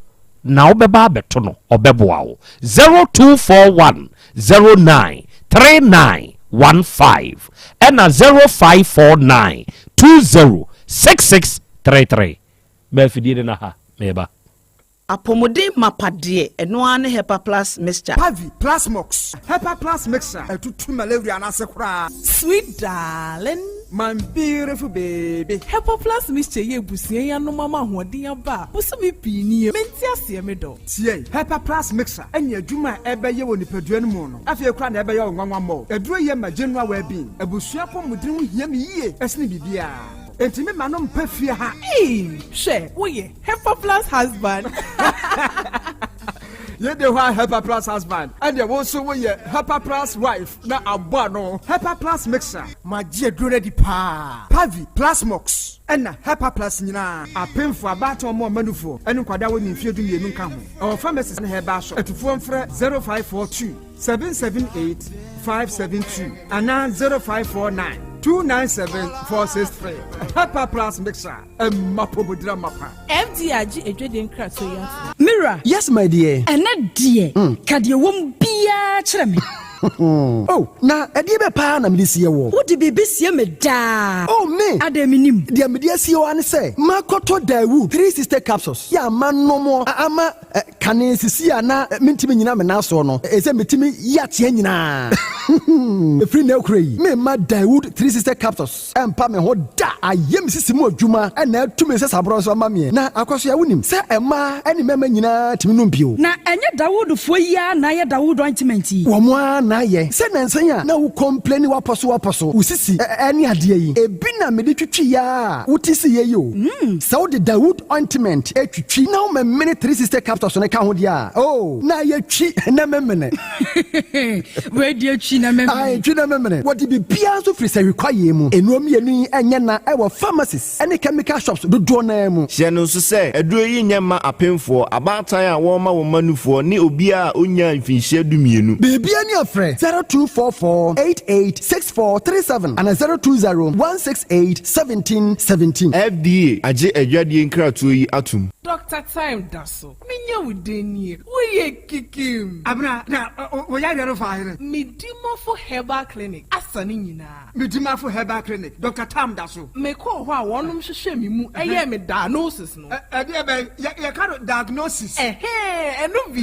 na wobɛba abɛto no ɔbɛboa wo. 0241 09 39 15 ɛna 0549 20 66 33. Ma afidie no na ha meba. Apɔmuden mapa deɛ ɛno ara ne Hepa Plus mixture. Pavi Plasmox Hepa Plus mixture ɛtutu malaria n'ase koraa. Sweet darling. My beautiful baby. Hepa Plus mixture yɛ ebusua yi anom ama ahoɔden aba a bosome pii nie mente aseɛ me dɔ. Tie Hepa Plus mixture ɛne adwuma a ɛbɛyɛ wɔ nipadua no mu no afei koraa na ɛbɛyɛ wo nwanwa mmɔ. Aduro yɛ ma general well-being. Abusua apɔmuden ho hia me yie ɛsene biribiara. Enti me ma no mpɛ fie ha. Ee, hwɛ woyɛ Hepa Plus husband. Yei de hɔ a Helper Plus husband, ɛnneɛ wo nso woyɛ Helper Plus wife na abɔ ano. Helper Plus mixer. Magye aduro no adi paa. Pavi, Plasmox, ɛna Helper Plus nyinaa. Apemfoɔ, abaatan ɔmo ɔma nufoɔ, ɛne nkwadaa a wɔnni mfeɛ 12 nka ho. Ɛwɔ pharmacies ne herbal shop. Atufoɔ mfrɛ 0542 778 572 anaa 0549 297 463. Helper Plus mixer, ɛma pomodira mapa. FDA agye adwadie nkratoɔ yi atom. Me wura. Yes my dear. Ɛnɛ deɛ, ka deɛ ɛwɔ mu biara kyerɛ me. Oh, na ɛdeɛ bɛ paa na mede sie wɔ? Wode biribi sie me daa. Oh, me! Adɛn mennim? Deɛ mede asie hɔ ara ne sɛ, makɔtɔ Daewoo 360 capsules yɛ a manom ama kane sisi a na mentumi nnyina me nan soɔ no, ɛsɛ metumi yi ateɛ nyinaa. Ɛfiri nnɛ rekora yi, meremma Daewoo 360 capsules ɛmpa me ho da. Ayɛ me sisi mu adwuma na atu me nsasaborɔ nso ama meɛ. Na Akwasoa, wonim sɛ mmaa ne mmarima nyinaa tumi nom bio. Na ɛnyɛ Dawoodfoɔ yi ara na ayɛ Dawood ointment yi? Wɔn ara na ayɛ. Sɛ nnansa yi a na wo complaini w'apɔso w'apɔso, wo sisi ne adeɛ yi, ebi na mede twitwiiɛ ara a wote siiɛ yi o. Sɛ wode Dawood ointment twitwi na womemene 360 capsules no ka ho deɛ a, oh, na ayɛ twi na memene. Wei deɛ twi na memene. Ae, twi na memene. Wɔde biribiara nso firi sahwi kwaeɛ mu. Nnuro mmienu yi nyɛ na ɛwɔ pharmacies ne chemical shops dodoɔ no ara mu. Hyɛ no nso sɛ, aduro yi nyɛ mma apemfoɔ, abaatan a wɔrema wɔn mma nufoɔ ne obiara a ɔnnyaa mfinhyia dumienu. Biribiara ni a frɛ 0244 88 64 37 anaa 020 168 17 17. FDA agye adwadie nkratoɔ yi atom. Doctor Time da so. Menya wo dɛn nie? Woyɛ kikim. Abena, na wo yareɛ no fa hene? Medimafo Herbal Clinic asa ne nyinaa. Medimafo Herbal Clinic, Doctor Tam da so. Mekɔɔ hɔ a wɔnom hwehwɛɛ me mu yɛɛ me diagnosis no. Ɛdeɛ bɛn? Yɛka no diagnosis. Ɛhɛɛ, ɛno bi.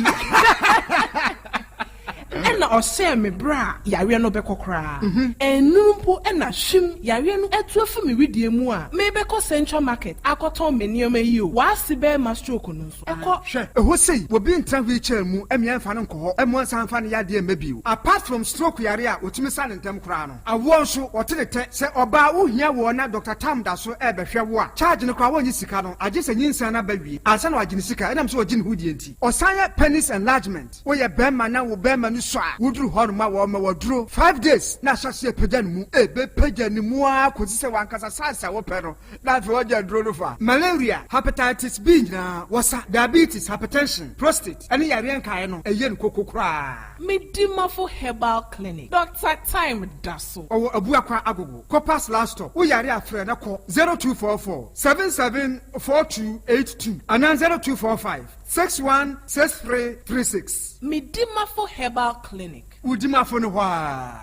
Ɛna ɔhyɛɛ me berɛ a yareɛ no bɛkɔ koraa. Ɛnnuru mpo na hwim, yareɛ no atu afi me wedeɛ mu a merebɛkɔ Central Market akɔtɔn me nneɛma yi o, w'ase bɛrima stroke no nso ɛkɔ. Hwɛ, ɛhɔ sei, obi ntena wheelchair mu mmea mfa no nkɔ hɔ mmoa nsan mfa ne yadeɛ mma bio. Apart from stroke yare a wɔtumi sa no ntɛm koraa no, awoɔ nso, wɔte ne tɛ. Sɛ ɔbaa wohia woɔ na Doctor Tam da so rebɛhwɛ wo a, charge no koraa wɔnnye sika no, agye sɛ nyinsɛn no aba wie ansa na wɔagye ne sika ɛnam sɛ ɔgye ne ho die nti. Ɔsan yɛ penis enlargement. Woyɛ bɛɛma na wo bɛɛma no sua a, woduru hɔ nom a wɔma wo aduro 5 days na ahyɛ aseɛ apagya ne mu. Ɛbɛpagya ne mu ara kɔsi sɛ w'ankasa size a wopɛ no na afei wagya aduro no fa. Malaria, Hepatitis B nyinaa wɔsa, Diabetes, Hypertension, Prostate ɛne yareɛ nkaeɛ no ɛyɛ no koko koraa. Medimafo Herbal Clinic, Doctor Time da so. Ɔwɔ Abuakwa Agogo, Copas last stop. Wo yare a frɛ na kɔ 0244 77 4282 anaa 0245. 616336. Medimafo Herbal Clinic. Wo dimafo no hɔ aa.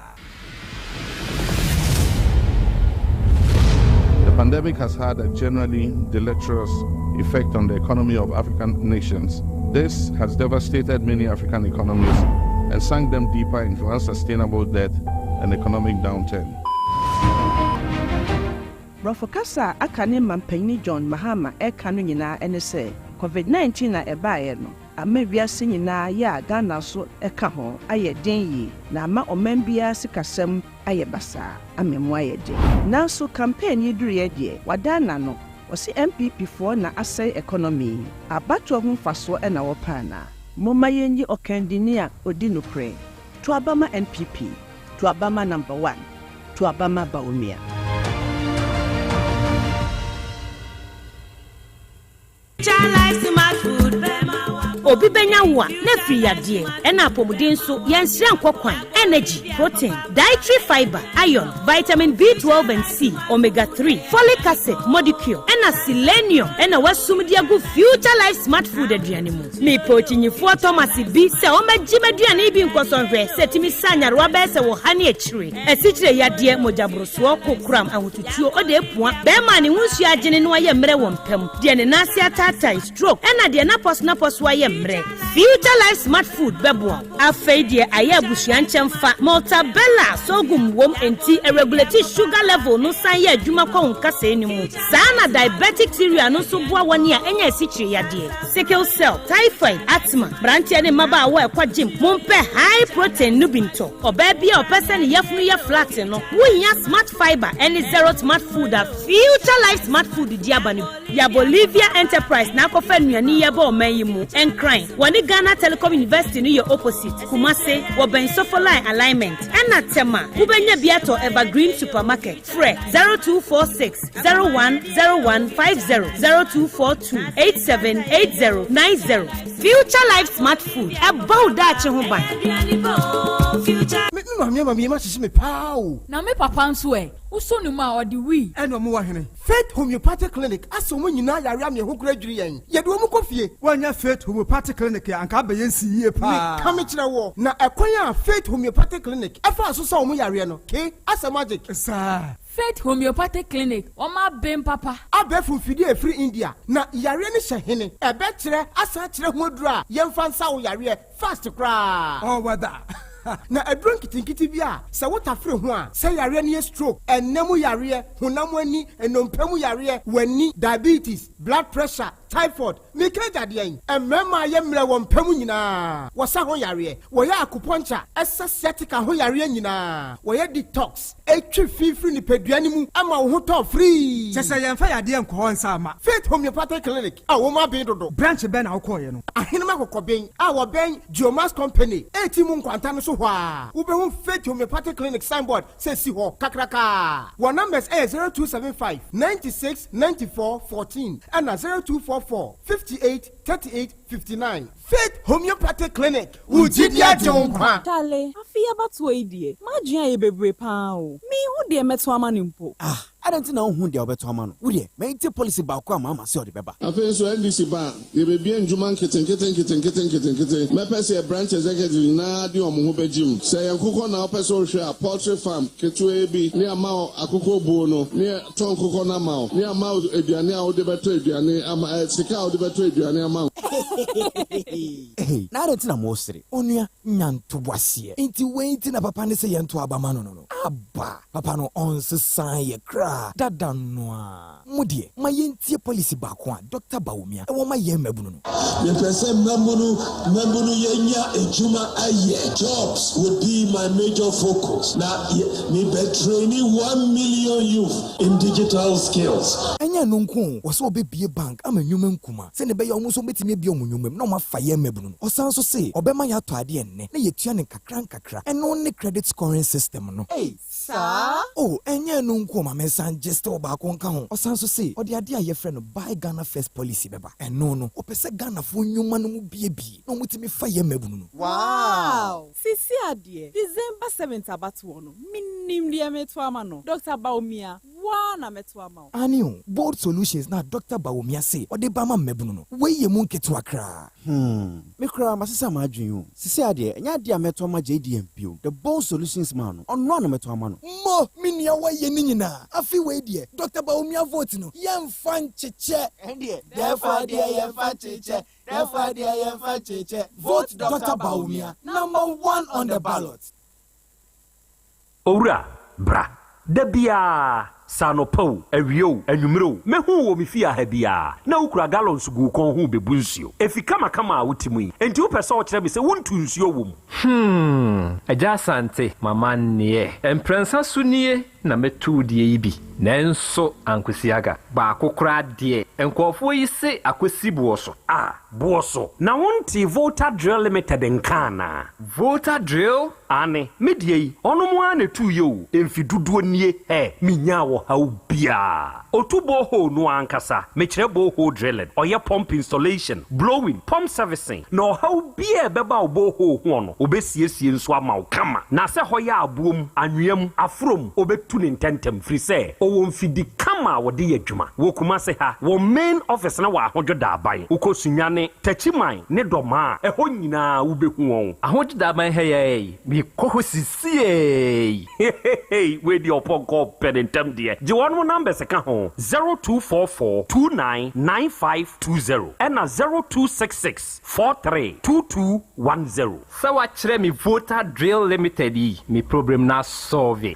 The pandemic has had a generally deleterious effect on the economy of African nations. This has devastated many African economies and sunk them deeper into unsustainable debt and economic downturn. Borɔfo kasa a aka ne mampanyin John Mahama ɛka no nyinaa ɛne sɛ Covid-19 a ɛbaeɛ no ama wiase nyinaa yɛ a Ghana nso ɛka ho ayɛ den yie na ama ɔman biara sikasɛm ayɛ basaa ama mu ayɛ den. Nanso campaign yi duruiɛ deɛ wadan n'ano, ɔse NPP foɔ na asɛe economy yi, abatoɔ ho mfasoɔ ɛna wɔpɛ anaa? Momma yɛnyi ɔkandini a ɔdi nokorɛ. To aba ma NPP, to aba ma number one. To aba ma Bawumia. Obi bɛnya wo a, na afiri yadeɛ, ɛna apɔmuden nso, yɛnsrɛ nkɔ kwan. Energy, protein, dietary fiber, iron, vitamin B12 and C, omega 3, folic acid, modicure, ɛna selenium ɛna wasum de agu Future Life Smart Food aduane mu. Mepɛ okyinyifoɔ Thomas bi sɛ ɔmmɛgye m'aduane yi bi nkɔsɔ nhwɛ sɛ ɛtumi sa nyarewa bɛyɛ sɛ wɔ ha ne akyire. Asikyire yadeɛ, mogyaborosoɔ, kokoram, ahotutuo, ɔde apua, bɛrima a ne ho nsuo agyene na wayɛ mmerɛ wɔ mpa mu, deɛ ne nan ase ataatae, stroke, ɛna deɛ n'apɔso-n'apɔso ayɛ mmerɛ. Future Life Smart Food bɛboa wo. Afei deɛ ayɛ abusua nkyɛmfa, Maltabella, sorghum wom enti ɛregulate sugar level no san yɛ adwuma kɔ wo nkasɛɛ no mu. Saa na diabetic cereal no nso boa wɔn a anya asikyire yadeɛ, sickle cell, typhoid, asthma, mmeranteɛ ne mmabaawa a ɛkɔ gym. Mompɛ high protein no bi ntɔ. Ɔbaa bi a ɔpɛ sɛ ne yafunu yɛ flat no, wohia Smart Fiber ne Zero Smart Food a Future Life Smart Food de aba no bi. Ya Bolivia Enterprise na akɔfa nnuane yi aba ɔman yi mu. Nkran, wɔne. Wɔne Ghana Telecom University no yɛ opposite, Kumase, wɔbɛn Sofoline Alignment, ɛna Tema, wobɛnya bi atɔ Evergreen Supermarket. Frɛ 0246 010150, 0242 878090. Future Life Smart Food, ɛbɔ wo daakye ho ban. Me me maame ama me yam ahyehye me paa o. Na me papa nso ɛ? Wosɔ ne mu a, ɔde wii. Ɛna ɔmo wɔ hene? Faith Homeopathic Clinic asɛ ɔmo nyinaa yare ama yɛn ho koraa dwiri yɛn. Yɛde ɔmo kɔ fie. Woannya Faith Homeopathic Clinic a, anka abɛyɛ nsi yie paa. Meka me kyerɛ woɔ, na ɛkwan a Faith Homeopathic Clinic ɛfaa so sa ɔmo yareɛ no, ke, asɛ magic. Saa. Faith Homeopathic Clinic, wɔn aben papa. Abɛɛfo mfidie a ɛfiri India, na yareɛ no hyɛ hene? Ɛbɛkyerɛ asan akyerɛ ho aduro a yɛmfa nsa wo yareɛ fast koraa. All weather. Na aduro nketenkete bi a sɛ wo tafere ho a, sɛ yareɛ no yɛ stroke, ɛnna mu yareɛ, honam ani, nnompe mu yareɛ, w'ani, diabetes, blood pressure, typhoid, meka agya deɛn? Mmarima a yɛ mmerɛ wɔ mpa mu nyinaa, wɔsa ho yareɛ, wɔyɛ acupuncture, ɛsa sciatica ho yareɛ nyinaa, wɔyɛ detox, ɛtwe fi firi nipadua no mu ma wo ho tɔ firii. Kyɛ sɛ yɛmfa yadeɛ nkɔ hɔ nsa mma. Faith Homeopathic Clinic a wɔn aben dodo. Branch bɛn na wokɔeɛ no? Ahenem Akokɔben a wɔbɛn Geomax Company ɛreti mu nkwanta no so hɔ ara, wobɛhu Faith Homeopathic Clinic signboard sɛ ɛsi hɔ kakrakaa. Wɔn numbers yɛ 0275 96 94 14 ɛna 0244 58 38 59. Faith Homeopathic Clinic, wo gyidi agye wo nkwa. Charlie, afe yi abatoɔ yi deɛ, m'adwene ayɛ bebree paa o. Menhu deɛ mɛto ama no mpo. Ah, adɛn nti na wonhu deɛ wobɛto ama no? Wo deɛ, mɛntie policy baako a Mahama se ɔde bɛba. Afei nso NDC ba a, yɛbɛbue ndwuma nketenkete nketenkete nketenkete. Mɛpɛ sɛ yɛ branch executives nyinaa de wɔn ho bɛgye mu. Sɛ ɛyɛ nkokɔ na wopɛ sɛ wohwɛ a, poultry farm ketewaa bi ne ama wo akokɔ buo no ne yɛtɔ nkokɔ no ama wo ne ama wo aduane a wode bɛtɔ aduane ama eh, sika a wode bɛtɔ aduane ama Hey, na adɛn nti na mosere? Onua, nya ntoboaseɛ. Nti wei nti na papa no se yɛnto aba ma no no no? Aba! Papa no ɔnsesaa yɛ koraa, dada no ara. Mo deɛ, ma yɛntie policy baako a Dɔkta Bawumia wɔ ma yɛn mmabunu no. Mepɛ sɛ mmabunu mmabunu yɛnya adwuma ayɛ, jobs would be my major focus, na me bɛ traini one million youth in digital skills. Ɛnyɛ ɛno nko o, ɔsɛ ɔbɛbue bank ama nnwuma nkuma sɛdeɛ ɛbɛyɛ a wɔn nso wɔbɛtumi abue wɔn nnwuma mu na wɔafa yɛn mmabunu no. Ɔsan nso se ɔbɛma yɛatɔ adeɛ nnɛ na yɛatua no nkakra nkakra. Ɛno ne credit scoring system no. Ei, saa? Oh, ɛnyɛ ɛno nko o, ma mensan gye still baako nka ho. Ɔsan nso se ɔde adeɛ a yɛfrɛ no Buy Ghana First Policy bɛba. Ɛno no, ɔpɛ sɛ Ghanafoɔ nnwuma no mu buebue na wɔtumi fa yɛn mmabunu no. Wow! Seesei ara deɛ, December seventh abatoɔ no, menim deɛ mereto ama no. Doctor Bawumia, wo ara na mɛto ama wo. Aane o, Bold Solutions no a Doctor Bawumia se ɔde ba ama mmabunu no, wei yɛ mu nketewa koraa. Hmm, me koraa masesa m'adwene o. Sesei ara deɛ, ɛnyɛ adeɛ a mɛtɔ ama JDM bio. The Bold Solutions man no, ɔno ara na mɛtɔ ama no. Mo, me nua woayɛ ne nyinaa. Afe wei deɛ, Doctor Bawumia vote no, yɛmfa nkyekyɛ. Ɛndeɛ, dɛɛfa deɛ yɛmfa nkyekyɛ, dɛɛfa deɛ yɛmfa nkyekyɛ. Vote Doctor Bawumia, number one on the ballot. Owura, bra. Da biara, sɛ anɔpa o, awia o, anwummere o, mehu wo wɔ me fie ha biara, na wokura gallons gu wo kɔn ho rebebu nsuo. Efi kamakama a wote mu yi, enti wopɛ sɛ wokyerɛ me sɛ wontu nsuo wɔ mu? Hmm, Agya Asante, m'amanneɛ. Mprɛnsa so nie na mɛtu wo deɛ yi bi, nanso ankosi aga. Baako koraa deɛ, nkurɔfoɔ yi se akɔsi boɔ so. Ah, boɔ so. Na wontee Volta Drill Limited nka anaa? Volta Drill? Aane, me deɛ yi, ɔnom ara na ɛtuiɛ o, mfe dodoɔ nie, hɛ, menyaa ɔhaw biara. Ɔtu borehole no ankasa, mekyerɛ borehole drilling, ɔyɛ pump installation, blowing, pump servicing, na ɔhaw biara a ɛbɛba wo borehole hoɔ no, ɔbɛsiesie nso ama wo kama. Na sɛ hɔ yɛ aboɔ mu, anwea mu, aforɔ mu, ɔbɛtu no ntɛntɛm, firi sɛ ɔwɔ mfidi kama a wɔde yɛ adwuma. Wɔ Kumase ha, wɔn main office no wɔ Ahodwo Daaban. Wokɔ Sunyani, Techiman ne Dɔmaa a, ɛhɔ nyinaa wobɛhu wɔn. Ahodwo Daaban ha yi ara yi, mekɔ hɔ sisiei. Hehehe wei deɛ ɔpɔnkɔ pɛ ne ntɛm deɛ. Gye wɔnom numbers ka ho, 0244 29 9520 ɛna 0266 43 2210. Sɛ wakyerɛ me Volta Drill Limited yi, me problem no asɔlve.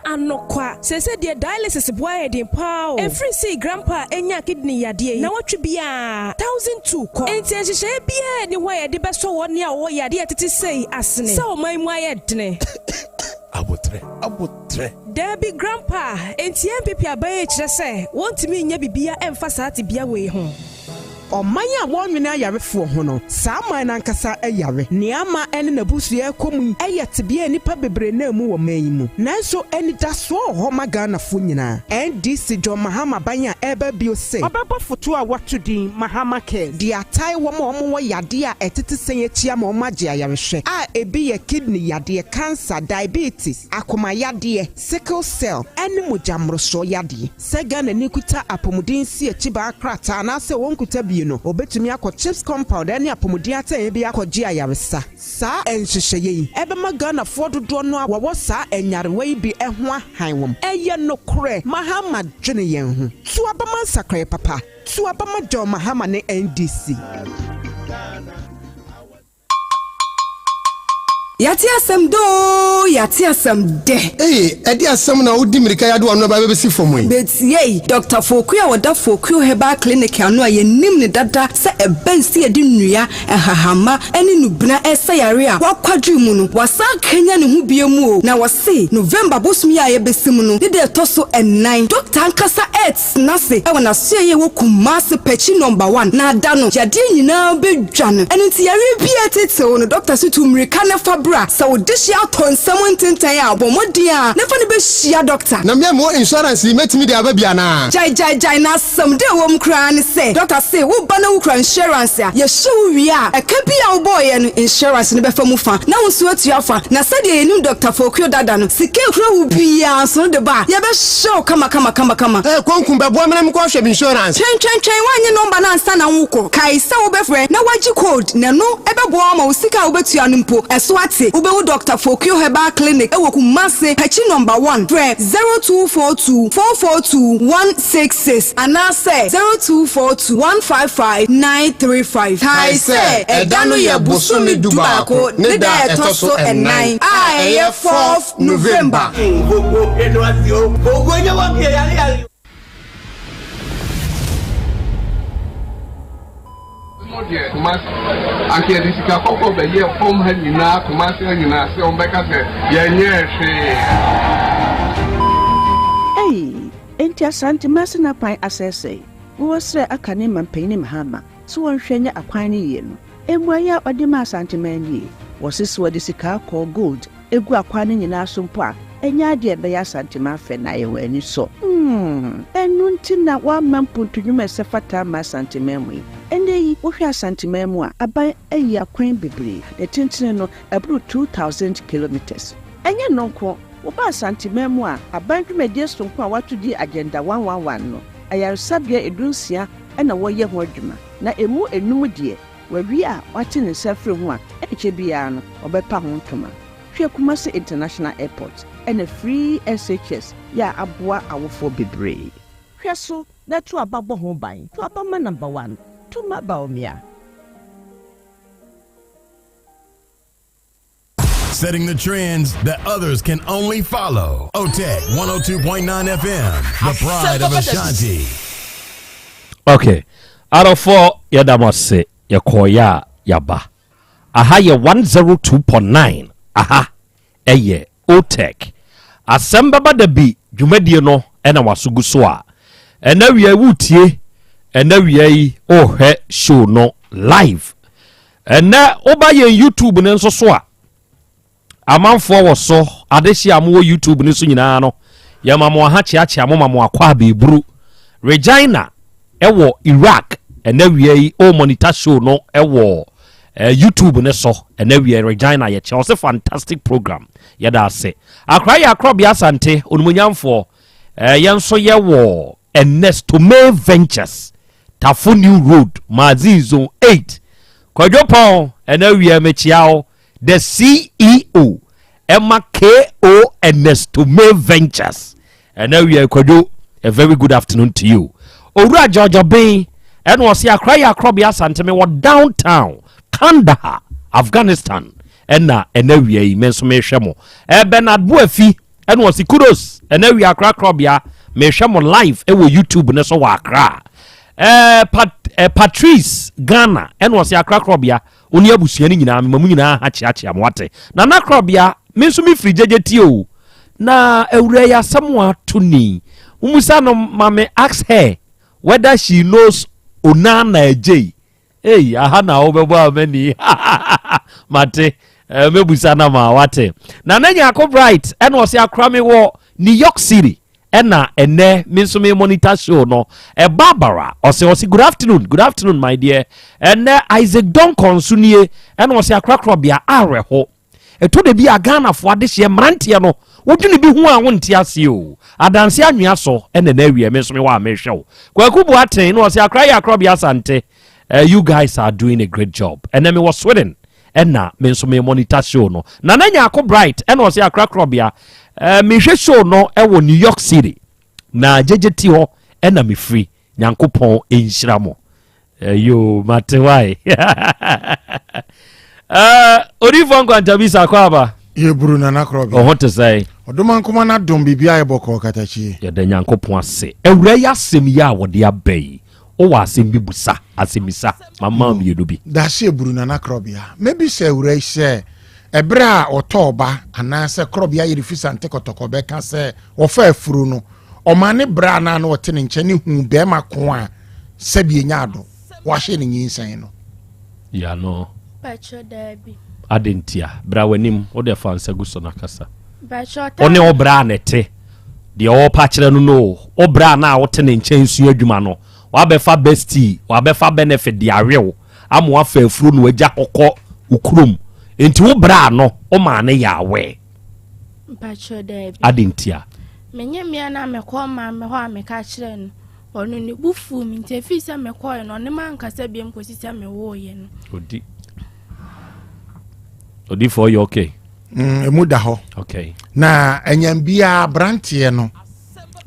Anokwa, seesei deɛ dialysis boa yɛ den paa o. Ɛfiri sei grandpa nyaa kidney yadeɛ yi, nawɔtwe biara, 1002 kɔ. Enti nhyehyɛeɛ biara nni hɔ a yɛde bɛsɔ wɔn a wɔwɔ yadeɛ a ɛtete sei asene sɛ ɔman mu ayɛ dene. Aboterɛ, aboterɛ. Daabi grandpa, enti NPP aban yi kyerɛ sɛ wɔntumi nyɛ biribiara mfa saa tebea wei ho. Ɔman a wɔnnwene ayarefoɔ ho no, saa man no ankasa yare. Nea ama ɛne n'abusua rekɔ mu yi yɛ tebea a nnipa bebree nam mu wɔ man yi mu. Nanso anidasoɔ wɔ hɔ ma Ghanafoɔ nyinaa. NDC John Mahama aban a ɛreba bio se ɔbɛbɔ foto a wɔato din Mahama Cares de atae wɔn a wɔwɔ yadeɛ a ɛtete sɛn akyi ama wɔagye ayarehwɛ a ebi yɛ kidney yadeɛ, cancer, diabetes, akoma yadeɛ, sickle cell, ne mogya mmorosoɔ yadeɛ. Sɛ Ghanani kuta apɔmuden nsiakyibaa krataa anaasɛ ɔnkuta bi no, ɔbɛtumi akɔ CHPS compound ne apɔmuden atenaeɛ bi akɔgye ayaresa. Saa nhyehyɛeɛ yi bɛma Ghanafoɔ dodoɔ no a wɔwɔ saa nyarewa yi bi ho ahan wɔn. Ɛyɛ nokorɛ, Mahama dwene yɛn ho. To aba ma nsakraeɛ papa. To aba ma John Mahama ne NDC. Yɛate asɛm dɛ oo, yɛate asɛm dɛ. Ei, ɛde asɛm na wodi mmirika yi adowa no ba bɛbɛsi fam yi? Betiei, Dɔkta Fokuo a ɔda Fokuo Herbal Clinic ano a yɛnim no dada sɛ ɛbɛn sɛ yɛde nnua, nhahamma ne nnubena resa yare a wakwadwiri mu no, wasan akanyan ne ho bio mu o, na wɔse November bosome yi a yɛbɛsi mu no ne da ɛtɔ so nnan, dɔkta ankasa tena ase wɔ n'asoɛeɛ a ɛwɔ Kumasi, Pakyi Nɔmba One, na ada no, yadeɛ nyinaa bɛdwa no. Ɛno nti yareɛ biara ɛtetew wo no, dɔkta se tu mmirika na fa bra. Sɛ wo dehyeɛ atɔ nsam ntentan a, bɔ mmɔden ara na fa no bɛhyia dɔkta. Na me a mewɔ insurance yi, mɛtumi de aba bi anaa? Gyae gyae gyae, na asɛm dɛ ɛwɔ mu koraa ne sɛ, dɔkta se wo ba na wokura insurance a, yɛhwɛ wo wie a, ɛka bi a wobɔeɛ no, insurance no bɛfa mu fa, na wo nso atua fa. Na sɛdeɛ yɛnim Dɔkta Fokuo dada no, sika a ɛkura wo biara nso no de ba a, yɛbɛhwɛ wo kama kama kama kama. Eh Konku bɛboa me na menkɔ hwɛ me insurance. Twɛn twɛn twɛn woannye nɔmba no ansa na wokɔ. Kae sɛ wobɛfrɛ na woagye code na ɛno bɛboa wo ama wo sika a wobɛtua no mpo ɛso ate. Wobɛhu Dɔkta Fokuo Herbal Clinic wɔ Kumasi, Pakyi Nɔmba One. Frɛ 0242 442 166 anaasɛ 0242 155 935. Kae sɛ ɛda no yɛ bosome dubaako ne da a ɛtɔ so ɛnan a ɛyɛ fourth November. Mo deɛ Kumasi anka yɛde sika kɔkɔɔ bɛyɛɛ fam ha nyinaa Kumasi ha nyinaa sɛ wɔn bɛka sɛ yɛnyɛɛ hwee. Ei, enti Asante Masina kwan asɛesɛe? Wowɔ srɛ aka ne mampanyini Mahama sɛ wɔnhwɛ nyɛ akwan no yie no. Mmuaeɛ a ɔde maa Asanteman nie, Wɔse sɛ wɔde sika kɔɔ, gold, gu akwan no nyinaa so mpo a, ɛnyɛ adeɛ a ɛbɛyɛ Asanteman fɛ na ayɛ wɔn anisɔ. Hmm, ɛno nti na wɔamma mpuntu nnwuma a ɛsɛ fata amma Asanteman mu yi. Ɛnnɛ yi, wohwɛ Asanteman mu a, aban ayi akwan bebree, ne tentene no, ɛboro 2,000 kilometres. Ɛnyɛ ɛno nko, woba Asanteman mu a, aban dwumadie sononko a wɔato din Agenda 111 no, ayaresabea dunsia na wɔreyɛ ho adwuma. Na emu enum deɛ, wawie a wate ne nsa afiri ho a, ɛnkyɛ biara no, ɔbɛpa ho ntoma. Hwɛ Kumasi International Airport ɛna Free SHS yɛ a aboa awofoɔ bebree. Hwɛ so na to aba bɔ ho ban. To aba ma number one, to ma Bawumia. Setting the trends that others can only follow. OTEC 102.9 FM, the pride of Ashanti. Okay. Adɔfoɔ yɛda mo ase yɛkɔɔyɛ a yɛaba. Aha yɛ 102.9 aha ɛyɛ OTEC. Asɛm bɛba da bi dwumadie no ɛna waso gu so a ɛna wia yi wotie ɛna wia yi wohwɛ show no live. Ɛnɛ woba yɛn YouTube no nso so a, amanfoɔ wɔ so, adehye a mowɔ YouTube no so nyinaa no, yɛma mo aha kyeakyea mo ma mo akɔ abɛɛburu. Regina ɛwɔ Iraq ɛnɛ wia yi o monitor show no ɛwɔ eh, YouTube no so ɛnɛ wia Regina yɛkyɛ ɔse fantastic program yɛda ase. Akora yɛ akorɔbea asante onimonyamfoɔ eh, yɛn nso yɛwɔ Ernest Tomei Ventures Tafo New Road, Magazine Zone 8. Kwadwo Pɔn, ɛna awia mekyia wo. The CEO ɛma KO Ernest Tomei Ventures. Ɛna awia Kwadwo, a very good afternoon to you. Owura George Obeng, ɛna ɔse akora yɛ akorɔbea Asante me wɔ downtown Kandahar, Afghanistan. Ɛna ɛna awia yi me nso mehwɛ mo. Eh, Bernard Boafi, ɛna ɔsi kudos ɛna awia akra krɔbea mehwɛ mo live ɛwɔ youtube ne so wɔ akra ɛɛ pat ɛɛ patrice ghana ɛna ɔsi akra krɔbea oni abusua ne nyinaa mema mu nyinaa ha kyeakyea mo ate na na krɔbea me nso me firi gyegye tie o na awura yi asɛm ato ni mumusa no ma me ask her whether she knows Onana Agyei. Ei, aha na wobɛbɔ amani. Mate, eh, mɛbusa na ma wate. Nana Nyako Bright, ɛna ɔse akora me wɔ New York City. Ɛna ɛnɛ me nso me monitor show no. Eh, Barbara, ɔse ɔse good afternoon, good afternoon my dear. Ɛnɛ Isaac Donkor nso nie, ɛna ɔse akorakorabea awerɛho. Ɛtɔ da bi a Ghanafoɔ adehyeɛ mmeranteɛ no wodwene bi ho a wonte aseɛ o. Adanse anwea so ɛna na awie me nso mewɔ a mehwɛ wo. Kwaku Boateng na ɔse akora yɛ akorɔbea Asante. You guys are doing a great job. Ɛnɛ mewɔ Sweden ɛna me nso me monitor show no. Nana Nyako Bright ɛna ɔse akora korɔbea. Mehwɛ show no ɛwɔ New York City. Na gyegye ti hɔ ɛna mefiri. Nyankopɔn nhyira mo. Yo, mate wae. Odiyifoɔ Nkwantabisa akɔ aba. Yɛburu Nana Korɔbea. Ɔho te sɛn? Ɔdoma nkoma no adom biribi ayɛ bɔkɔɔ katakyie. Yɛda Nyankopɔn ase. Awura yi asɛm yi a wɔde aba yi, wowɔ asɛm bi busa, asɛmmisa, mama mmienu bi. Dase eburu Nana Korɔbea. Mɛbisa awura yi sɛ, ɛberɛ a ɔtɔɔ ba anaasɛ Korɔbea yere fi Sante Kɔtɔkɔ bɛka sɛ wɔfa afuro no, ɔmaa ne bra no a na ɔte ne nkyɛn no huu barima ko a sɛbi enya ado wahyɛ ne nyinsɛn no. Ya no. Pacho daabi. Ade ntia? Bra w'anim, wo deɛ fa nsa gu so na kasa. Pacho Wo ne wo bra na ɛte. Deɛ ɔrepa kyerɛ no no o, wo bra no a wote ne nkyɛn sua adwuma no, wabɛfa bestie, wabɛfa benefit de awe wo ama wafa afuro na wagya hɔ kɔ wo kurom. Enti wo bra no, womaa no yɛ aware. Mpakyɛw daabi. Adɛn ntia? Menye mmea no a mekɔɔ maame hɔ a meka kyerɛɛ no, ɔno ne bo fuu me nti efii sɛ mekɔe no ɔne mankasa biom kɔsi sɛ mewoeɛ no. Odi. Odifoɔ yɛ okay. Mm, emu da hɔ. Okay. Na anyam biara aberanteɛ no,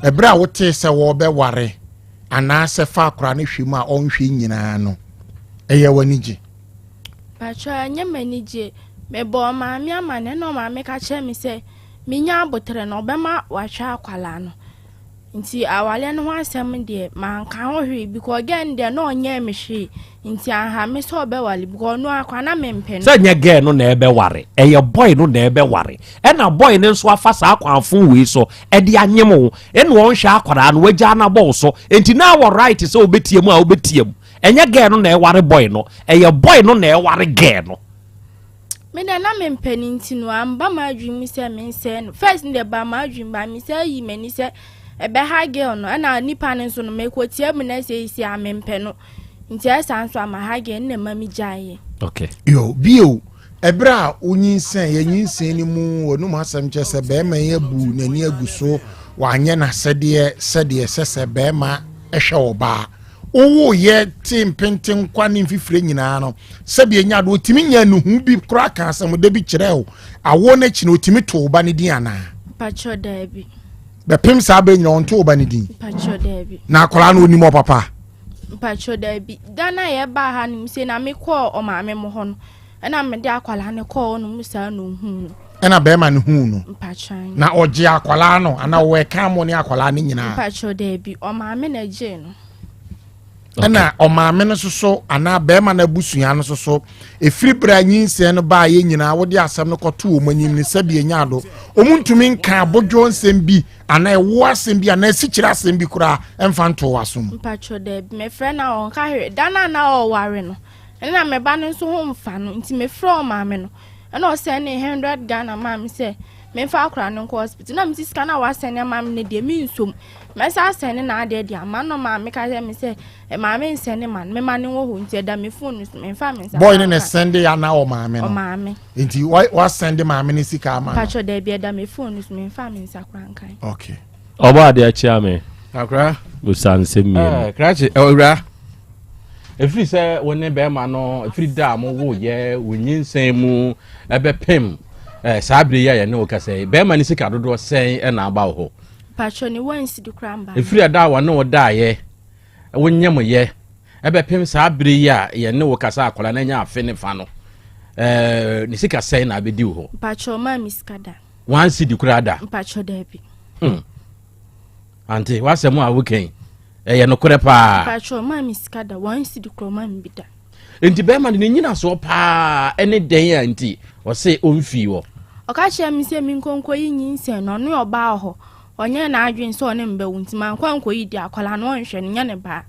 ɛberɛ a wotee sɛ wɔrebɛware anaasɛ fa akora no hwɛ mu a ɔnhwɛ nyinaa no, ɛyɛ w'ani gye? Pakyɛw ɛnyɛ m'anigye. Mebɔɔ maame amanneɛ na ɔmaame ka kyerɛɛ me sɛ menya aboterɛ no ɔbɛma wahwɛ akwadaa no. Nti awareɛ no ho asɛm deɛ manka ho hwee because girl no deɛ na ɔnyɛɛ me hwee nti anha me sɛ ɔbɛware because ɔno ara koraa na mempɛ no. Sɛ nyɛ girl no na ɛbɛware, ɛyɛ boy no na ɛbɛware. Ɛna boy no nso afa saa kwan fon wei so ɛde anyem wo. Ɛna ɔnhwɛ akwadaa no, wagyaa no abɔ wo so. Nti na wɔ right sɛ wobɛtia mu a wobɛtia mu. Ɛnyɛ girl no na ɛware boy no, ɛyɛ boy no na ɛware girl no. Me deɛ na mempɛ no nti no amba m'adwene mu sɛ mensɛe no. First no deɛ ɛbaa m'adwene mu but mesan yii m'ani sɛ ɛbɛha girl no ɛna nipa no nso no mekɔtia mu na seisei a mempɛ no nti ɛsaa nso ama ha girl no na ɛma megyaeɛ. Okay. Yo, bio, ɛberɛ a wonyinsɛn, yɛ nyinsɛn no mu, wɔnum asɛm kyerɛ sɛ bɛrima yi abu n'ani agu so, wanyɛ n'asɛdeɛ sɛdeɛ ɛsɛ sɛ bɛrima hwɛ ɔbaa. Wowoeɛ tee mpentenkwa ne mfifire nyinaa no, sɛdeɛ ɛnya do, ɔtumi nya nuhu bi koraa ka asɛmdɛ bi kyerɛ wo. Awoɔ no akyi no, ɔtumi too wo ba no din anaa? Mpakyɛ daabi. Bɛpem saa berɛ nyina ɔnto wo ba no din? Mpakyɛ daabi. Na akwadaa no ɔnim ɔpapa? Mpakyɛ daabi. Da no a yɛbaa ha no mu sei na mekɔɔ ɔmaame mo hɔ no, Ɛna mede akwadaa no kɔɔ hɔ nom saa na ohuu no. Ɛna bɛrima no huu no. Mpakyɛw. Na ɔgye akwadaa no anaa ɔwɔ ɛka mo ne akwadaa no nyinaa. Mpakyɛw daabi ɔmaame na ɛgyee no. Ɛna ɔmaame no soso anaa bɛrima no abusua no soso efiri bere a nyinsɛn no baa yɛ nyinaa wode asɛm no kɔto wɔn anim ne sɛbi enya ado wɔn ntumi nka abodwo nsɛm bi anaa ɛwo asɛm bi anaa asikyire asɛm bi koraa ɛmfa nto wɔ asom. Mpakyɛw daabi mefrɛ na ɔnka hwee da no a na ɔware no. Nna me ba no nso ho mmfa no ntsi mefrɛɛ ɔmaame no na ɔsɛnee hundred Ghana maa me sɛ memfa akora no nkɔ hospital. Na mese sika no a wasɛne ama me no deɛ mensom. Mɛsan asɛne n'adeɛ de ama no. Na ɔmaame ka kyerɛ me sɛ maame nsɛne ma no, mema no wɔ hɔ nti ɛda me phone no so memfa me nsa. Boy no na sɛnde ya na ɔmaame no? Ɔmaame. Nti wasɛnde maame no sika ama no? Mpakyɛ daabi ɛda me phone no so memfa me nsa koraa nkan. Okay. Ɔbɔ adeɛ akyea me. Akora. Busa nsɛm mmienu. Eh, krakye, owura. Ɛfiri sɛ wo ne bɛrima no, ɛfiri da a mowoeɛ, wo nyinsɛn mu ɛbɛpem eh, saa bere yi a yɛne wo kasa yi, bɛrima no sika dodoɔ sɛn ɛna aba wo hɔ? Patro ne wansi do koraa mba. Ɛfiri ɛda a wɔne wo daeɛ, wo nyemyɛ, ɛbɛpem saa bere yi a yɛne wo kasa akwadaa no anya afe ne fa no, eh, ne sika sɛn na abɛdi wo hɔ? Patro ɔmaa me sika da. Wansi di koraa da? Patro daabi. Hmm. Ante, w'asɛm a woka yi, ɛyɛ nokorɛ paa. Mpakyɛ ɔmaa me sika da, one cedi koraa ɔmaa me bi da. Nti bɛrima no ne nyinasoɔ paa ɛne dɛn a nti ɔse ɔmfii hɔ? Ɔka kyerɛɛ me sɛ menkɔ nkɔyi nyinsɛn no, ɔne ɔbaa wɔ hɔ, ɔnyɛɛ n'adwene sɛ ɔne me bɛwo nti mankɔ ankɔyi deɛ akwadaa no ɔnhwɛ no, nyɛ ne ba.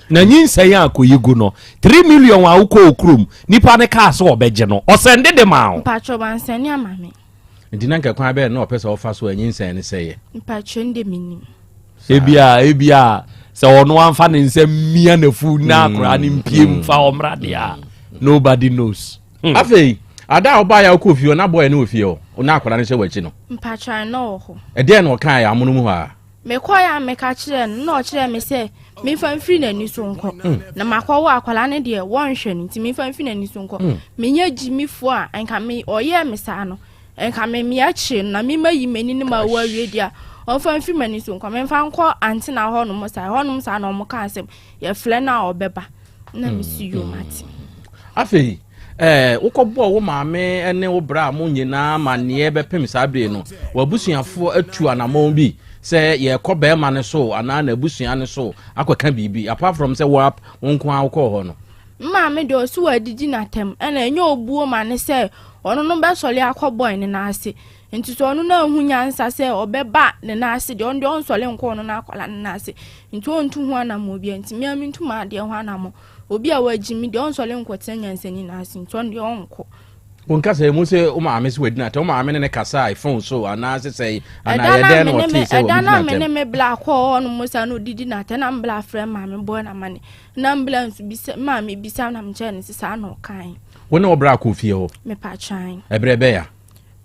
Na nyinsɛn a kɔyi gu no, 3 million a wokɔ okurom, nipa ne kaa sɛ ɔbɛgye no, ɔsɛnde de maa wo. Mpakyɛw wansɛne ama me. Nti na nka kwan bɛn na ɔpɛ sɛ ɔfa so a nyinsɛn no sɛeɛ? Mpakyɛw ndɛ mennim. Ebia ebia sɛ ɔno amfa ne nsa mmia n'afu na mm. akwaraa no mpie mm. mfa ɔmmra deɛ a nobody knows. Hmm. Afei ada a ɔbaa yɛ ɔkɔ fie hɔ na bɔyɛ no wɔ fie hɔ na akwaraa no hyɛ wɔ akyi no. Mpakyɛw na ɔwɔ hɔ. Ɛdeɛn na ɔkaa yɛ amono mu hɔ a? Mekɔeɛ a meka kyerɛɛ no na ɔkyerɛɛ me sɛ memfa mfiri n'ani so nkɔ mm. na makɔwo akwadaa no deɛ wɔnhwɛ no nti memfa mfiri n'ani so nkɔ mm. menyɛ gyimifoɔ a nka me ɔyɛɛ me saa no nka me me akyire no na mema yi m'ani no ma wo awie deɛ a ɔmfa mfiri m'ani so nkɔ memfa nkɔ antena hɔnom saa hɔnom saa na ɔmo ka asɛm yɛfrɛ no a ɔbɛba na mesi yom ate afei Ɛɛ, wokɔbɔɔ wo maame ne wo bra mo nyinaa amanneɛ bɛpem saa bere no, w'abusuafoɔ atu anammɔn bi sɛ yɛrekɔ barima no so anaa n'abusua no so akɔka biribi, apart from sɛ wo wo nko ara wokɔɔ hɔ no? Me maame deɛ ɔse wadidi n'atɛm ɛna ɛnyɛ obuo ma ne sɛ ɔno no bɛsɔre akɔ bɔe ne nan ase nti sɛ ɔno no anhu nyansa sɛ ɔbɛba ne nan ase deɛ ɔno deɛ ɔnsɔre nkɔ ɔno no akwadaa ne nan ase nti ɔntu ho anammɔn biara nti me ara mentu m'adeɛ ho anammɔn. Obi a wagye me deɛ ɔnsɔre nkɔtena nyansani nan ase nti ɔno deɛ ɔnkɔ. Wo nkasa mu sɛ wo maame sɛ wadi n'atɛm, wo maame ne ne kasa a phone so anaasɛ sɛ anaa yɛ dɛn na ɔtee sɛ wɔdi n'atɛm? Ɛda na me ne me bla kɔɔ hɔ nom sa na ɔdidi n'atɛm na me bla frɛ maame bɔɔ no amane na me bla nso bisa maame bisa na mekyerɛ no sɛ saa na ɔkae. Wo ne wo bra kɔɔ fie hɔ? Mepa kyan. Ɛberɛ bɛn a?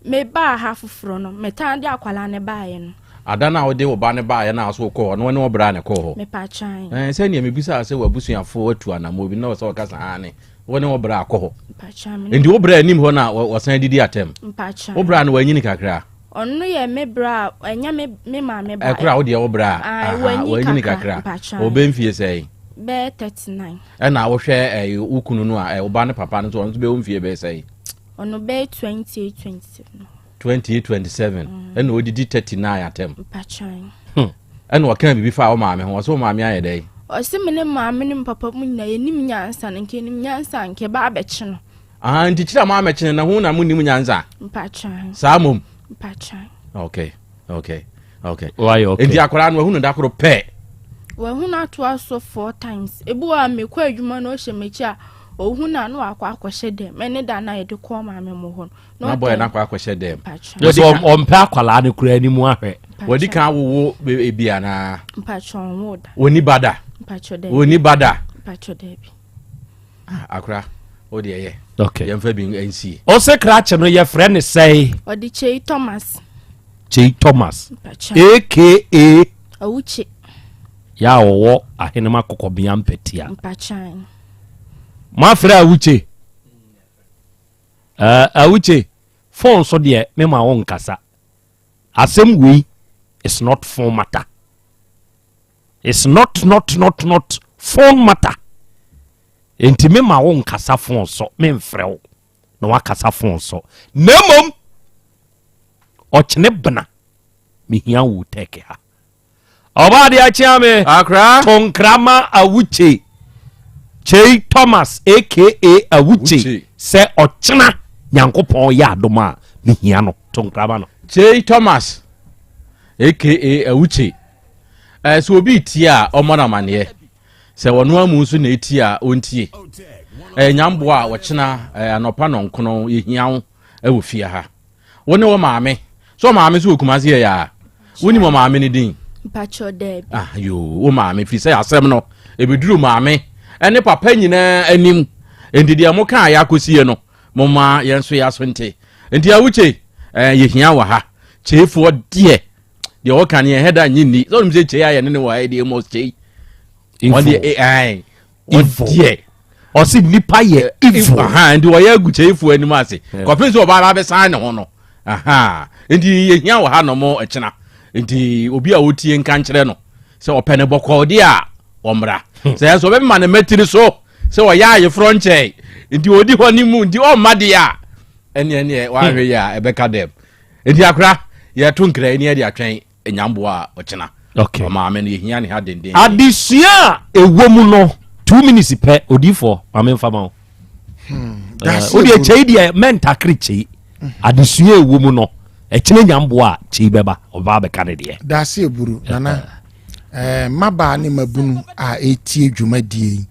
Mebaa ha foforɔ no, metaa de akwadaa no baeɛ no. Ada no a wode wo ba no baeɛ no a so wokɔɔ hɔ no, wo ne wo bra na ɛkɔɔ hɔ? Mepatwan. Ɛɛ, sɛdeɛ mebisaa sɛ w'abusuafoɔ atu anammɔn bi na wɔ sɛ wɔka sɛ aane, wo ne wo bra akɔ hɔ. Mpatwan, me ne. Nti wo bra anim hɔ na wɔsan didi atɛm? Mpatwan. Wo bra no wanyini kakra? Ɔno yɛ me bra a, ɛnyɛ me me maame ba. Ɛkora wo deɛ wo bra a, aha, wanyini kakra. Mpatwan. Ɔbɛ mfie sɛn? Bɛyɛ 39. Ɛna wohwɛ ɛɛ wo kunu no a, ɛɛ wo ba ne papa no nso, ɔno nso bɛwɔ mfie bɛyɛ sɛn? Ɔno bɛyɛ 28 27. 28 27 mm. ɛna odidi 39 atɛm. Mpatwan. Hmm. Ɛna ɔka biribi fa wo maame ho ɔsɛ wo maame ayɛ dɛn? Ɔsɛ me ne maame ne papa mu nyinaa yɛnim nyansa no nka yɛnim nyansa nka ɛba abɛkye no. Ah, nti kyerɛ mo amɛkye no na ho na mo nim nyansa. Mpatwan. Saa mom. Mpatwan. Okay, okay, okay. Why okay? Nti akwaraa no wahunu da koro pɛ. Wahunu atoa so four times. Ebi wɔ a mekɔ adwuma na ɔhyɛ m'akyi a Ohu no a, na wakɔ akɔhyɛ dɛm. Ɛne da no a yɛde kɔɔ maame mo hɔ no. Na bɔyɛ no akɔ akɔhyɛ dɛm. Yɛ sɛ ɔmpɛ akwadaa no koraa anim ahwɛ. Wɔdi kan awowo ebi anaa? Mpatsɔ ɔnwo da. Wɔni ba da? Mpatsɔ dɛbi. Wɔni ba da? Mpatsɔ dɛbi. Ah, akora, o deɛ yɛ. Okay. Yɛmfa bi nsie. Ɔsɛ krakye no yɛfrɛ ne sɛe. Ɔde Kyei Thomas. Kyei Thomas. AKA. Awukye. Yɛ a ɔwɔ ahenema kɔkɔbea mpɛtia. Mpatwan. Moafrɛ Awukye? Uh, Awukye, phone so deɛ mema wo nkasa. Asɛm wei is not phone matter. It's not not not not phone matter. Enti mema wo nkasa phone so, memfrɛ wo na wakasa phone so. Na mmom, ɔkyene bena mehia wo tɛk ha. Ɔbaa de akyea me. Akra. Tonkrama Awuche. Kyei Thomas aka Awuche sɛ ɔkyena Nyankopɔn yɛ adom a mehia no. Tonkrama no. Kyei Thomas aka Awuche. Eh, sɛ obi tie a ɔmmɔ no amaneɛ. Sɛ ɔno amu nso na ɛtie a ɔntie. Eh, nyamboa a ɔkyena eh, anɔpa nɔnkono yɛhia wo wɔ fie ha. Wo ne wo maame. So maame so wɔ Kumasi yɛ yaa? Wonim wɔ maame no din? Mpakyɛ daabi. Ah yoo, wo maame firi sɛ asɛm no ebeduru maame ɛne papa nyinaa anim. Nti deɛ mo kaa yɛ akɔsie no, mo ma yɛn nso yɛ aso nte. Nti awukye, ɛɛ yɛhia wɔ ha. Kyeefoɔ deɛ, deɛ wɔka no yɛn hɛda nye nni. Sɛ wonim sɛ kyei a yɛne ne wɔ ha yi deɛ mos kyei. Wɔn deɛ, ɛɛ, Evil. Ɔdeɛ. Ɔsi nipa yɛ evil. Nti wɔyɛ agu kyɛyifoɔ anim ase. Kɔpem sɛ ɔbaa ba bɛsan ne ho no. Nti yɛhia wɔ ha nom ɛkyena. Nti obi a ɔtie nka nkyerɛ no sɛ ɔpɛ ne bɔkɔɔ deɛ a ɔmmra. Hmm. Sɛ ɛnso ɔbɛma ne mmatiri so sɛ ɔyɛ ayeforɔ nkyɛn. Nti ɔdi hɔ ne mu nti ɔmma deɛ a ɛneɛ neɛ wahwɛ yi a ɛbɛka dɛm. Nti akora yɛto nkra ni ɛde atwɛn. Nyamboa a ɔkyena. Okay. Ɔmaame no yɛhia ne ha denden. Adesua a ɛwɔ mu no two minutes pɛ odiifoɔ maame nfa ma wo. Hmm, eh, wodeɛ kyɛi deɛ mɛntakere kyɛi hmm. adesua a ɛwɔ mu no ɛkyena nyamboa a kyɛi bɛba ɔbaa bɛka ne deɛ. Daase eburu nana. Eh, mmabaa ne mmabunu a ɛretie dwumadie yi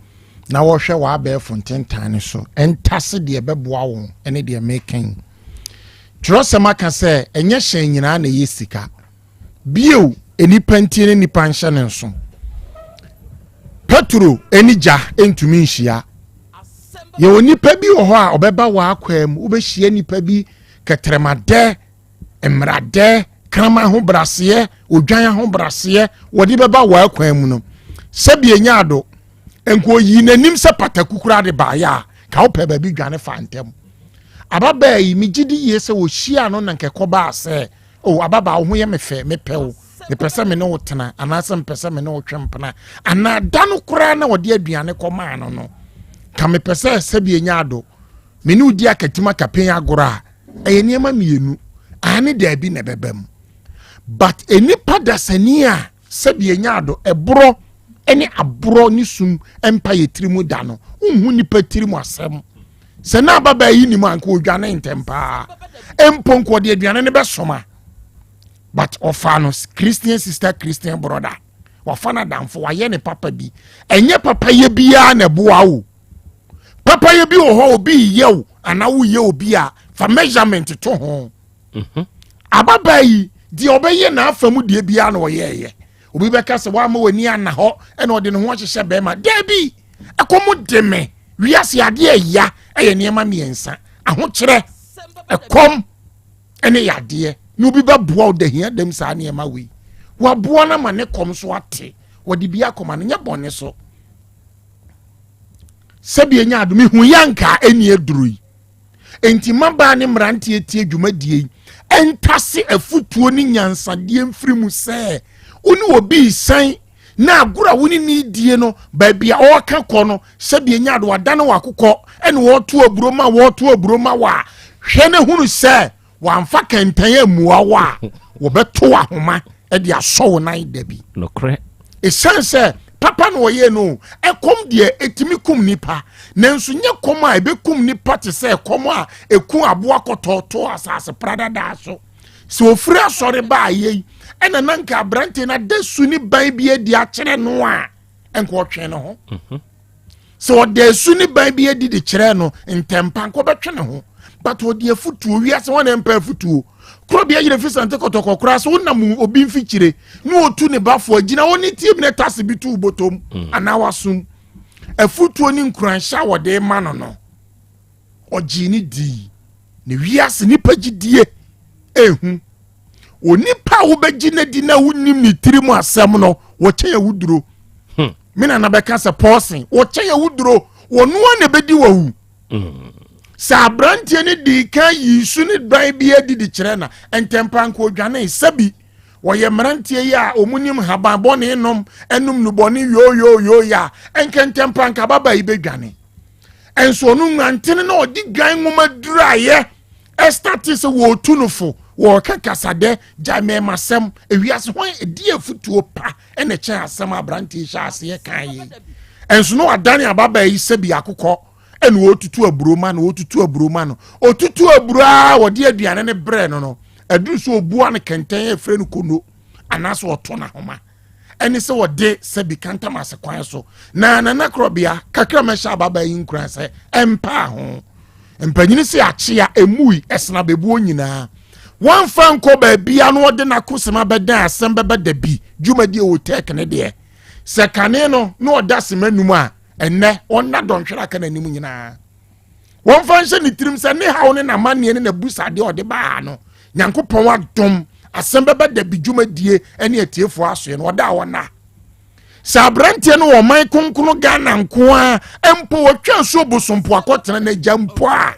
na wɔhwɛ wɔ abɛɛfo ntentan no so ntase deɛ ɛbɛboa wɔn ne deɛ meka yi. Twerɛsɛm aka sɛ ɛnyɛ hyɛn nyinaa na ɛyɛ sika. Bio, nnipa ntie ne nnipa nhyɛ ne nso. Petro ne gya ntumi nhyia. Yɛwɔ nnipa bi wɔ hɔ a ɔbɛba wɔ akwaa mu, wobɛhyia nnipa bi kɛtrɛmadɛ mmeradɛ, kraman ahobraseɛ, odwan ahobraseɛ wɔde bɛba wɔ akwan mu no sɛbi enya ado nka oyi n'anim sɛ pataku koraa de baayɛ a ka wopɛ baabi dwane fa ntɛm ababaa yi megye di yie sɛ wɔhyia no na nkɛkɔ baa sɛ o oh, ababaa wo ho yɛ me fɛ mepɛ wo mepɛ sɛ me ne wo tena anaasɛ mepɛ sɛ me ne wo twe mpena anaa da no koraa na wɔde aduane kɔmaa no no ka mepɛ sɛ sɛbi enya ado me ne wo di akatim akapen agorɔ a ɛyɛ nneɛma mmienu aane daabi na ɛbɛba mu but nnipa dasani a sɛbi enya ado ɛborɔ ne aborɔ ne sum mpa yɛ tiri mu da no nhu nipa tiri mu asɛm sɛ na ababaa yi nim a nka odwane ntɛm paa mpo nka ɔde aduane no bɛsoma but ɔfa no christian sister christian brother wafa no adamfo wayɛ ne papa bi ɛnyɛ papa yɛ biara na ɛboa wo papayɛ bi wɔ hɔ obi yɛ wo anaa woyɛ obi a fa measurement to ho mhm. ababaa yi deɛ ɔbɛyɛ n'afa mu deɛ biara na ɔyɛɛyɛ obi bɛka sɛ wama w'ani ana hɔ ɛna ɔde ne ho ahyehyɛ bɛrima daabi ɛkɔm de me wiase adeɛ ɛya ɛyɛ nneɛma mmiɛnsa ahokyerɛ ɛkɔm ɛne yadeɛ na obi bɛboa wo dahia dɛm saa nneɛma wei waboa no ama ne kɔm so ate wɔde bi akɔma no nyɛ bɔne so sɛbi enya adom ihu yɛ anka ɛni aduro yi enti mmabaa ne mmeranteɛ tie dwumadie yi ɛntase afutuo ne nyansadeɛ mfiri mu sɛ wo ne obi resan na agorɔ a wo ne ne die no baabi a ɔreka kɔ no sɛbi enya ado adane wakokɔ ɛna wɔreto aburo ma wɔreto aburo ma wɔ a hwɛ ne hunu sɛ Wamfa kɛntɛn ammua wo a, wɔbɛto ahoma de asɔ wo nan da bi. Nokorɛ. Ɛsiane sɛ papa na ɔyɛ no, ɛkɔm deɛ ɛtumi kum nipa, nanso nyɛ kɔm a ɛbɛkum nipa te sɛ ɛkɔm a ɛku aboa kɔtɔɔtoo asase pradadaa so. Sɛ ɔfiri asɔre baa yei, ɛna na nka aberanteɛ no ada su ne ban bi adi akyerɛ no a, nka ɔtwe ne ho. Mhm. sɛ ɔda esu ne ban bi adi de kyerɛ no ntɛmpa nka ɔbɛtwe ne ho but ɔde afutuo wiase wɔn na mpa afutuo kuro bi ayere fi sante kɔtɔkɔ koraa so wonam obi mfikyire na otu ne bafo agyina hɔ ne tie mu na tase bi tu bɔtɔm mm. anaa wasom afutuo ne nkuranhyɛ a wɔde ma no no ɔgyee ne dii na wiase nipa gyidie ehu onipa a wobɛgye no di na wonim ne tiri mu asɛm no wɔkyɛn awuduro hmm. me nana bɛka sɛ pɔɔsen wɔkyɛn awuduro wɔnoa na ɛbɛdi wawu hmm. sɛ aberanteɛ no dii kan yii su ne ban bi adi de kyerɛ na ntɛmpa nka odwane sɛbi wɔyɛ mmeranteɛ yi a wɔn nim haban bɔne nom ɛnum nubɔne yooyooyoo yi a nkɛntɛmpa nka ababaa yi bɛdwane nso ɔno nwantene na ɔde dwan nwoma duraeɛ ɛstate sɛ wɔretu no fo wɔreka kasadɛ gyae mɛɛmasɛm ewiase hwan ɛdi afutuo pa ɛna ɛkyɛn asɛm aberanteɛ hyɛ aseɛ kan yi nso na wadane ababaa yi sɛ bi akokɔ ɛna wɔretutu aburo ma no wɔretutu aburo ma no ɔtutu aburo a wɔde aduane no brɛ no no aduru so ɔbua no kɛntɛn ɛfrɛ no kono anaasɛ ɔto n'ahoma ɛne sɛ wɔde sɛbi kantam ase kwan so na nana korɔbea kakra mɛhyɛ ababaa yi nkuran sɛ ɛmpaa ho mpanyini sɛ akyea emui ɛsena bebuo nyinaa wɔnfa nkɔ baabia na ɔde n'akosɛm abɛdan asɛm bɛbɛ da bi dwumadie wɔ tɛk ne deɛ sɛ kane no na ɔda sema num a ɛnɛ ɔnna dɔnhwere aka n'anim nyinaa wɔmfa nhyɛ ne tirim sɛ ne haw ne n'amanneɛ ne n'abusadeɛ ɔde baa no nyankopɔn adom asɛm bɛbɛ da bi dwumadie ne atiefoɔ asoɛ no ɔda a ɔna sɛ aberanteɛ no wɔ ɔman kronkron ghana nko a mpo wɔtwa nsuo bosompo akɔtena n'agya mpo a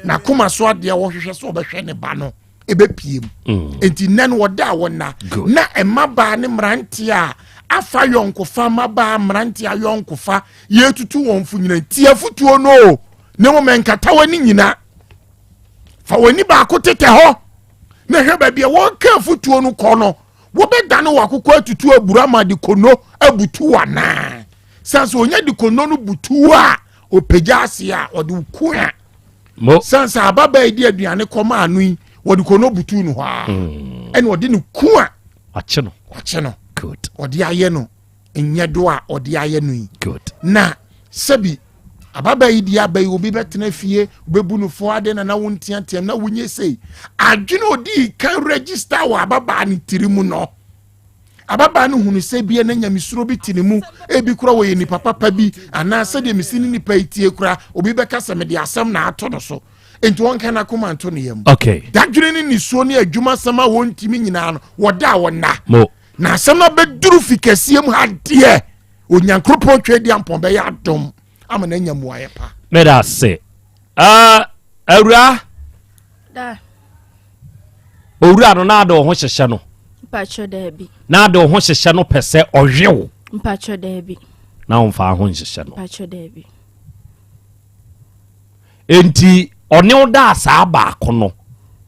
n'akoma so adeɛ wɔhwehwɛ sɛ ɔbɛhwɛ ne ba no ɛbɛpie mu mm. nti nnɛ no wɔda a wɔna na mmabaa ne mmeranteɛ a afa yɔnkofa mmabaa mmeranteɛ ayɔnkofa yɛtutu wɔn fo nyina nti afotuo no o ne mmom ɛnkata w'ani nyina fa w'ani baako tetɛ hɔ na hwɛ baabi a wɔka afotuo no kɔ no wobɛdane w'akokɔ atutu aburu ama de kono abutu anaa sɛ sɛ onya de kono no butu a ɔpagya ase a ɔde ko a sane sɛ ababaa yi de aduane kɔma ano yi wɔde kono butu no hɔ a mm. ɛna ɔde ne ku a wakye no wakye no. Good. Ɔde ayɛ no nyɛ do a ɔde ayɛ no yi. Good. Na sɛbi ababaa yi di aba yi obi bɛtena fie obebu no fo ade na na wo nteateam na wonyɛ sei adwene odi kan register wɔ ababaa ne tiri mu no ababaa no hunu sɛ bia na nyamesuro bi te ne mu ebi kora wɔyɛ nipa papa bi anaa sɛdeɛ mesi ne nipa yi tie kora obi bɛka sɛ mede asɛm na ato no so nti wɔnka n'akoma nto ne yam okay. Dadwene ne nisuo ne adwuma asɛm a wɔntumi nyinaa no wɔda a wɔnna Mo. Na asɛm no abɛduru fi kɛseɛ mu ha deɛ Onyankoropɔn twa di ampɔn bɛyɛ adom ama no anya mmuaeɛ pa. Meda ase. Uh, awura. Da. Owura no na ade wo ho hyehyɛ no. Mpakyɛ daabi. Na ade wo ho hyehyɛ no pɛ sɛ ɔhwe wo. Mpakyɛ daabi. Na womfa ho nhyehyɛ no. Mpakyɛ daabi. Enti ɔne wo daa saa baako no,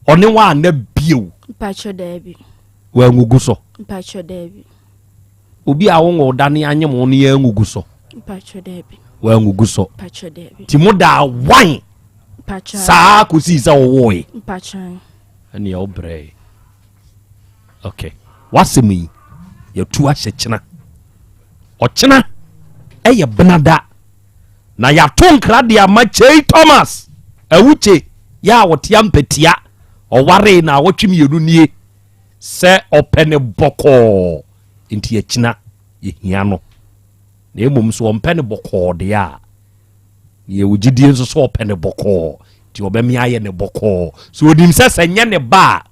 ɔne wo anna bio. Mpakyɛ daabi. Wangugu so. Mpakyɛ daabi. Obi a wonwo da ne anyem wo no yɛ angugu so. Mpakyɛ daabi. Wangugu so. Mpakyɛ daabi. Ti mo daa wan. Mpakyɛ. Saa kosii sɛ wowoe. Mpakyɛ. Ɛnea wobrɛe. Okay. W'asɛm yi yɛtu ahyɛ kyena. Ɔkyena ɛyɛ benada. Na yɛato nkra de ama Kyei Thomas Awukye yɛ a ɔte ampatia ɔwaree na awɔtwe mmienu nie sɛ ɔpɛ ne bɔkɔɔ nti akyina yɛhia no na mmom so ɔmpɛ ne bɔkɔɔ deɛ a yɛwɔ gyidie nso so ɔpɛ ne bɔkɔɔ nti ɔbɛme ayɛ ne bɔkɔɔ so onim sɛ sɛ nyɛ ne ba a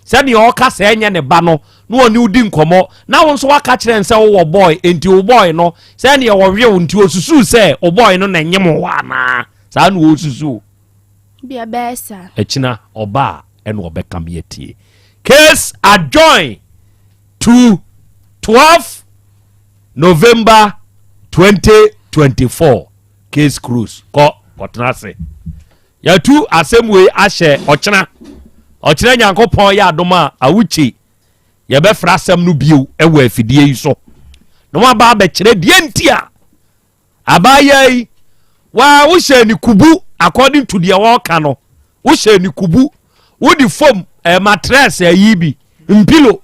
Sɛdeɛ ɔka sɛ ɛnyɛ ne ba no na ɔne wo di nkɔmmɔ na wo nso waka kyerɛ no sɛ wowɔ boy enti wo boy no sɛdeɛ ɔwe wo nti ɔsusuu sɛ wo boy no na ɛnyem wo anaa? Saa na ɔsusu. Bi ɛbɛyɛ saa. Akyina ɔba a ɛna ɔbɛka me atie. Case adjourned to 12 November 2024. Case closed. Kɔ kɔtena ase. Yɛatu asɛm wei ahyɛ ɔkyena. Ɔkyena Nyankopɔn yɛ adom a, awukye yɛbɛfrɛ asɛm no bio wɔ afidie yi so. Na waba abɛkyerɛ deɛ nti a abaayaa yi waa wohyɛ ne kubu according to deɛ wɔreka no wohyɛ ne kubu wode fam eh, matress ayi bi mpilo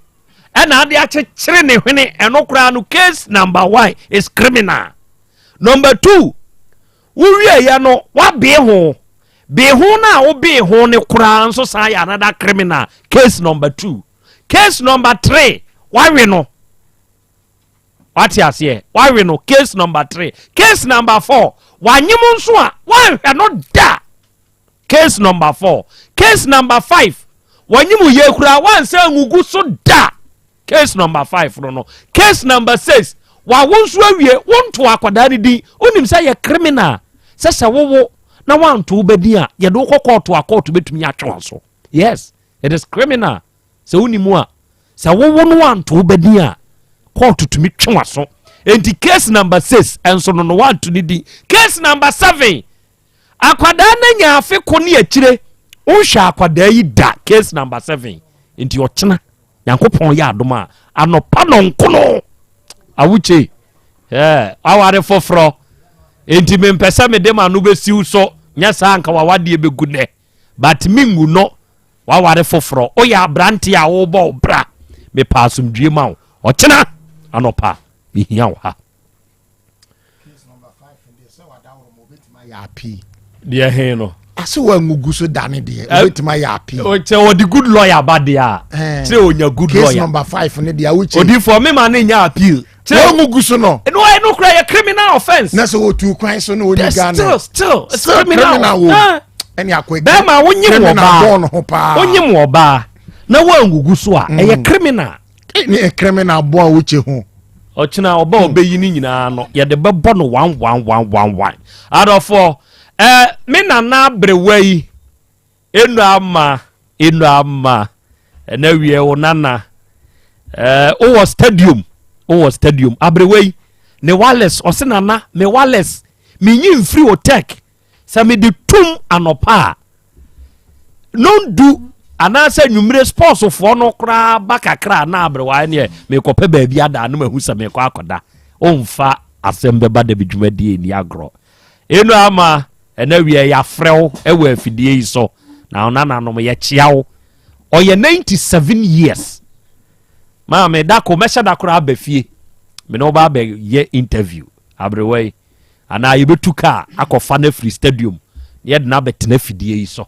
ɛna ade akyekyere ne hwene ɛno koraa no case number one is criminal number two Wowieɛ no wabee ho. Bee ho no a wobee ho no koraa nso san yɛ another criminal case number two. Case number three wawe no. Wate aseɛ wawe no case number three. Case number four wanyem nso a wanhwɛ no da. Case number four. Case number five wanyem yie koraa wansa ngugu so da. Case number five no no. Case number six, wawo nso awie, wonto akwadaa no din. Wonim sɛ yɛ criminal sɛ sɛ wowo na wanto wo ba din a, yɛde wo kɔ kɔɔto a kɔɔto bɛtumi atwe w'aso. Yes, it is criminal. Sɛ wonim a, sɛ wowo no wanto wo ba din a, kɔɔto tumi twe w'aso. Enti case number six nso no no wanto ne din. Case number seven, akwadaa no anya afe ko ne akyire, wonhwɛ akwadaa yi da. Case number seven, nti ɔkyena. Nyankopɔn yɛ adom a, anɔpa nɔnkono awokye eh, aware foforɔ. Enti mempɛ sɛ mede m'ano bɛsiw so, nyɛ saa anka wawadeɛ bɛgu nɛ. But mengu no, waware foforɔ. Woyɛ aberante a wobɔ wo bra, mepɛ asomdwie ma wo. Ɔkyena anɔpa, mehia wo ha. Deɛ he no. Ase wa ngugu so da ne deɛ obetumi ayɛ appeal. Kyɛ wɔde good lawyer ba deɛ a. Kyerɛ onya good lawyer. Case number five ne deɛ awokye. Odifoɔ mi ma ne nya appeal. Kyerɛ ngugu so no. Ɛno ɛno kura yɛ criminal offence. Na sɛ wotu kwan so na oni Ghana. Still still it's criminal wo. Ɛne akɔ bɛrima wonyim wɔ baa wonyim wɔ baa na wɔngugu so a ɛyɛ criminal. Ne criminal bɔ a wokye ho. Ɔkyena ɔba a ɔbɛyi ne nyinaa no yɛde bɛbɔ no one one one one one. Adɔfoɔ ɛɛ me nana aberewa yi enu ama enu ama ɛna wie wo nana ɛɛ wowɔ stadium wowɔ stadium aberewa yi ne wireless ɔse nana me wireless menyi mfiri wo tech Sɛ mede tum anɔpa a, nondu anaasɛ nwummere sportsfoɔ no koraa ba kakra na aberewa neɛ mekɔpɛ baabi ada no mahu sɛ mekɔ akɔda. Ɔmfa asɛm bɛba da bi dwumadie nni agorɔ. Eno ama ɛna wie yɛafrɛ wo wɔ afidie yi so na wo nananom yɛkyea wo. Ɔyɛ 97 years. Maame, dako mɛhyɛ da koraa aba fie. Me ne wo ba abɛyɛ interview. Aberewa yi, anaa yɛbɛtu kaa akɔfa no afiri stadium na yɛde no abɛtena afidie yi so.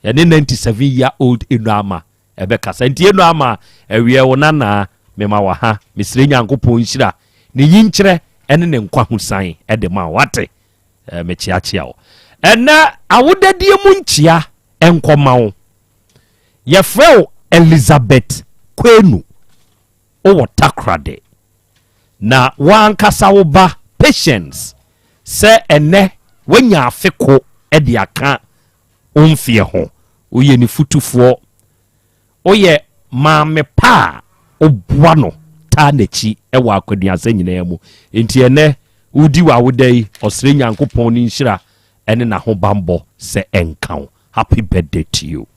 Yɛne 97 year old Eno Ama ɛbɛkasa. Nti Eno Ama, awiɛ wo nanaa, mema wɔ ha. Mesrɛ Nyankopɔn nhyira, ne nyinkyerɛ ɛne ne nkwa ho san ɛde ma wo. Wate? Mekyeakyea wo. Ɛnɛ awodadie mu nkyea ɛnkɔma wo. Yɛfrɛ wo Elizabeth Kwenu. Wowɔ Takoradi. Na w'ankasa wo ba Patience sɛ ɛnɛ wanya afe ko de aka wo mfeɛ ho. Woyɛ ne futufoɔ. Woyɛ maame pa a woboa no taa n'akyi wɔ akwaduasɛ nyinaa mu. Enti ɛnɛ wodi w'awoda yi, ɔsrɛ Nyankopɔn ne nhyira ne n'ahobanbɔ sɛ ɛnka wo. Happy birthday to you.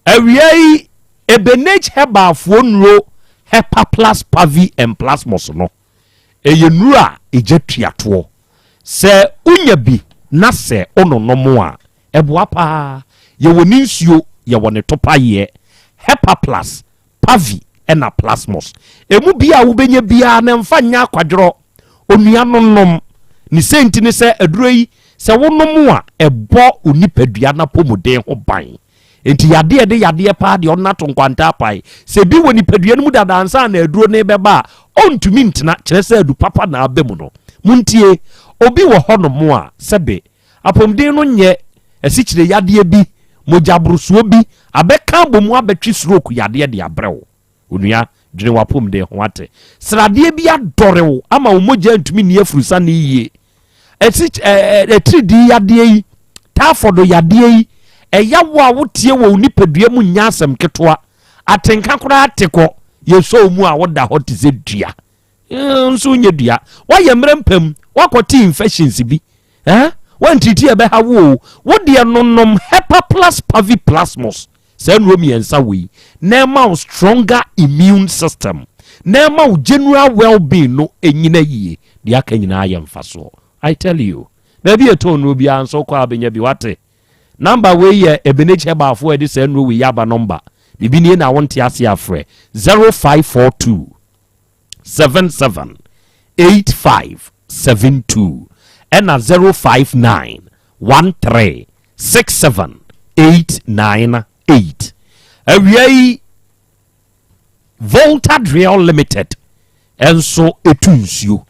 Awia yi, Ebenage Herbalfoɔ nnuro Hepa Plus Pavi and Plasmos no, ɛyɛ nnuro a ɛgya tuatoɔ. Sɛ wonya bi na sɛ wononom a, ɛboa paa. Yɛwɔ ne nsuo, yɛwɔ ne topayeɛ. Hepa Plus, Pavi ɛna Plasmos. Emu bi a wobɛnya biara na mfa nyɛ akwadworɔ. Onua no nom. Ne sɛnti ne sɛ aduro yi, sɛ wonom a, ɛbɔ wo nipadua n'apɔmuden ho ban. Nti yadeɛ de yadeɛ paa deɛ ɔno ato nkwanta apae. Sɛ bi wɔ nipadua no mu dada ansa na aduro no bɛba a, ɔntumi ntena, kyerɛ sɛ adu papa na aba mu no. Montie, obi wɔ hɔnom a sɛbe apɔmuden no nyɛ, asikyire yadeɛ bi, mogyaborosoɔ bi abɛka abɔ mu abɛtwe stroke yadeɛ de abrɛ wo. Onua, dwene w'apɔmuden ho ate. Sradeɛ bi adɔre wo ama wo mogya ntumi nni afurusa ne yie. Atiridii yadeɛ yi, typhoid yadeɛ yi, ɛya wo a wotie wɔ wo nipadua mu nya asɛm ketewa. Atenka koraa te kɔ, yɛsɔ wo mu a woda hɔ te sɛ dua. Nso nyɛ dua. Woayɛ mmerɛ mpam, woakɔte infections bi. Woantiriti ɛbɛha wo o. Wo deɛ nonom Hepa Plus Pavi Plasmos. Saa nnuro mmiɛnsa wei na ɛma wo stronger immune system, na ɛma wo general well-being no ɛnyina yie. Deɛ aka nyinaa yɛ mfasoɔ. I tell you. Baabi ɛtɔn nnuro biara nso kɔ a bɛnya bi wate. Number wei yɛ Ebenage Herbalfoɔ a yɛde saa nnuro wei yɛ aba number. Biribi nie na wonte ase afrɛ 0542 77 85 72 ɛna 059 13 67 898. Awia yi, Volta Drill Limited ɛnso etu nsuo.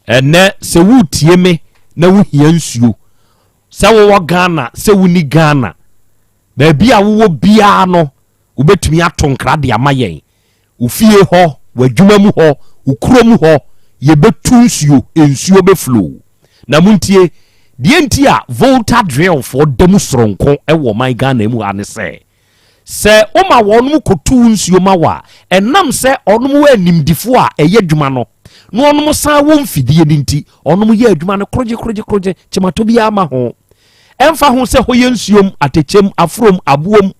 Ɛnɛ sɛ wotie me na wohia nsuo, sɛ wowɔ Ghana, sɛ woni Ghana, baabi a wowɔ biara no, wobɛtumi ato nkra de ama yɛn. Wo fie hɔ, w'adwuma mu hɔ, wo kuro mu hɔ, yɛbɛtu nsuo, nsuo bɛflow. Na montie, deɛ nti a Volta Drillfoɔ da mu soronko wɔ ɔman Ghana mu ha ne sɛ, sɛ woma wɔnom kɔtu nsuo ma wo a, ɛnam sɛ ɔnom wɔ animdifoɔ a ɛyɛ adwuma no, na ɔnom san wɔ mfidie no nti, ɔnom yɛ adwuma no korogye korogye korogye, kyematɔ biara ma ho. Ɛmfa ho sɛ hɔ yɛ nsuom, atɛkyɛm, aforom, aboom,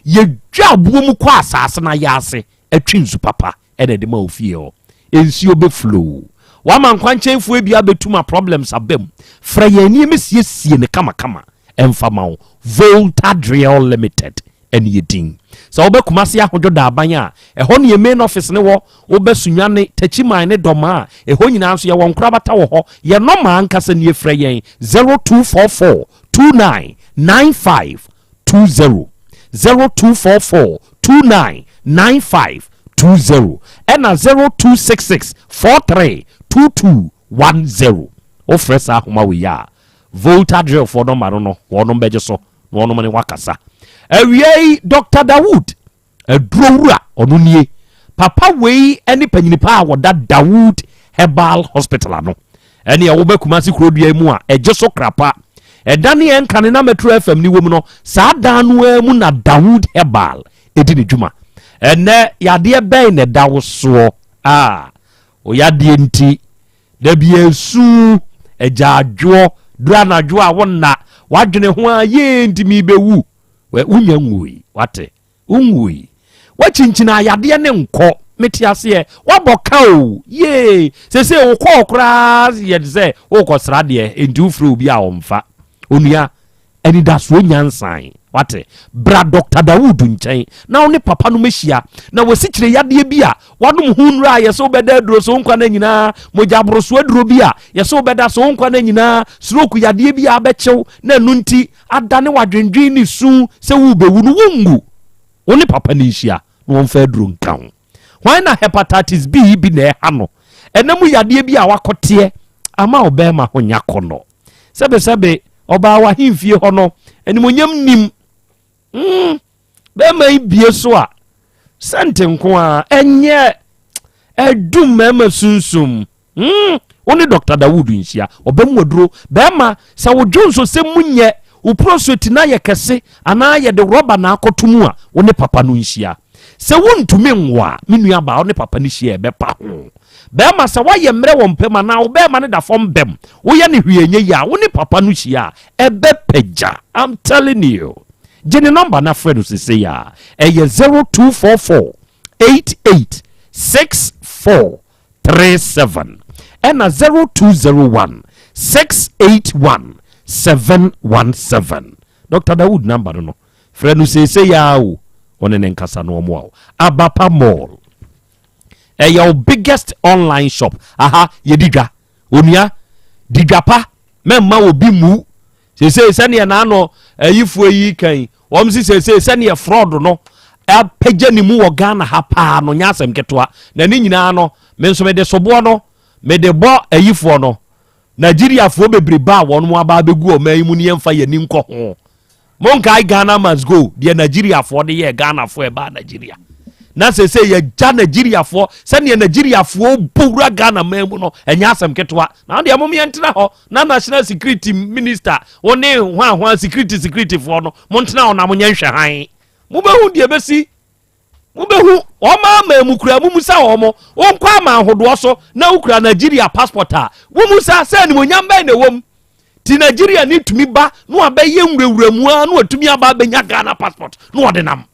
yɛdwa aboɔ mu kɔ asase no ayɛ ase, atwi nsu papa ɛna ɛde ma ofie hɔ. Nsuo bɛflow. Wama nkwankyɛnfoɔ bi abɛtum a problems aba mu. Frɛ yɛn nneɛma siesie ne kamakama ɛmfa ma wo. Volta Drill Limited ɛne yɛ din. Sɛ wobɛ Kumasi Ahodwo Daaban a, ɛhɔ ne yɛ main office ne wɔ. Wobɛ Sunyani, Techiman ne Dɔmaa a, ɛhɔ nyinaa nso yɛwɔ nkorabata wɔ hɔ. Yɛ nɔma ankasa nie, frɛ yɛn 0244 29 95 20, 0244 29 95 20 ɛna 0266 43 22 10. Wofrɛ saa ahoma wei a, Volta Drillfoɔ nɔma no, wɔnom bɛgye so na wɔnom ne wakasa. Awia yi, Dr Dawood aduro wura, ɔno nie. Papa wei ne panyini pa a wɔda Dawood Herbal Hospital ano, ɛne ɛwɔ bɛ Kumasi kurodua mu a ɛgye so krapa. Ɛda ne yɛn kane na Metro FM ne wɔ mu no, saa dan no ara mu na Dawood Herbal ɛdi ne dwuma. Ɛnɛ yadeɛ bɛn na ɛda wo soɔ a oyadeɛ nti dabi esu agyaadwoɔ duru anadwo a wonna wadwene ho a yee nti mebɛwu? Wonya nwui, wate, wonwui. Wakyinkyini ayadeɛ ne nkɔ mete aseɛ, wabɔ ka o yee sese wokɔɔ koraa yɛ te sɛ wokɔ sra deɛ, enti wofrɛ obi a ɔmfa. Onua, anidasoɔ nyansan. Wate? Bra Dɔkta Dawood nkyɛn na wo ne papa no mɛhyia. Na wasikyire yadeɛ bi a wanom ho nnuro a yɛsɛ wobɛda aduro so wo nkwa no nyinaa, mogya aboroso aduro bi a yɛsɛ wobɛda so wo nkwa no nyinaa, stroke yadeɛ bi a abɛkyew na ɛno nti adane wadwendwen ne su sɛ worebɛwu no, wonwu. Wo ne papa no nhyia na wɔmfa aduro nka ho. Hwan na hepatitis B yi bi na ɛha no? Ɛna mu yadeɛ bi a wakɔteɛ ama ɔbɛrima ho nya kɔnɔ. Sɛbesɛbe, ɔbaa w'ahemfie hɔ no, animonyam nim. Mm, bɛrima yi bie so a, sɛnte nko a, ɛnyɛ ɛdum mmarima sunsum. Mm, wo ne Dr. Dawood nhyia, ɔbɛmu aduro. Bɛrima, sɛ wo dwonso sɛ mu nyɛ, wo prostate no ayɛ kɛse anaa yɛde rɔba na akɔto mu a, wo ne papa no nhyia. Sɛ wontumi nwo a, me nua baa, wo ne papa no hyia ɛbɛpa ho. Bɛrima, sɛ woayɛ mmerɛ wɔ mpam anaa wo bɛrima no da fam bɛm, woyɛ no hwee ɛnyɛ yie a, wo ne papa no hyia a, ɛbɛpagya. I'm telling you. Gye ne nɔmba na frɛ no sesei a, ɛyɛ 0244 88 64 37 ɛna 0201 681 717. Dr. Dawood namba no no, frɛ no seesei ara o, wo ne ne nkasa na ɔmmoa wo. Abapa Mall. Ɛyɛ wo biggest online shop. Aha yɛdi dwa. Onua, di dwa pa. Mɛmma obi mmu. Seesei sɛdeɛ n'ano ayifoɔ yi kan, wɔn si seesei sɛdeɛ fraud no apagya ne mu wɔ Ghana ha paa no nyɛ asɛm ketewa. Na ne nyinaa no, me nso mede soboɔ no mede bɔ ayifoɔ no. Nigeriafoɔ bebrebe a wɔn aba abɛgu ɔman yi mu ne yɛmfa yɛn ani nkɔ ho. Monkae Ghana must go deɛ Nigeriafoɔ de yɛɛ Ghanafoɔ ɛbaa Nigeria. Na sese yɛgya Nigeriafoɔ sɛdeɛ Nigeriafoɔ bɔ wura Ghana man mu no ɛnyɛ asɛm ketewa. Na deɛ mom yɛntena hɔ na National Security Minister wo ne hwan hwan security securityfoɔ no montena hɔ na monyɛ nhwɛhan. Mobɛhu deɛ ɛbɛsi. Mobɛhu wɔn aman mu kura mumu sa wɔn. Wonkɔ aman ahodoɔ so na wokura Nigeria passport a womu sa sɛ animonyam bɛn na ɛwɔ mu. Ti Nigeria ni tumi ba na wabɛyɛ nwurawura mu ara na watumi aba abɛnya Ghana passport na ɔde nam.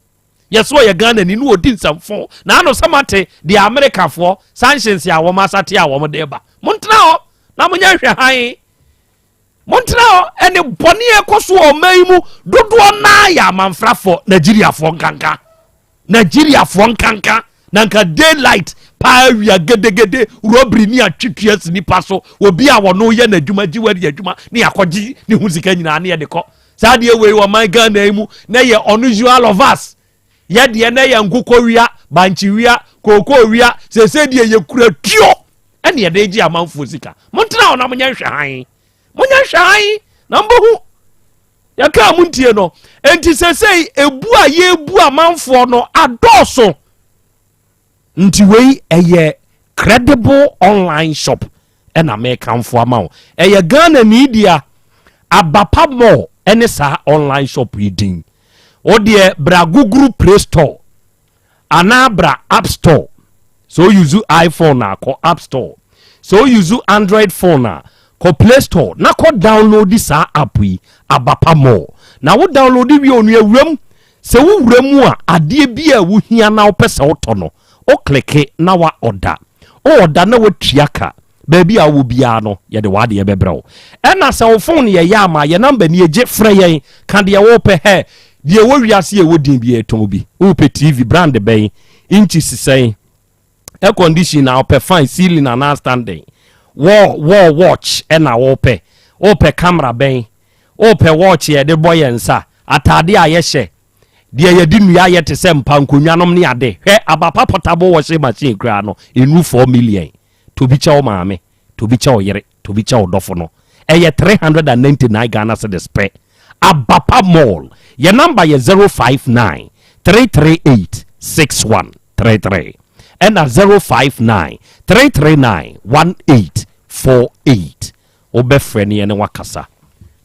Yɛsɛ ɔyɛ Ghana ni na ɔdi nsɛmfo. Na ano sɛ mate deɛ Amerikafoɔ sanctions a wɔn asate a wɔn de ba. Montena hɔ na monyɛ nhwɛ hann. Montena hɔ ɛne bɔne a ɛkɔ so wɔ ɔman yi mu dodoɔ naa yɛ amanfrafoɔ Nigeriafoɔ nkanka. Nigeriafoɔ nkanka na nka daylight paa wia gedegede robbery ne atwitwi asi nipa so obi a wɔno yɛ n'adwuma gye wadi adwuma ne akɔgye ne ho sika nyinaa ne yɛde kɔ saa deɛ wei wɔ man Ghana yi mu na yɛ unusual of us yɛ deɛ na yɛ nkokɔ wia bankye wia kookoo wia sese deɛ yɛ kura tuo ɛne yɛde gye amanfoɔ sika montena hɔ na monyɛ nhwɛ hann monyɛ nhwɛ hann na mbɛhu Yɛkaa mo ntie no. Enti sesei ebu a yɛrebu amanfoɔ no adɔɔso. Nti wei ɛyɛ credible online shop ɛna mekamfo ama wo. Ɛyɛ Ghana ni dea. Abapa Mall ɛne saa online shop yi din. Wo deɛ bra Google Play Store anaa bra App Store. Sɛ wo use iPhone a kɔ App Store. Sɛ wo use Android phone a kɔ Play Store na kɔ download saa app yi Abapa Mall. Na wo download wie onua wuram. Sɛ wo wura mu a adeɛ bi a wohia na wopɛ sɛ wotɔ no wo kleke na wa ɔda. Wo ɔda na watua ka. Baabi a wowɔ biara no, yɛde w'adeɛ bɛbrɛ wo. Ɛna sɛ wo phone yɛ yɛ ama, yɛn number nie, gye frɛ yɛn, ka deɛ wopɛ. Hɛ, deɛ ɛwɔ wiase a ɛwɔ din biara yɛtɔn bi. Wopɛ TV, brand bɛn, inches sɛn, air condition na wopɛ, fan, ceiling anaa standing, wall, wall watch ɛna wopɛ, wopɛ camera bɛn, wopɛ watch a yɛde bɔ yɛn nsa, ataadeɛ a yɛhyɛ, Deɛ yɛde nnua ayɛ te sɛ mpa, nkonnwa nom ne ade. Hwɛ, aba pa portable washing machine koraa no, ɛnuru 4 million. Tɔ bi kyɛ wo maame, tɔ bi kyɛ wo yere, tɔ bi kyɛ wo dɔfo no. Ɛyɛ 399 Ghana cedis pɛ. Aba pa Mall. Yɛn number yɛ 059 338 6133 ɛna 059 339 1848. Wobɛfrɛ ne yɛne wo akasa.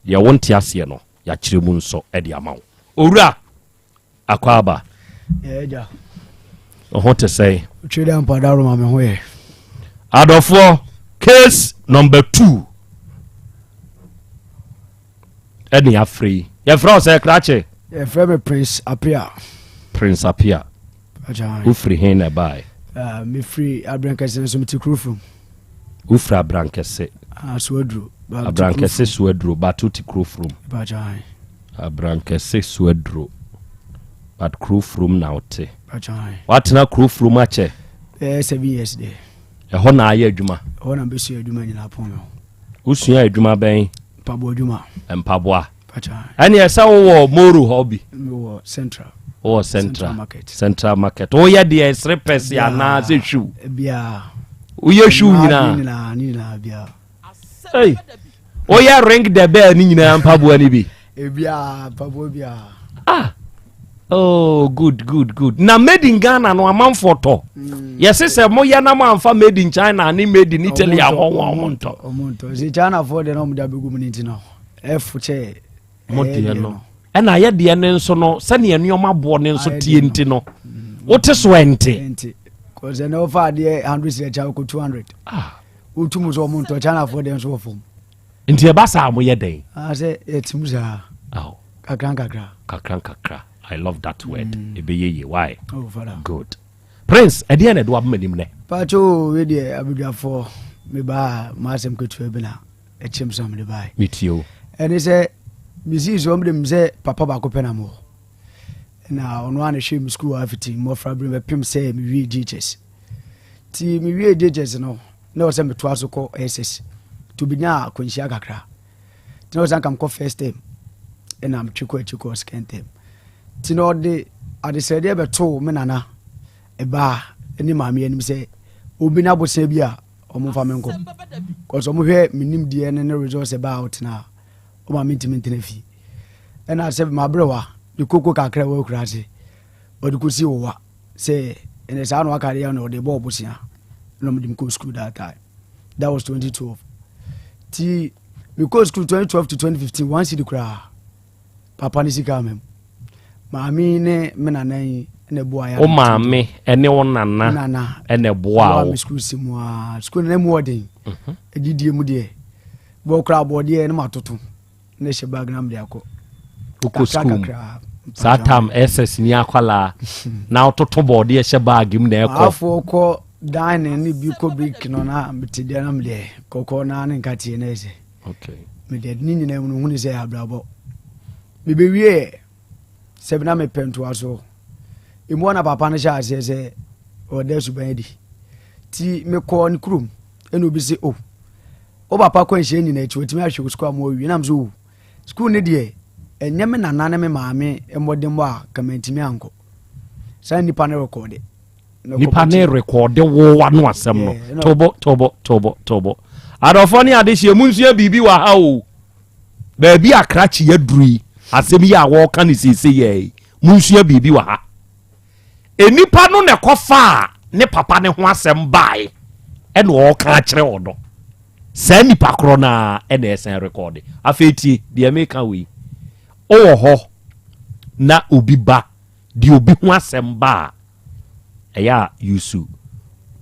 Deɛ wonte aseɛ no, yɛakyerɛ mu nso de ama wo. Owura Akwaaba. Ɛgya. Wo ho te sɛn? Twere dɛ mpa daworo ma me ho yɛ. Adɔfoɔ, case number 2 ɛne afrɛ yi. Yɛfrɛ wo sɛ krakye? Yɛfrɛ me Prince Apia. Prince Apia. Wofiri he na ɛbaeɛ? Ah, mefiri Abrankɛse nso mete kuro from. Wofiri Abrankɛse? Ah, Soaduro. Abrankɛse Soaduro, but wote kuro from. Abrankɛse Suaduro but kuro furom na wote. Woatena kuro furom akyɛ? Bɛyɛ 7 years deɛ. Ɛhɔ na ayɛ adwuma? Ɛhɔ na bɛsua adwuma nyinaa pɔn me ho. Wosua adwuma bɛn? Mpaboa adwuma. Mpaboa. Ɛne ɛsɛ wowɔ Moro hɔ bi? Mewɔ Central. Wowɔ Central Market. Central Market. Woyɛ deɛ srepɛs anaa sɛ hwiw? Biaa. Woyɛ hwiw nyinaa? Nyinaa, ne nyinaa biaa. Hey. Woyɛ ring the bell ne nyinaa mpaboa no bi? Ebiaa mpaboa biaa. Ah. Oh, good, good, good. Na made in Ghana no amanfoɔ tɔ. Yɛse sɛ moyɛ na moamfa made in China ne made in Italy a wɔn wɔn ntɔ. Ɔmo ntɔ. Sɛ Chinafoɔ deɛ na ɔmo de abɛgu mu no nti no, ɛfo kyɛ. Mo deɛ no. Ɛna ayɛ deɛ no nso no sɛnea nneɛma boɔ no nso tie nti no, wote so ɛnte. Ɛnte. Kɔsɛ na wofa adeɛ 100 sɛ kyɛ wokɔ 200. Ah. Wotu mu sɛ ɔmo ntɔ Chinafoɔ deɛ nso wɔ fam. Nti ɛba saa mo yɛ dɛn? Ah, sɛ yɛte mu saa. Oh. Kakra nkakra. Kakra nkakra. I love that word. Ɛbɛyɛ yie. Why? Oh, father. Good. Prince, ɛdeɛn na ɛde waba m'anim nɛ? Pacho, wei deɛ abadwafoɔ mebaa m'asɛm ketewa bi na ɛkyɛm so a mede baeɛ. Metie o. Ɛne sɛ mesii so ɔmde m sɛ papa baako pɛ na mewɔ na ɔno a na hwɛ me sukuu afiti mmɔfra bere bɛpem sɛ mewie JHS. Nti mewie JHS no na ɛwɔ sɛ metoa so kɔ SS nti obɛnya akwanhyia kakra nti na ɔsɛ anka mekɔ first term ɛna metwe kɔ akyi kɔ second term nti na ɔde adesrɛdeɛ bɛtoo me nana ɛbaa ne maame anim sɛ obi no abosea bi a ɔmo mfa me nkɔ kɔsɛ ɔmo hwɛ me nimdeɛ ne ne results ɛbaa a ɔtena a ɔma mentumi ntena fie ɛna sɛ mabrɛwa ne koko kakra wɔ akura ase ɔde kɔsi wɔ wa sɛ ɛnɛ saa na waka deɛ na ɔde bɔɔ bosea na ɔmo de me kɔ school that time. That was 2012. Ti mekɔɔ school 2012 to 2015 one cedi koraa papa ne sika ama mu. Maame ne me nana yi na ɛboa yɛ. Wo maame ne wo nana na ɛboa wo. Me school si mu a school na mu ɔden. Adidie mu deɛ bɔ koraa bɔdeɛ ne matoto. Na ɛhyɛ bag na mede akɔ. Wokɔ sukuu mu saa tam ss ni akwalaa na wototo bɔɔde ɛhyɛ bag mu na ɛkɔ. Afoɔ kɔ dining ne bi kɔ break no na mete deɛ na mede kɔkɔɔ na ne nkateɛ na ɛsɛ. Okay. Mede ne nyinaa mu no hunu sɛ abrabɔ. Mebɛwie sɛ na mepɛ ntoasoɔ. Emu na papa no hyɛ aseɛ sɛ ɔda suban adi. Ti mekɔɔ ne kurom ɛna obi sɛ oh Wo papa kwanhyia nyina akyi watumi ahwɛ wo sukuu ama wawie nam so o sukuu ne deɛ ɛnyɛ me nana ne me maame mmɔdenbɔ a ka mantumi ankɔ saa nipa ne rekɔde nipa ne rekɔde wo wano asɛm no tobo tobo tobo tobo adɔfoɔ ne adehyeɛ mu nsua biribi wɔ ha o baabi a krakye aduru yi asɛm yi a wɔreka ne seesei yɛ yi mu nsua biribi wɔ ha Nnipa no na ɛkɔfaa ne papa no ho asɛm bae ɛna ɔreka akyerɛ ɔno. Saa nipa korɔ no ara ɛna ɛsan rekɔde. Afei tie deɛ meka wei. Wowɔ hɔ na obi ba de obi ho asɛm ba a, ɛyɛ a yusu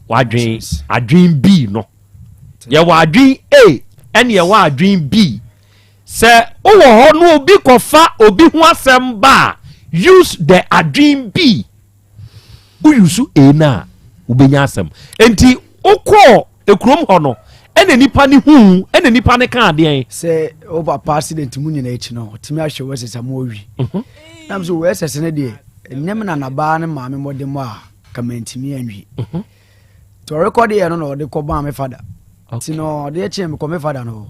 wadwen adwen B no. Yɛwɔ adwen A ɛne yɛwɔ adwen B. Sɛ wowɔ hɔ na obi kɔfa obi ho asɛm ba a, use the adwene bi. Wo use A no a, wobɛnya asɛm. Enti wokɔɔ ekurom hɔ no, ɛna nipa no huu, ɛna nipa no kaa deɛn? Sɛ wo papa accident mu nyina akyi no, ɔtumi ahwɛ wo ɛsɛ sɛ mo awi. Nam so wɔ ɛsɛ sɛ no deɛ, ɛnyɛ me nanabaa ne maame mmɔdemmɔ a, ka mantumi anwie. Nti ɔrekɔde yɛ no na ɔde kɔmaa me fada. Nti no ɔde kyeɛ mekɔ me fada no hɔ.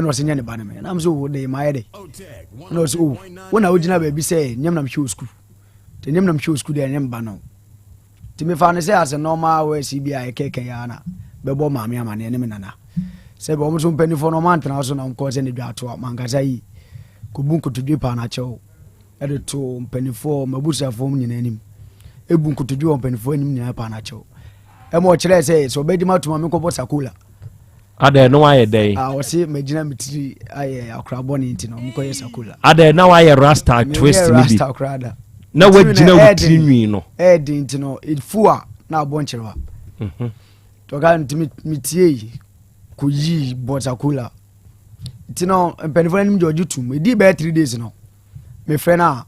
Ɛna ɔsɛ nyɛ ne ba no me. Ɛna mesɛ o de mayɛ de. Ɛna ɔsɛ o wo na wogyina baabi sɛ nyɛm na mehwɛ wɔ sukuu. Nti nyɛm na mehwɛ wɔ sukuu deɛ nyɛ me ba no. Nti mefa no sɛ asɛ normal wɛsi bi a ɛkɛkɛ yɛ ana bɛbɔ maame amaneɛ ne me nana. Sɛ bɛ wɔn so mpanimfoɔ no wɔn antena so na wɔn kɔɔ sɛ ne dwa atoa mankasa yi kɔbu nkotodwe paa na akyɛw. de too mpanimfoɔ m'abusuafoɔ mu nyinaa anim ebu nkotodwe wɔ mpanimfoɔ anim nyinaa paa n'akyɛw ɛma ɔkyerɛɛ sɛ sɛ ɔbɛdi ma tuma menkɔbɔ sakola adɛn na wayɛ dɛn ah, ɔse magyina me tiri ayɛ akora bɔne nti no mekɔyɛ sakola adɛn na wayɛ rasta twist no bi rasta koraa da na wagyina wo tiri nwi no ɛɛden nti no ɛfu a na abɔ nkyerɛwa mhm. tɔka nti metie kɔyii bɔ sakola nti no mpanimfoɔ anim gye ɔgye tum ɛdii bɛyɛ 3 days no mefrɛ no a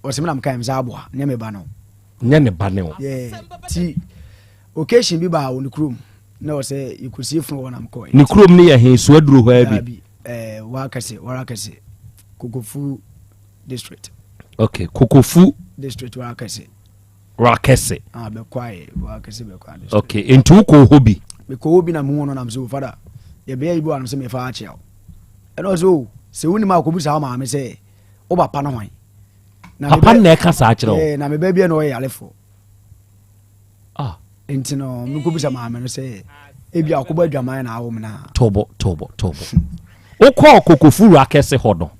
ɔsɛ me na meka sɛ aboa nyɛ me ba no nyɛ ne ba ne o ti occasion bi baa wɔ ne kurom na ɔsɛ yɛkɔsie funu wɔ nam kɔɛ ne kurom ne yɛ he so aduro hɔ bi bi wakɛse warakɛse kokofu. district. Okay, Kokofu district Wakɛse. Wakɛse. Ah, Bɛkwae, Wakɛse Bɛkwae district. Okay, nti wokɔ hɔ bi? Mekɔ hɔ bi na mehu no nam sɛ, o fada, yɛbɛyɛ yi bi wɔ anam sɛ mefa akyea wo. Ɛna ɔsɛ o, sɛ wonim a kɔbu saa maame sɛ, wo papa no hwan? Papa no na ɛka saa kyerɛ wo? Na mebɛ bi na ɔyɛ yarefoɔ. Ah. Nti no, mekɔbisa maame no sɛ, ebi a ɔkɔbɔ adwaman na awo me na. Tɔbɔ, tɔbɔ, tɔbɔ. Wokɔɔ Kokofu Wakɛse hɔ no,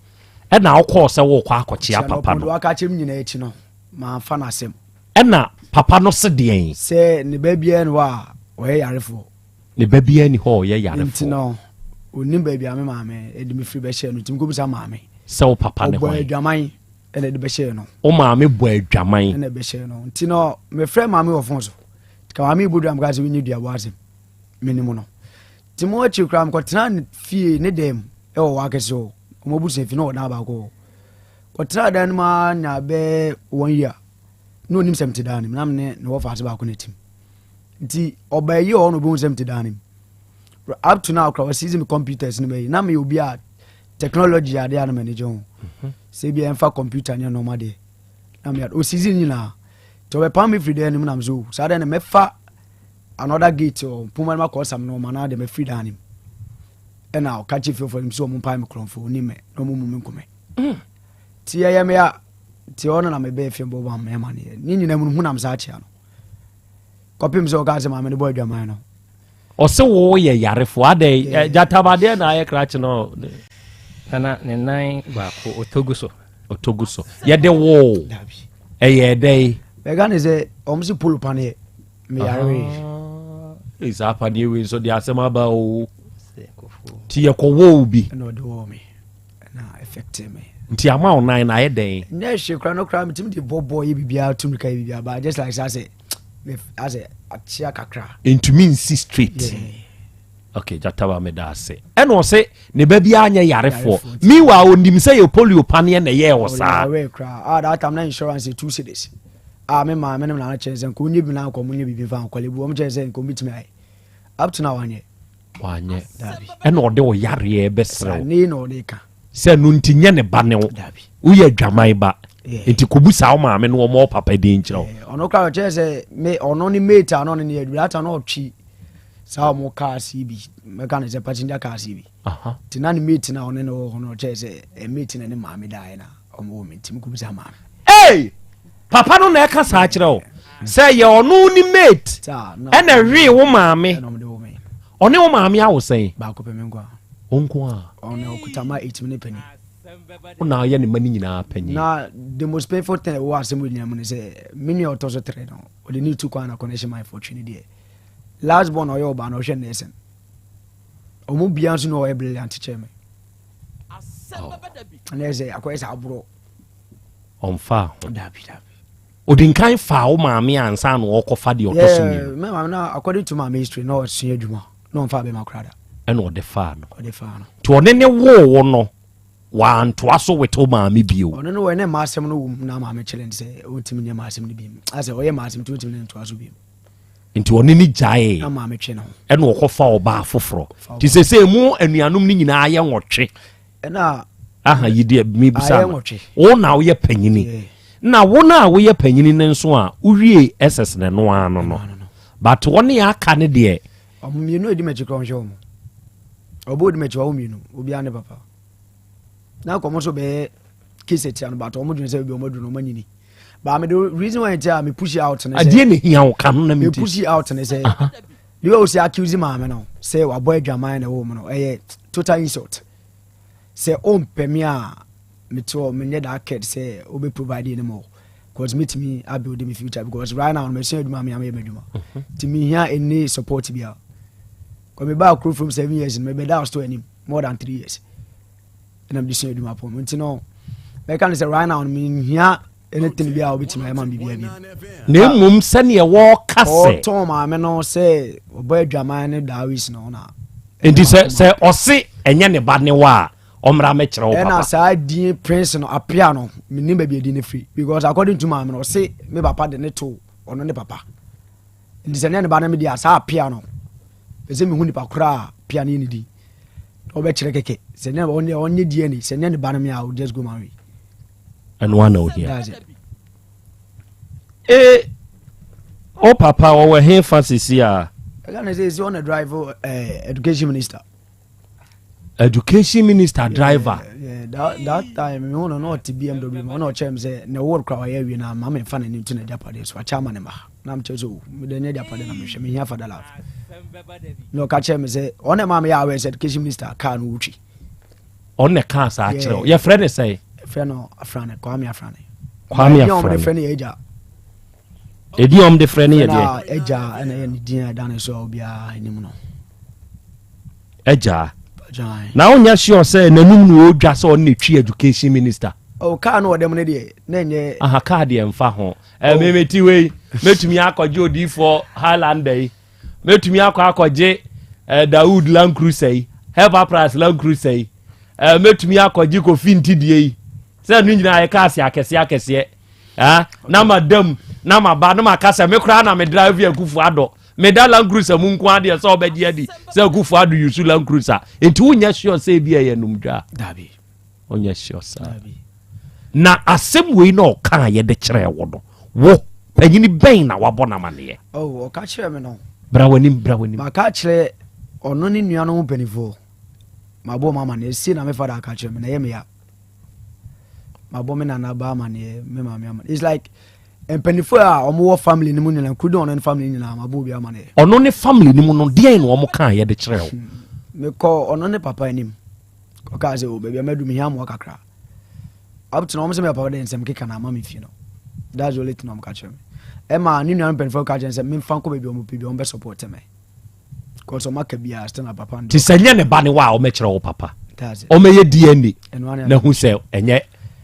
ɛna wokɔɔ sɛ wokɔ akɔkyea papa no. Waka kyerɛ m nyinaa akyi no, mamfa no asɛm. Ɛna papa no se deɛn? Sɛ ne ba biara ni hɔ a ɔyɛ yarefoɔ. Ne ba biara ni hɔ a ɔyɛ yarefoɔ. Nti no, ɔnim baabi a me maame de me firi bɛhyɛɛ no, nti mekɔbisa maame. Sɛ wo papa ne hwan? Ɔbɔ adwaman ɛna ɛde bɛhyɛɛ no. Wo maame bɔ adwaman. Ɛna ɛbɛhyɛɛ no. Nti no, mefrɛ maame wɔ fon so. Ka maame bɔ dua meka sɛ wonyɛ duabɔ asɛm. Menim no. Nti mo akyiri koraa mekɔtena ne fie ne dɛm ɛwɔ wɔ akɛse hɔ. Ɔmo abusua fi na ɔwɔ dan baako hɔ. Kɔtena dan no mu ara nya bɛɛ one year. Na onim sɛ mete dan no mu. Na me ne ne wɔfa ase baako na ɛtim. Nti ɔbaa yi hɔ na obehu sɛ mete dan no mu. Up to now koraa wɔseize me computers no bɛyi. Na meyɛ obi a technology adeɛ a na m'ani gye ho. Mhm. Sɛ bi ɛmfa computer ne nneɛma deɛ. Na meyɛ osizi nyinaa. Nti ɔbɛpam me firi dan no mu nam so saa dan no mɛfa another gate ɔ mpoma no makɔ sam nneɛma na deɛ mafiri dan no mu. Ɛna ɔka kye fiefoɔ no sɛ ɔmo mpae me korɔmfo onim me na ɔmo mu me nkɔmɛ. Mm. Nti ɛyɛ me a nti ɔno na mebɛɛ fie bɔ bɔ ama ne ne nyinaa mu no hu nam saa kyea no. Kɔpem sɛ ɔkaa sɛ maame no bɔ adwaman no. Ɔse wo yɛ yarefoɔ adɛn gyatabadeɛ na ayɛ krakye no. Nana ne nan baako ɔtɔ gu so. Ɔtɔ gu so yɛde wo ɛyɛ dɛn. Bɛka ne sɛ ɔmo se polo paneɛ meyare. Ah, saa paneɛ wei nso de asɛm aba o. Ti yɛkɔ wɔ bi. Ɛna ɔde wɔ me. na affect me. Nti ama wo nan na ayɛ dɛn? Nyɛ hwee koraa no koraa metumi de bɔ bɔɔl yɛ biribiara tu mirika yɛ biribiara but just like sɛ asɛ asɛ akyea kakra. Ntumi nsi straight. Yeah. Okay, Jataba meda ase. Ɛna ɔse ne ba biara nyɛ yarefoɔ. Meanwhile onim sɛ yɛ polio paneɛ na ɛyɛɛ wɔ saa. Ɔyare koraa. Ah, that time na insurance yɛ 2 cedis. Ah, me maame ne me nana kyerɛ sɛ nka ɔnyɛ bi na nka ɔmo nyɛ biribi mfa nkɔle bu. Ɔmo kyerɛ sɛ nka ɔmo betumi ayɛ. Up to now wanyɛ. Wanyɛ. Ɛna ɔde wo yareɛ bɛsrɛ wo. Ne na ɔde ka. Sɛ no nti nyɛ ne ba ne wo. Woyɛ adwaman ba. Nti kɔbu saa wo maame no wɔn papa din nkyerɛ wo. Ɔno koraa ɔkyerɛ sɛ me ɔno ne mate a ɔno ne adwuma ata na ɔtwi saa ɔmo cars yi bi mɛka ne sɛ passenger cars yi bi. Nti na ne mate na ɔne ne wɔ hɔ no ɔkyerɛ sɛ mate na ne maame daeɛ na ɔmo wɔ me nti mekɔbu saa maame. Hey! Papa no na ɛka saa kyerɛ wo sɛ yɛ ɔno ne mate ɛna ɛwee wo maame. Ɔne wo maame awo sɛn? Baako pɛ me nko a. Wo nko a. Ɔno ɔkuta ma ɛtumi ne panin. Wo na ɔyɛ ne ma no nyinaa panin. Na the most painful thing ɛwɔ asɛm wɔ nyinaa mu ne sɛ me nua ɔtɔ so tere no ɔde ne tu kwan na connection man fo twe ne deɛ. Last born ɔyɛ ɔbaa na ɔhwɛ nursing. Ɔmo bia nso na ɔyɛ brilliant kyɛn me. Ɛna ɛsɛ akɔyɛ sɛ aborɔ. Ɔmfaa ho. Dabi dabi. Odi nkan faa wo maame ansa na ɔkɔfa deɛ ɔtɔ so mmienu. Me maame na according to maame history na ɔsua adwuma na ɔmfa abɛma koraa da. Ɛna ɔde faa no. Ɔde faa no. Nti ɔne ne woo wo no wantoa so with wo maame bio. Ɔno no wɔ ne mma asɛm no wɔ mu na maame kyerɛ no sɛ ɔntumi nyɛ mma asɛm no bio. Asɛ ɔyɛ mma asɛm nti ɔntumi ne ntoa so bio. Nti ɔne ne gyaee. Na maame twe ne ho. Ɛna ɔkɔfa ɔbaa foforɔ. Nti sese mu anuanom no nyinaa yɛ nwɔtwe. Ɛna aha yi deɛ mebisa no wo na woyɛ panyini na wo no a woyɛ panyini no nso a wowie ss no no ara no no but wɔne aka no deɛ ɔmo mmienu edi m'akyi korɔ nhwɛ wɔn ɔbɔ odi m'akyi wɔn mmienu obiara ne papa na kɔn nso bɛyɛ case atia no but ɔmo dwene sɛ ebi ɔmo aduru no ɔmo anyini but me the reason why nti a me push out ne sɛ adeɛ na ehia wo ka no na me ti me push out ne sɛ the way o si accuse maame no sɛ wabɔ adwaman na ɛwɔ mu no ɛyɛ total insult. Sɛ ompɛ me a mete hɔ menyɛ that kid sɛ obe provide anymore cause metumi abuild me future because right now masua adwuma me ameyɛ m'adwuma mhm. nti mehia any support bia cause mebaa kuro from 7 years no mebɛda store anim more than 3 years ɛna mede sua adwuma pɔm nti no mɛka no sɛ right now no mehia anything bi a wobɛtumi ayɛ ma me biribiara bi na mmom sɛneɛ wɔka sɛ ɔtɔn maame no sɛ ɔbɔ adwaman ne dawis no na nti sɛ sɛ ɔse ɛnyɛ ne ba ne wa a ɔmmra mɛkyerɛ wo papa ɛna saa din prince no apia no menim baabi adi no firi because according to maame no ɔse me papa de ne to ɔno ne papa nti sɛ ne ne ba no me deɛ saa apia no pɛ sɛ mehu nipa koraa pia no yɛ ne din ɔbɛkyerɛ kɛkɛ sɛ ne ɔnyɛ DNA sɛ ne ne ba no me a just go my way. Ɛno ana ohia. That's it. Ee, o papa ɔwɔ he fa sisi a? Ɛka ne sɛ ɛsi ɔna drive education minister. Education minister driver. Yeah, that time me hu no na ɔte BMW mu, ɔna ɔkyerɛ me sɛ ne ward kora wayɛ awie na ma memfa n'ani nto n'agyapadeɛ so, akyɛ ama ne ma na mekyerɛ sɛ o mede nyɛ agyapadeɛ na mehwɛ, mehia father love, na ɔka kyerɛ me sɛ ɔna ɛma meyɛ aware sɛ education minister car no wotwi. Ɔno kaa saa kyerɛ wo? Yɛfrɛ ne sɛn? Yɛfrɛ no Afrane, Kwame Afrane. Kwame Afrane. Ɔmde frɛ no yɛ agya. Ɛdin ɔmde frɛ no yɛ deɛ? Agya ɛna yɛ ne din a ɛda ne so a obiara anim no. Agya. Na wonyɛ sure sɛ n'anum na ɔdwa sɛ ɔno na ɛtwi education minister? Oh, kaa no ɔdɛm no deɛ na ɛnyɛ. Aha, kaa deɛ mfa ho. Oh. Memeti wei mɛtumi akɔgye odiifoɔ Highlander yi, mɛtumi akɔ akɔgye Dawood Land Cruiser yi, Heber Price Land Cruiser yi, mɛtumi akɔgye Kofi Ntidie yi, sɛ no nyinaa yɛ cars akɛseɛ akɛseɛ, na madam na maba na maka sɛ me koraa na me drive Akufo Addo, meda Land Cruiser mu nko adeɛ sɛ ɔbɛgye adi sɛ Akufo Addo yusu Land Cruiser. Nti wonyɛ sure sɛ ebi ɛyɛ numdwa? Dabi. Onyɛ sure saa. Na asɛm wei na ɔka a yɛde kyerɛ wo no, wo panyini bɛn na wabɔ no amaneɛ? Oh, ɔka kyerɛ me no. Bra w'anim, bra w'anim. Maka kyerɛ ɔno ne nua no ho mpanimfoɔ, mabɔ ɔmo amaneɛ sie na me fada aka kyerɛ me na ɛyɛ me ya. Mabɔ me nana ba amaneɛ, me maame amaneɛ. It's like mpanimfoɔ a ɔmo wɔ family no mu nyinaa, including ɔno ne family nyinaa, mabɔ obi amaneɛ. Ɔno ne family no mu no, deɛn na ɔmo kaa yɛde kyerɛ wo? Mekɔ ɔno ne papa anim, ɔkaa sɛ o baabi a madu, mehia mmoa kakra. Up to now, ɔmo sɛ me papa de nsɛm keka na ama me fie no. That's the only thing ɔmo ka kyerɛ me. Ɛma ne nua no mpanimfoɔ ka kyerɛ me sɛ memfa nkɔ baabi a ɔmo pɛ bi, ɔmo bɛ support me. Cause ɔmo aka biara still na papa no. Te sɛ nyɛ ne ba ne wa a ɔmɛkyerɛ wo papa. That's it. Ɔmɛyɛ DNA Ɛno ara na hu sɛ ɛnyɛ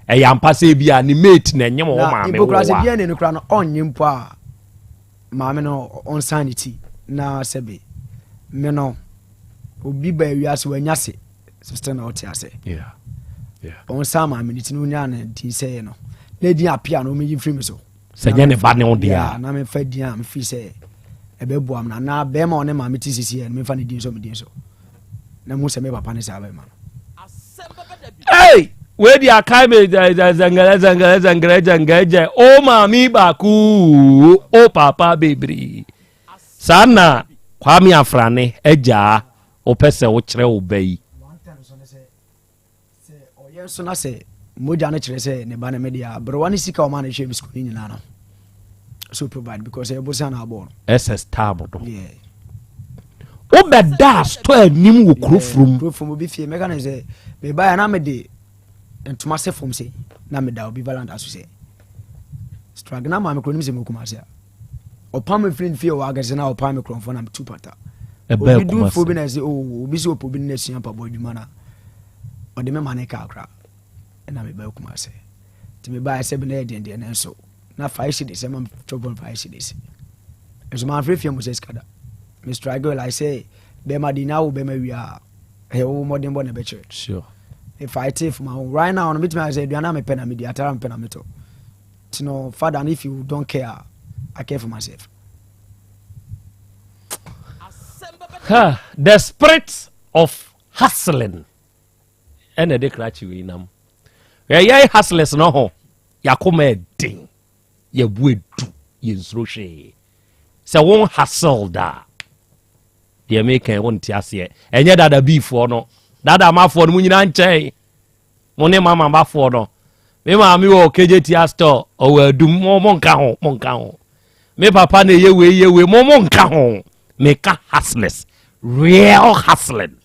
ɛyɛ ampa sɛ ebi a ne mate na ɛnyɛ wɔn na maame mpo koraa wo sɛ wa. DNA no koraa no ɔnnye mpo a, maame no ɔnsan ne ti na sɛbe me no obi ba wiase wanya se so still na ɔte ase. Ɔnsan maame ne ti na onya ne din sɛ no na edin apia no ɔmɛyi firi mi so. Sɛ nyɛ ne ba ne wo deɛ a. Na memfa din a mefiri sɛ ɛbɛboa me no anaa bɛrima a ɔne maame te sisi yɛ no, memfa ne din so me din so na mu sɛ me papa ne saa bɛrima no. Hey! Wei di akae me zɛngɛrɛ zɛngɛrɛ zɛngɛrɛ zɛngɛrɛ gyɛ o maame baako o papa bebree. Saa na Kwame Afrane agyaa wopɛ sɛ wokyerɛ wo ba yi. Sɛ ɔyɛ nso na sɛ mogya no kyerɛ sɛ ne ba no me deɛ a, berewa ne sika a ɔma no hwɛ me sukuu no nyinaa no so provide because ɛyɛ bosia na abɔ no. SS tab no. Yeah. Wobɛdaa store anim wɔ kuro furum. Kuro furum obi fie, mɛka ne sɛ mebaeɛ na mede ntoma sɛ fam sɛ na meda obi valanda so sɛ struggle na maame kuro nim sɛ mewɔ Kumasi a. Ɔpam me firi ne fie wɔ akɛse na ɔpam me korɔmfoɔ na metu pata. Ɛbɛɛ Obi dumfoɔ Kumasi. bi na ɛsɛ oh obi sɛ ɔpɛ obi ne no asua mpaboa adwuma na ɔde me ma ne kaa koraa ɛna mebaa Kumasi. Nti mebaeɛ sɛ bi na ɛyɛ den deɛ nanso na 5 cedis ɛma me 2.5 cedis. Nso mamfrɛ fie mu sɛ sika da. Me struggle like sɛ bɛrima de nya wo bɛrima wie a ɛyɛ wo mmɔdenbɔ na ɛbɛkyerɛ. Sure. Me fight for my own. Right now no metumi ayɛ sɛ aduane a mepɛ na medi, atare a mepɛ na metɔ. Nti no father no, if you don't care, I care for myself. Ha, the spirit of hustling ɛna ɛde krakye wei nam. Yɛyɛ hustlers no ho yɛakoma ɛden, yɛbu edu, yɛnsuro hwee. Sɛ won hustle da deɛ meka wonte aseɛ. Ɛnyɛ dada biifoɔ no, dada amafoɔ no mu nyinaa nkyɛn mo ne mama bafoɔ no. Me maame wɔ Kejetia store ɔwɔ Adum, mo mo nka ho, mo nka ho. Me papa na ɛyɛ wei yɛ wei, mo mo nka ho. Meka hustlers, real hustling.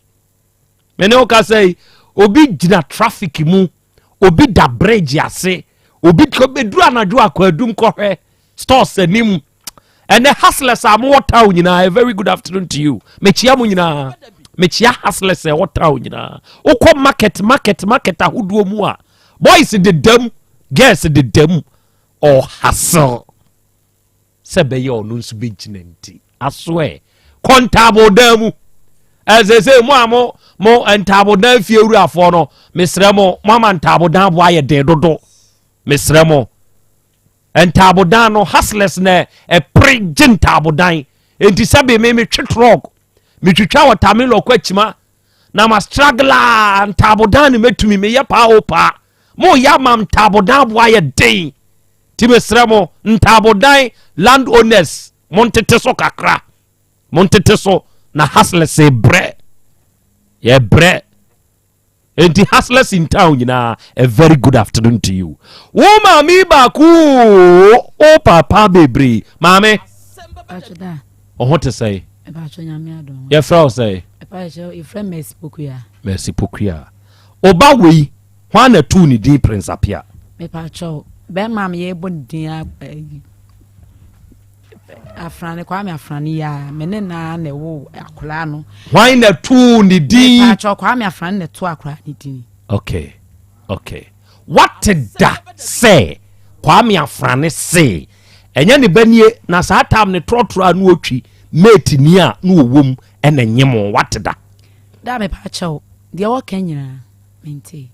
Me ne wo kasa yi, obi gyina traffic mu, obi da bridge ase, obi bɛduru anadwo akɔ Adum kɔhwɛ stores anim. Ɛnɛ hustlers a mowɔ town nyinaa, a very good afternoon to you. Mekyia mo nyinaa, mekyia hustlers a ɛwɔ town nyinaa. Wokɔ market market market ahodoɔ mu a, boys dedam, girls dedam, ɔhustle sɛ bɛyɛ ɔno nso bɛgyina. Nti asoɛ kɔ ntaabodan mu ɛsɛ sɛ mo a mo ntaabodan fie wurafoɔ no, mesrɛ mo, mo ama ntaabodan bo ayɛ den dodo. Mesrɛ mo, ntaabodan no, hustlers na ɛpere gye ntaabodan. Enti sɛbe me metwe truck, metwitwa watermelon kɔ akyima na ma struggle a ntaabodan ne mɛtumi meyɛ paa o paa. Moyɛ ama ntaabodan aboa ayɛ den. Nti mesrɛ mo, ntaabodan land owners, montete so kakra. Montete so na hustlers brɛ. Yɛbrɛ. Enti hustlers in town nyinaa, a very good afternoon to you. Wo maame baako o papa bebree. Maame, ɔho te sɛe? Yɛfrɛ wo sɛe? Mercy Pokuya. Ɔba wei, hwan na tuu ne din Prince Apia? Mepakyɛw, bɛrima a yɛbɔ ne din Afrane, Kwame Afrane yi a, me ne naa na ɛwɔ akwaraa no. Hwan na tuu ne din? Mepakyɛw, Kwame Afrane na ɛto akwaraa ne din. Okay. Wate da sɛ Kwame Afrane se ɛnyɛ ne ba nie na saa tam ne trɔtrɔ a na ɔtwi mate ni a na ɔwɔ mu ɛna nye mo wate da? Da mepakyɛw, deɛ wɔka nyinaa mente.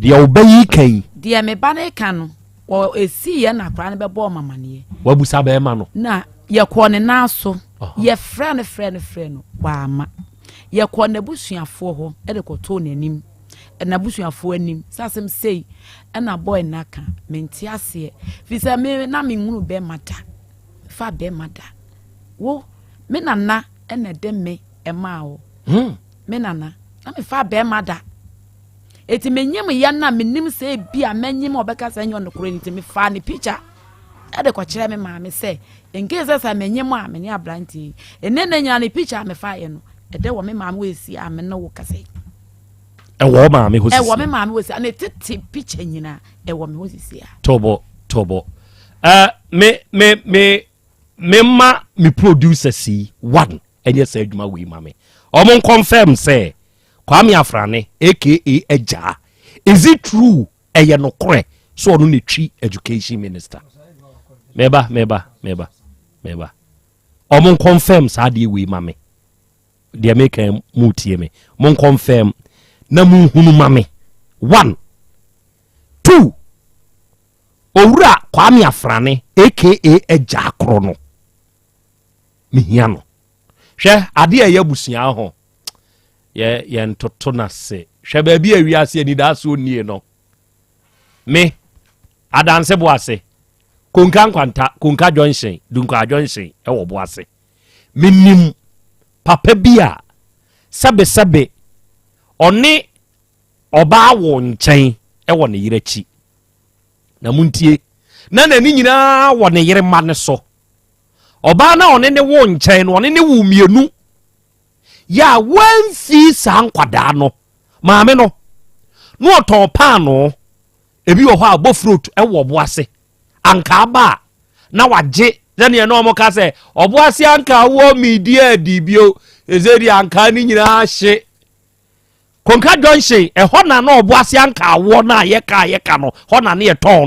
Deɛ wo ba yi ka yi. Deɛ me ba no ka no, wɔ esii yɛ na akwaraa no bɛbɔɔ me amaneɛ. Wabusa bɛrima no. Na yɛkɔɔ ne nan so, yɛfrɛ no frɛ no frɛ no, wamma. Yɛkɔɔ n'abusuafoɔ hɔ de kɔtoo n'anim, n'abusuafoɔ anim sɛ asɛm sei ɛna boy no aka, mente aseɛ. Firi sɛ me na menhunu bɛrima da, fa bɛrima da. Wo, me nana ɛna ɛde me ɛmaa wo. Hmm. Me nana, na mefa bɛrima da. Eti menyim yɛ no a menim sɛ ebi a mɛnyim a ɔbɛka sɛ ɛnyɛ ɔnokorɛ nti mefaa ne picture ɛde kɔkyerɛ me maame sɛ nkee sɛ sɛ menyim a me ne aberanteɛ yi ɛnɛ nɛ nyina ne picture a mefaeɛ no ɛdɛ wɔ me maame hɔ esi a me ne wo kasa yi. Ɛwɔ maame hɔ sisi. Ɛwɔ me maame hɔ sisi ne tete picture nyina ɛwɔ me hɔ sisi a. Tɔbɔ tɔbɔ ɛɛ me me me me ma me producer si one ɛnyɛ sɛ adwuma wei ma me ɔmo nkɔnfɛm sɛ. Kwame Afrane aka Agyaa, is it true ɛyɛ nokorɛ sɛ ɔno na twi education minister? Meba, meba, meba, meba. Ɔmo nkɔnfɛm saa adeɛ wei ma me. Deɛ meka mu tie me. Mo nkɔnfɛm na mo nhunu ma me. One, two, Owura Kwame Afrane aka Agyaa korɔ no, mehia no. Hwɛ adeɛ a ɛyɛ abusua ho. Yɛ yɛntoto no ase. Hwɛ baabi a wiase anidasoɔ nnie no. Me, Adanse Boase, Konka Nkwanta, Konka Junction, Dunkwaa Junction ɛwɔ Boase. Menim papa bi a sɛbesɛbe ɔne ɔbaa wɔ nkyɛn ɛwɔ ne yere akyi. Na montie, na n'ani nyinaa wɔ ne yere mma no so. Ɔbaa no a ɔne ne wo nkyɛn no, ɔne ne wo mmienu. Yɛ a wamfi saa nkwadaa no. Maame no, na ɔtɔn paanoo. Ebi wɔ hɔ a bofrot wɔ ɔbo ase. Anka aba a, na wagye. Sɛdeɛ na wɔka sɛ, ɔbo ase anka wɔ medi adi bio. Ɛsɛ deɛ anka no nyinaa hye. Konka Junction, ɛhɔ na na ɔbo ase anka awoɔ no a yɛka a yɛka no, hɔ na ne yɛtɔn.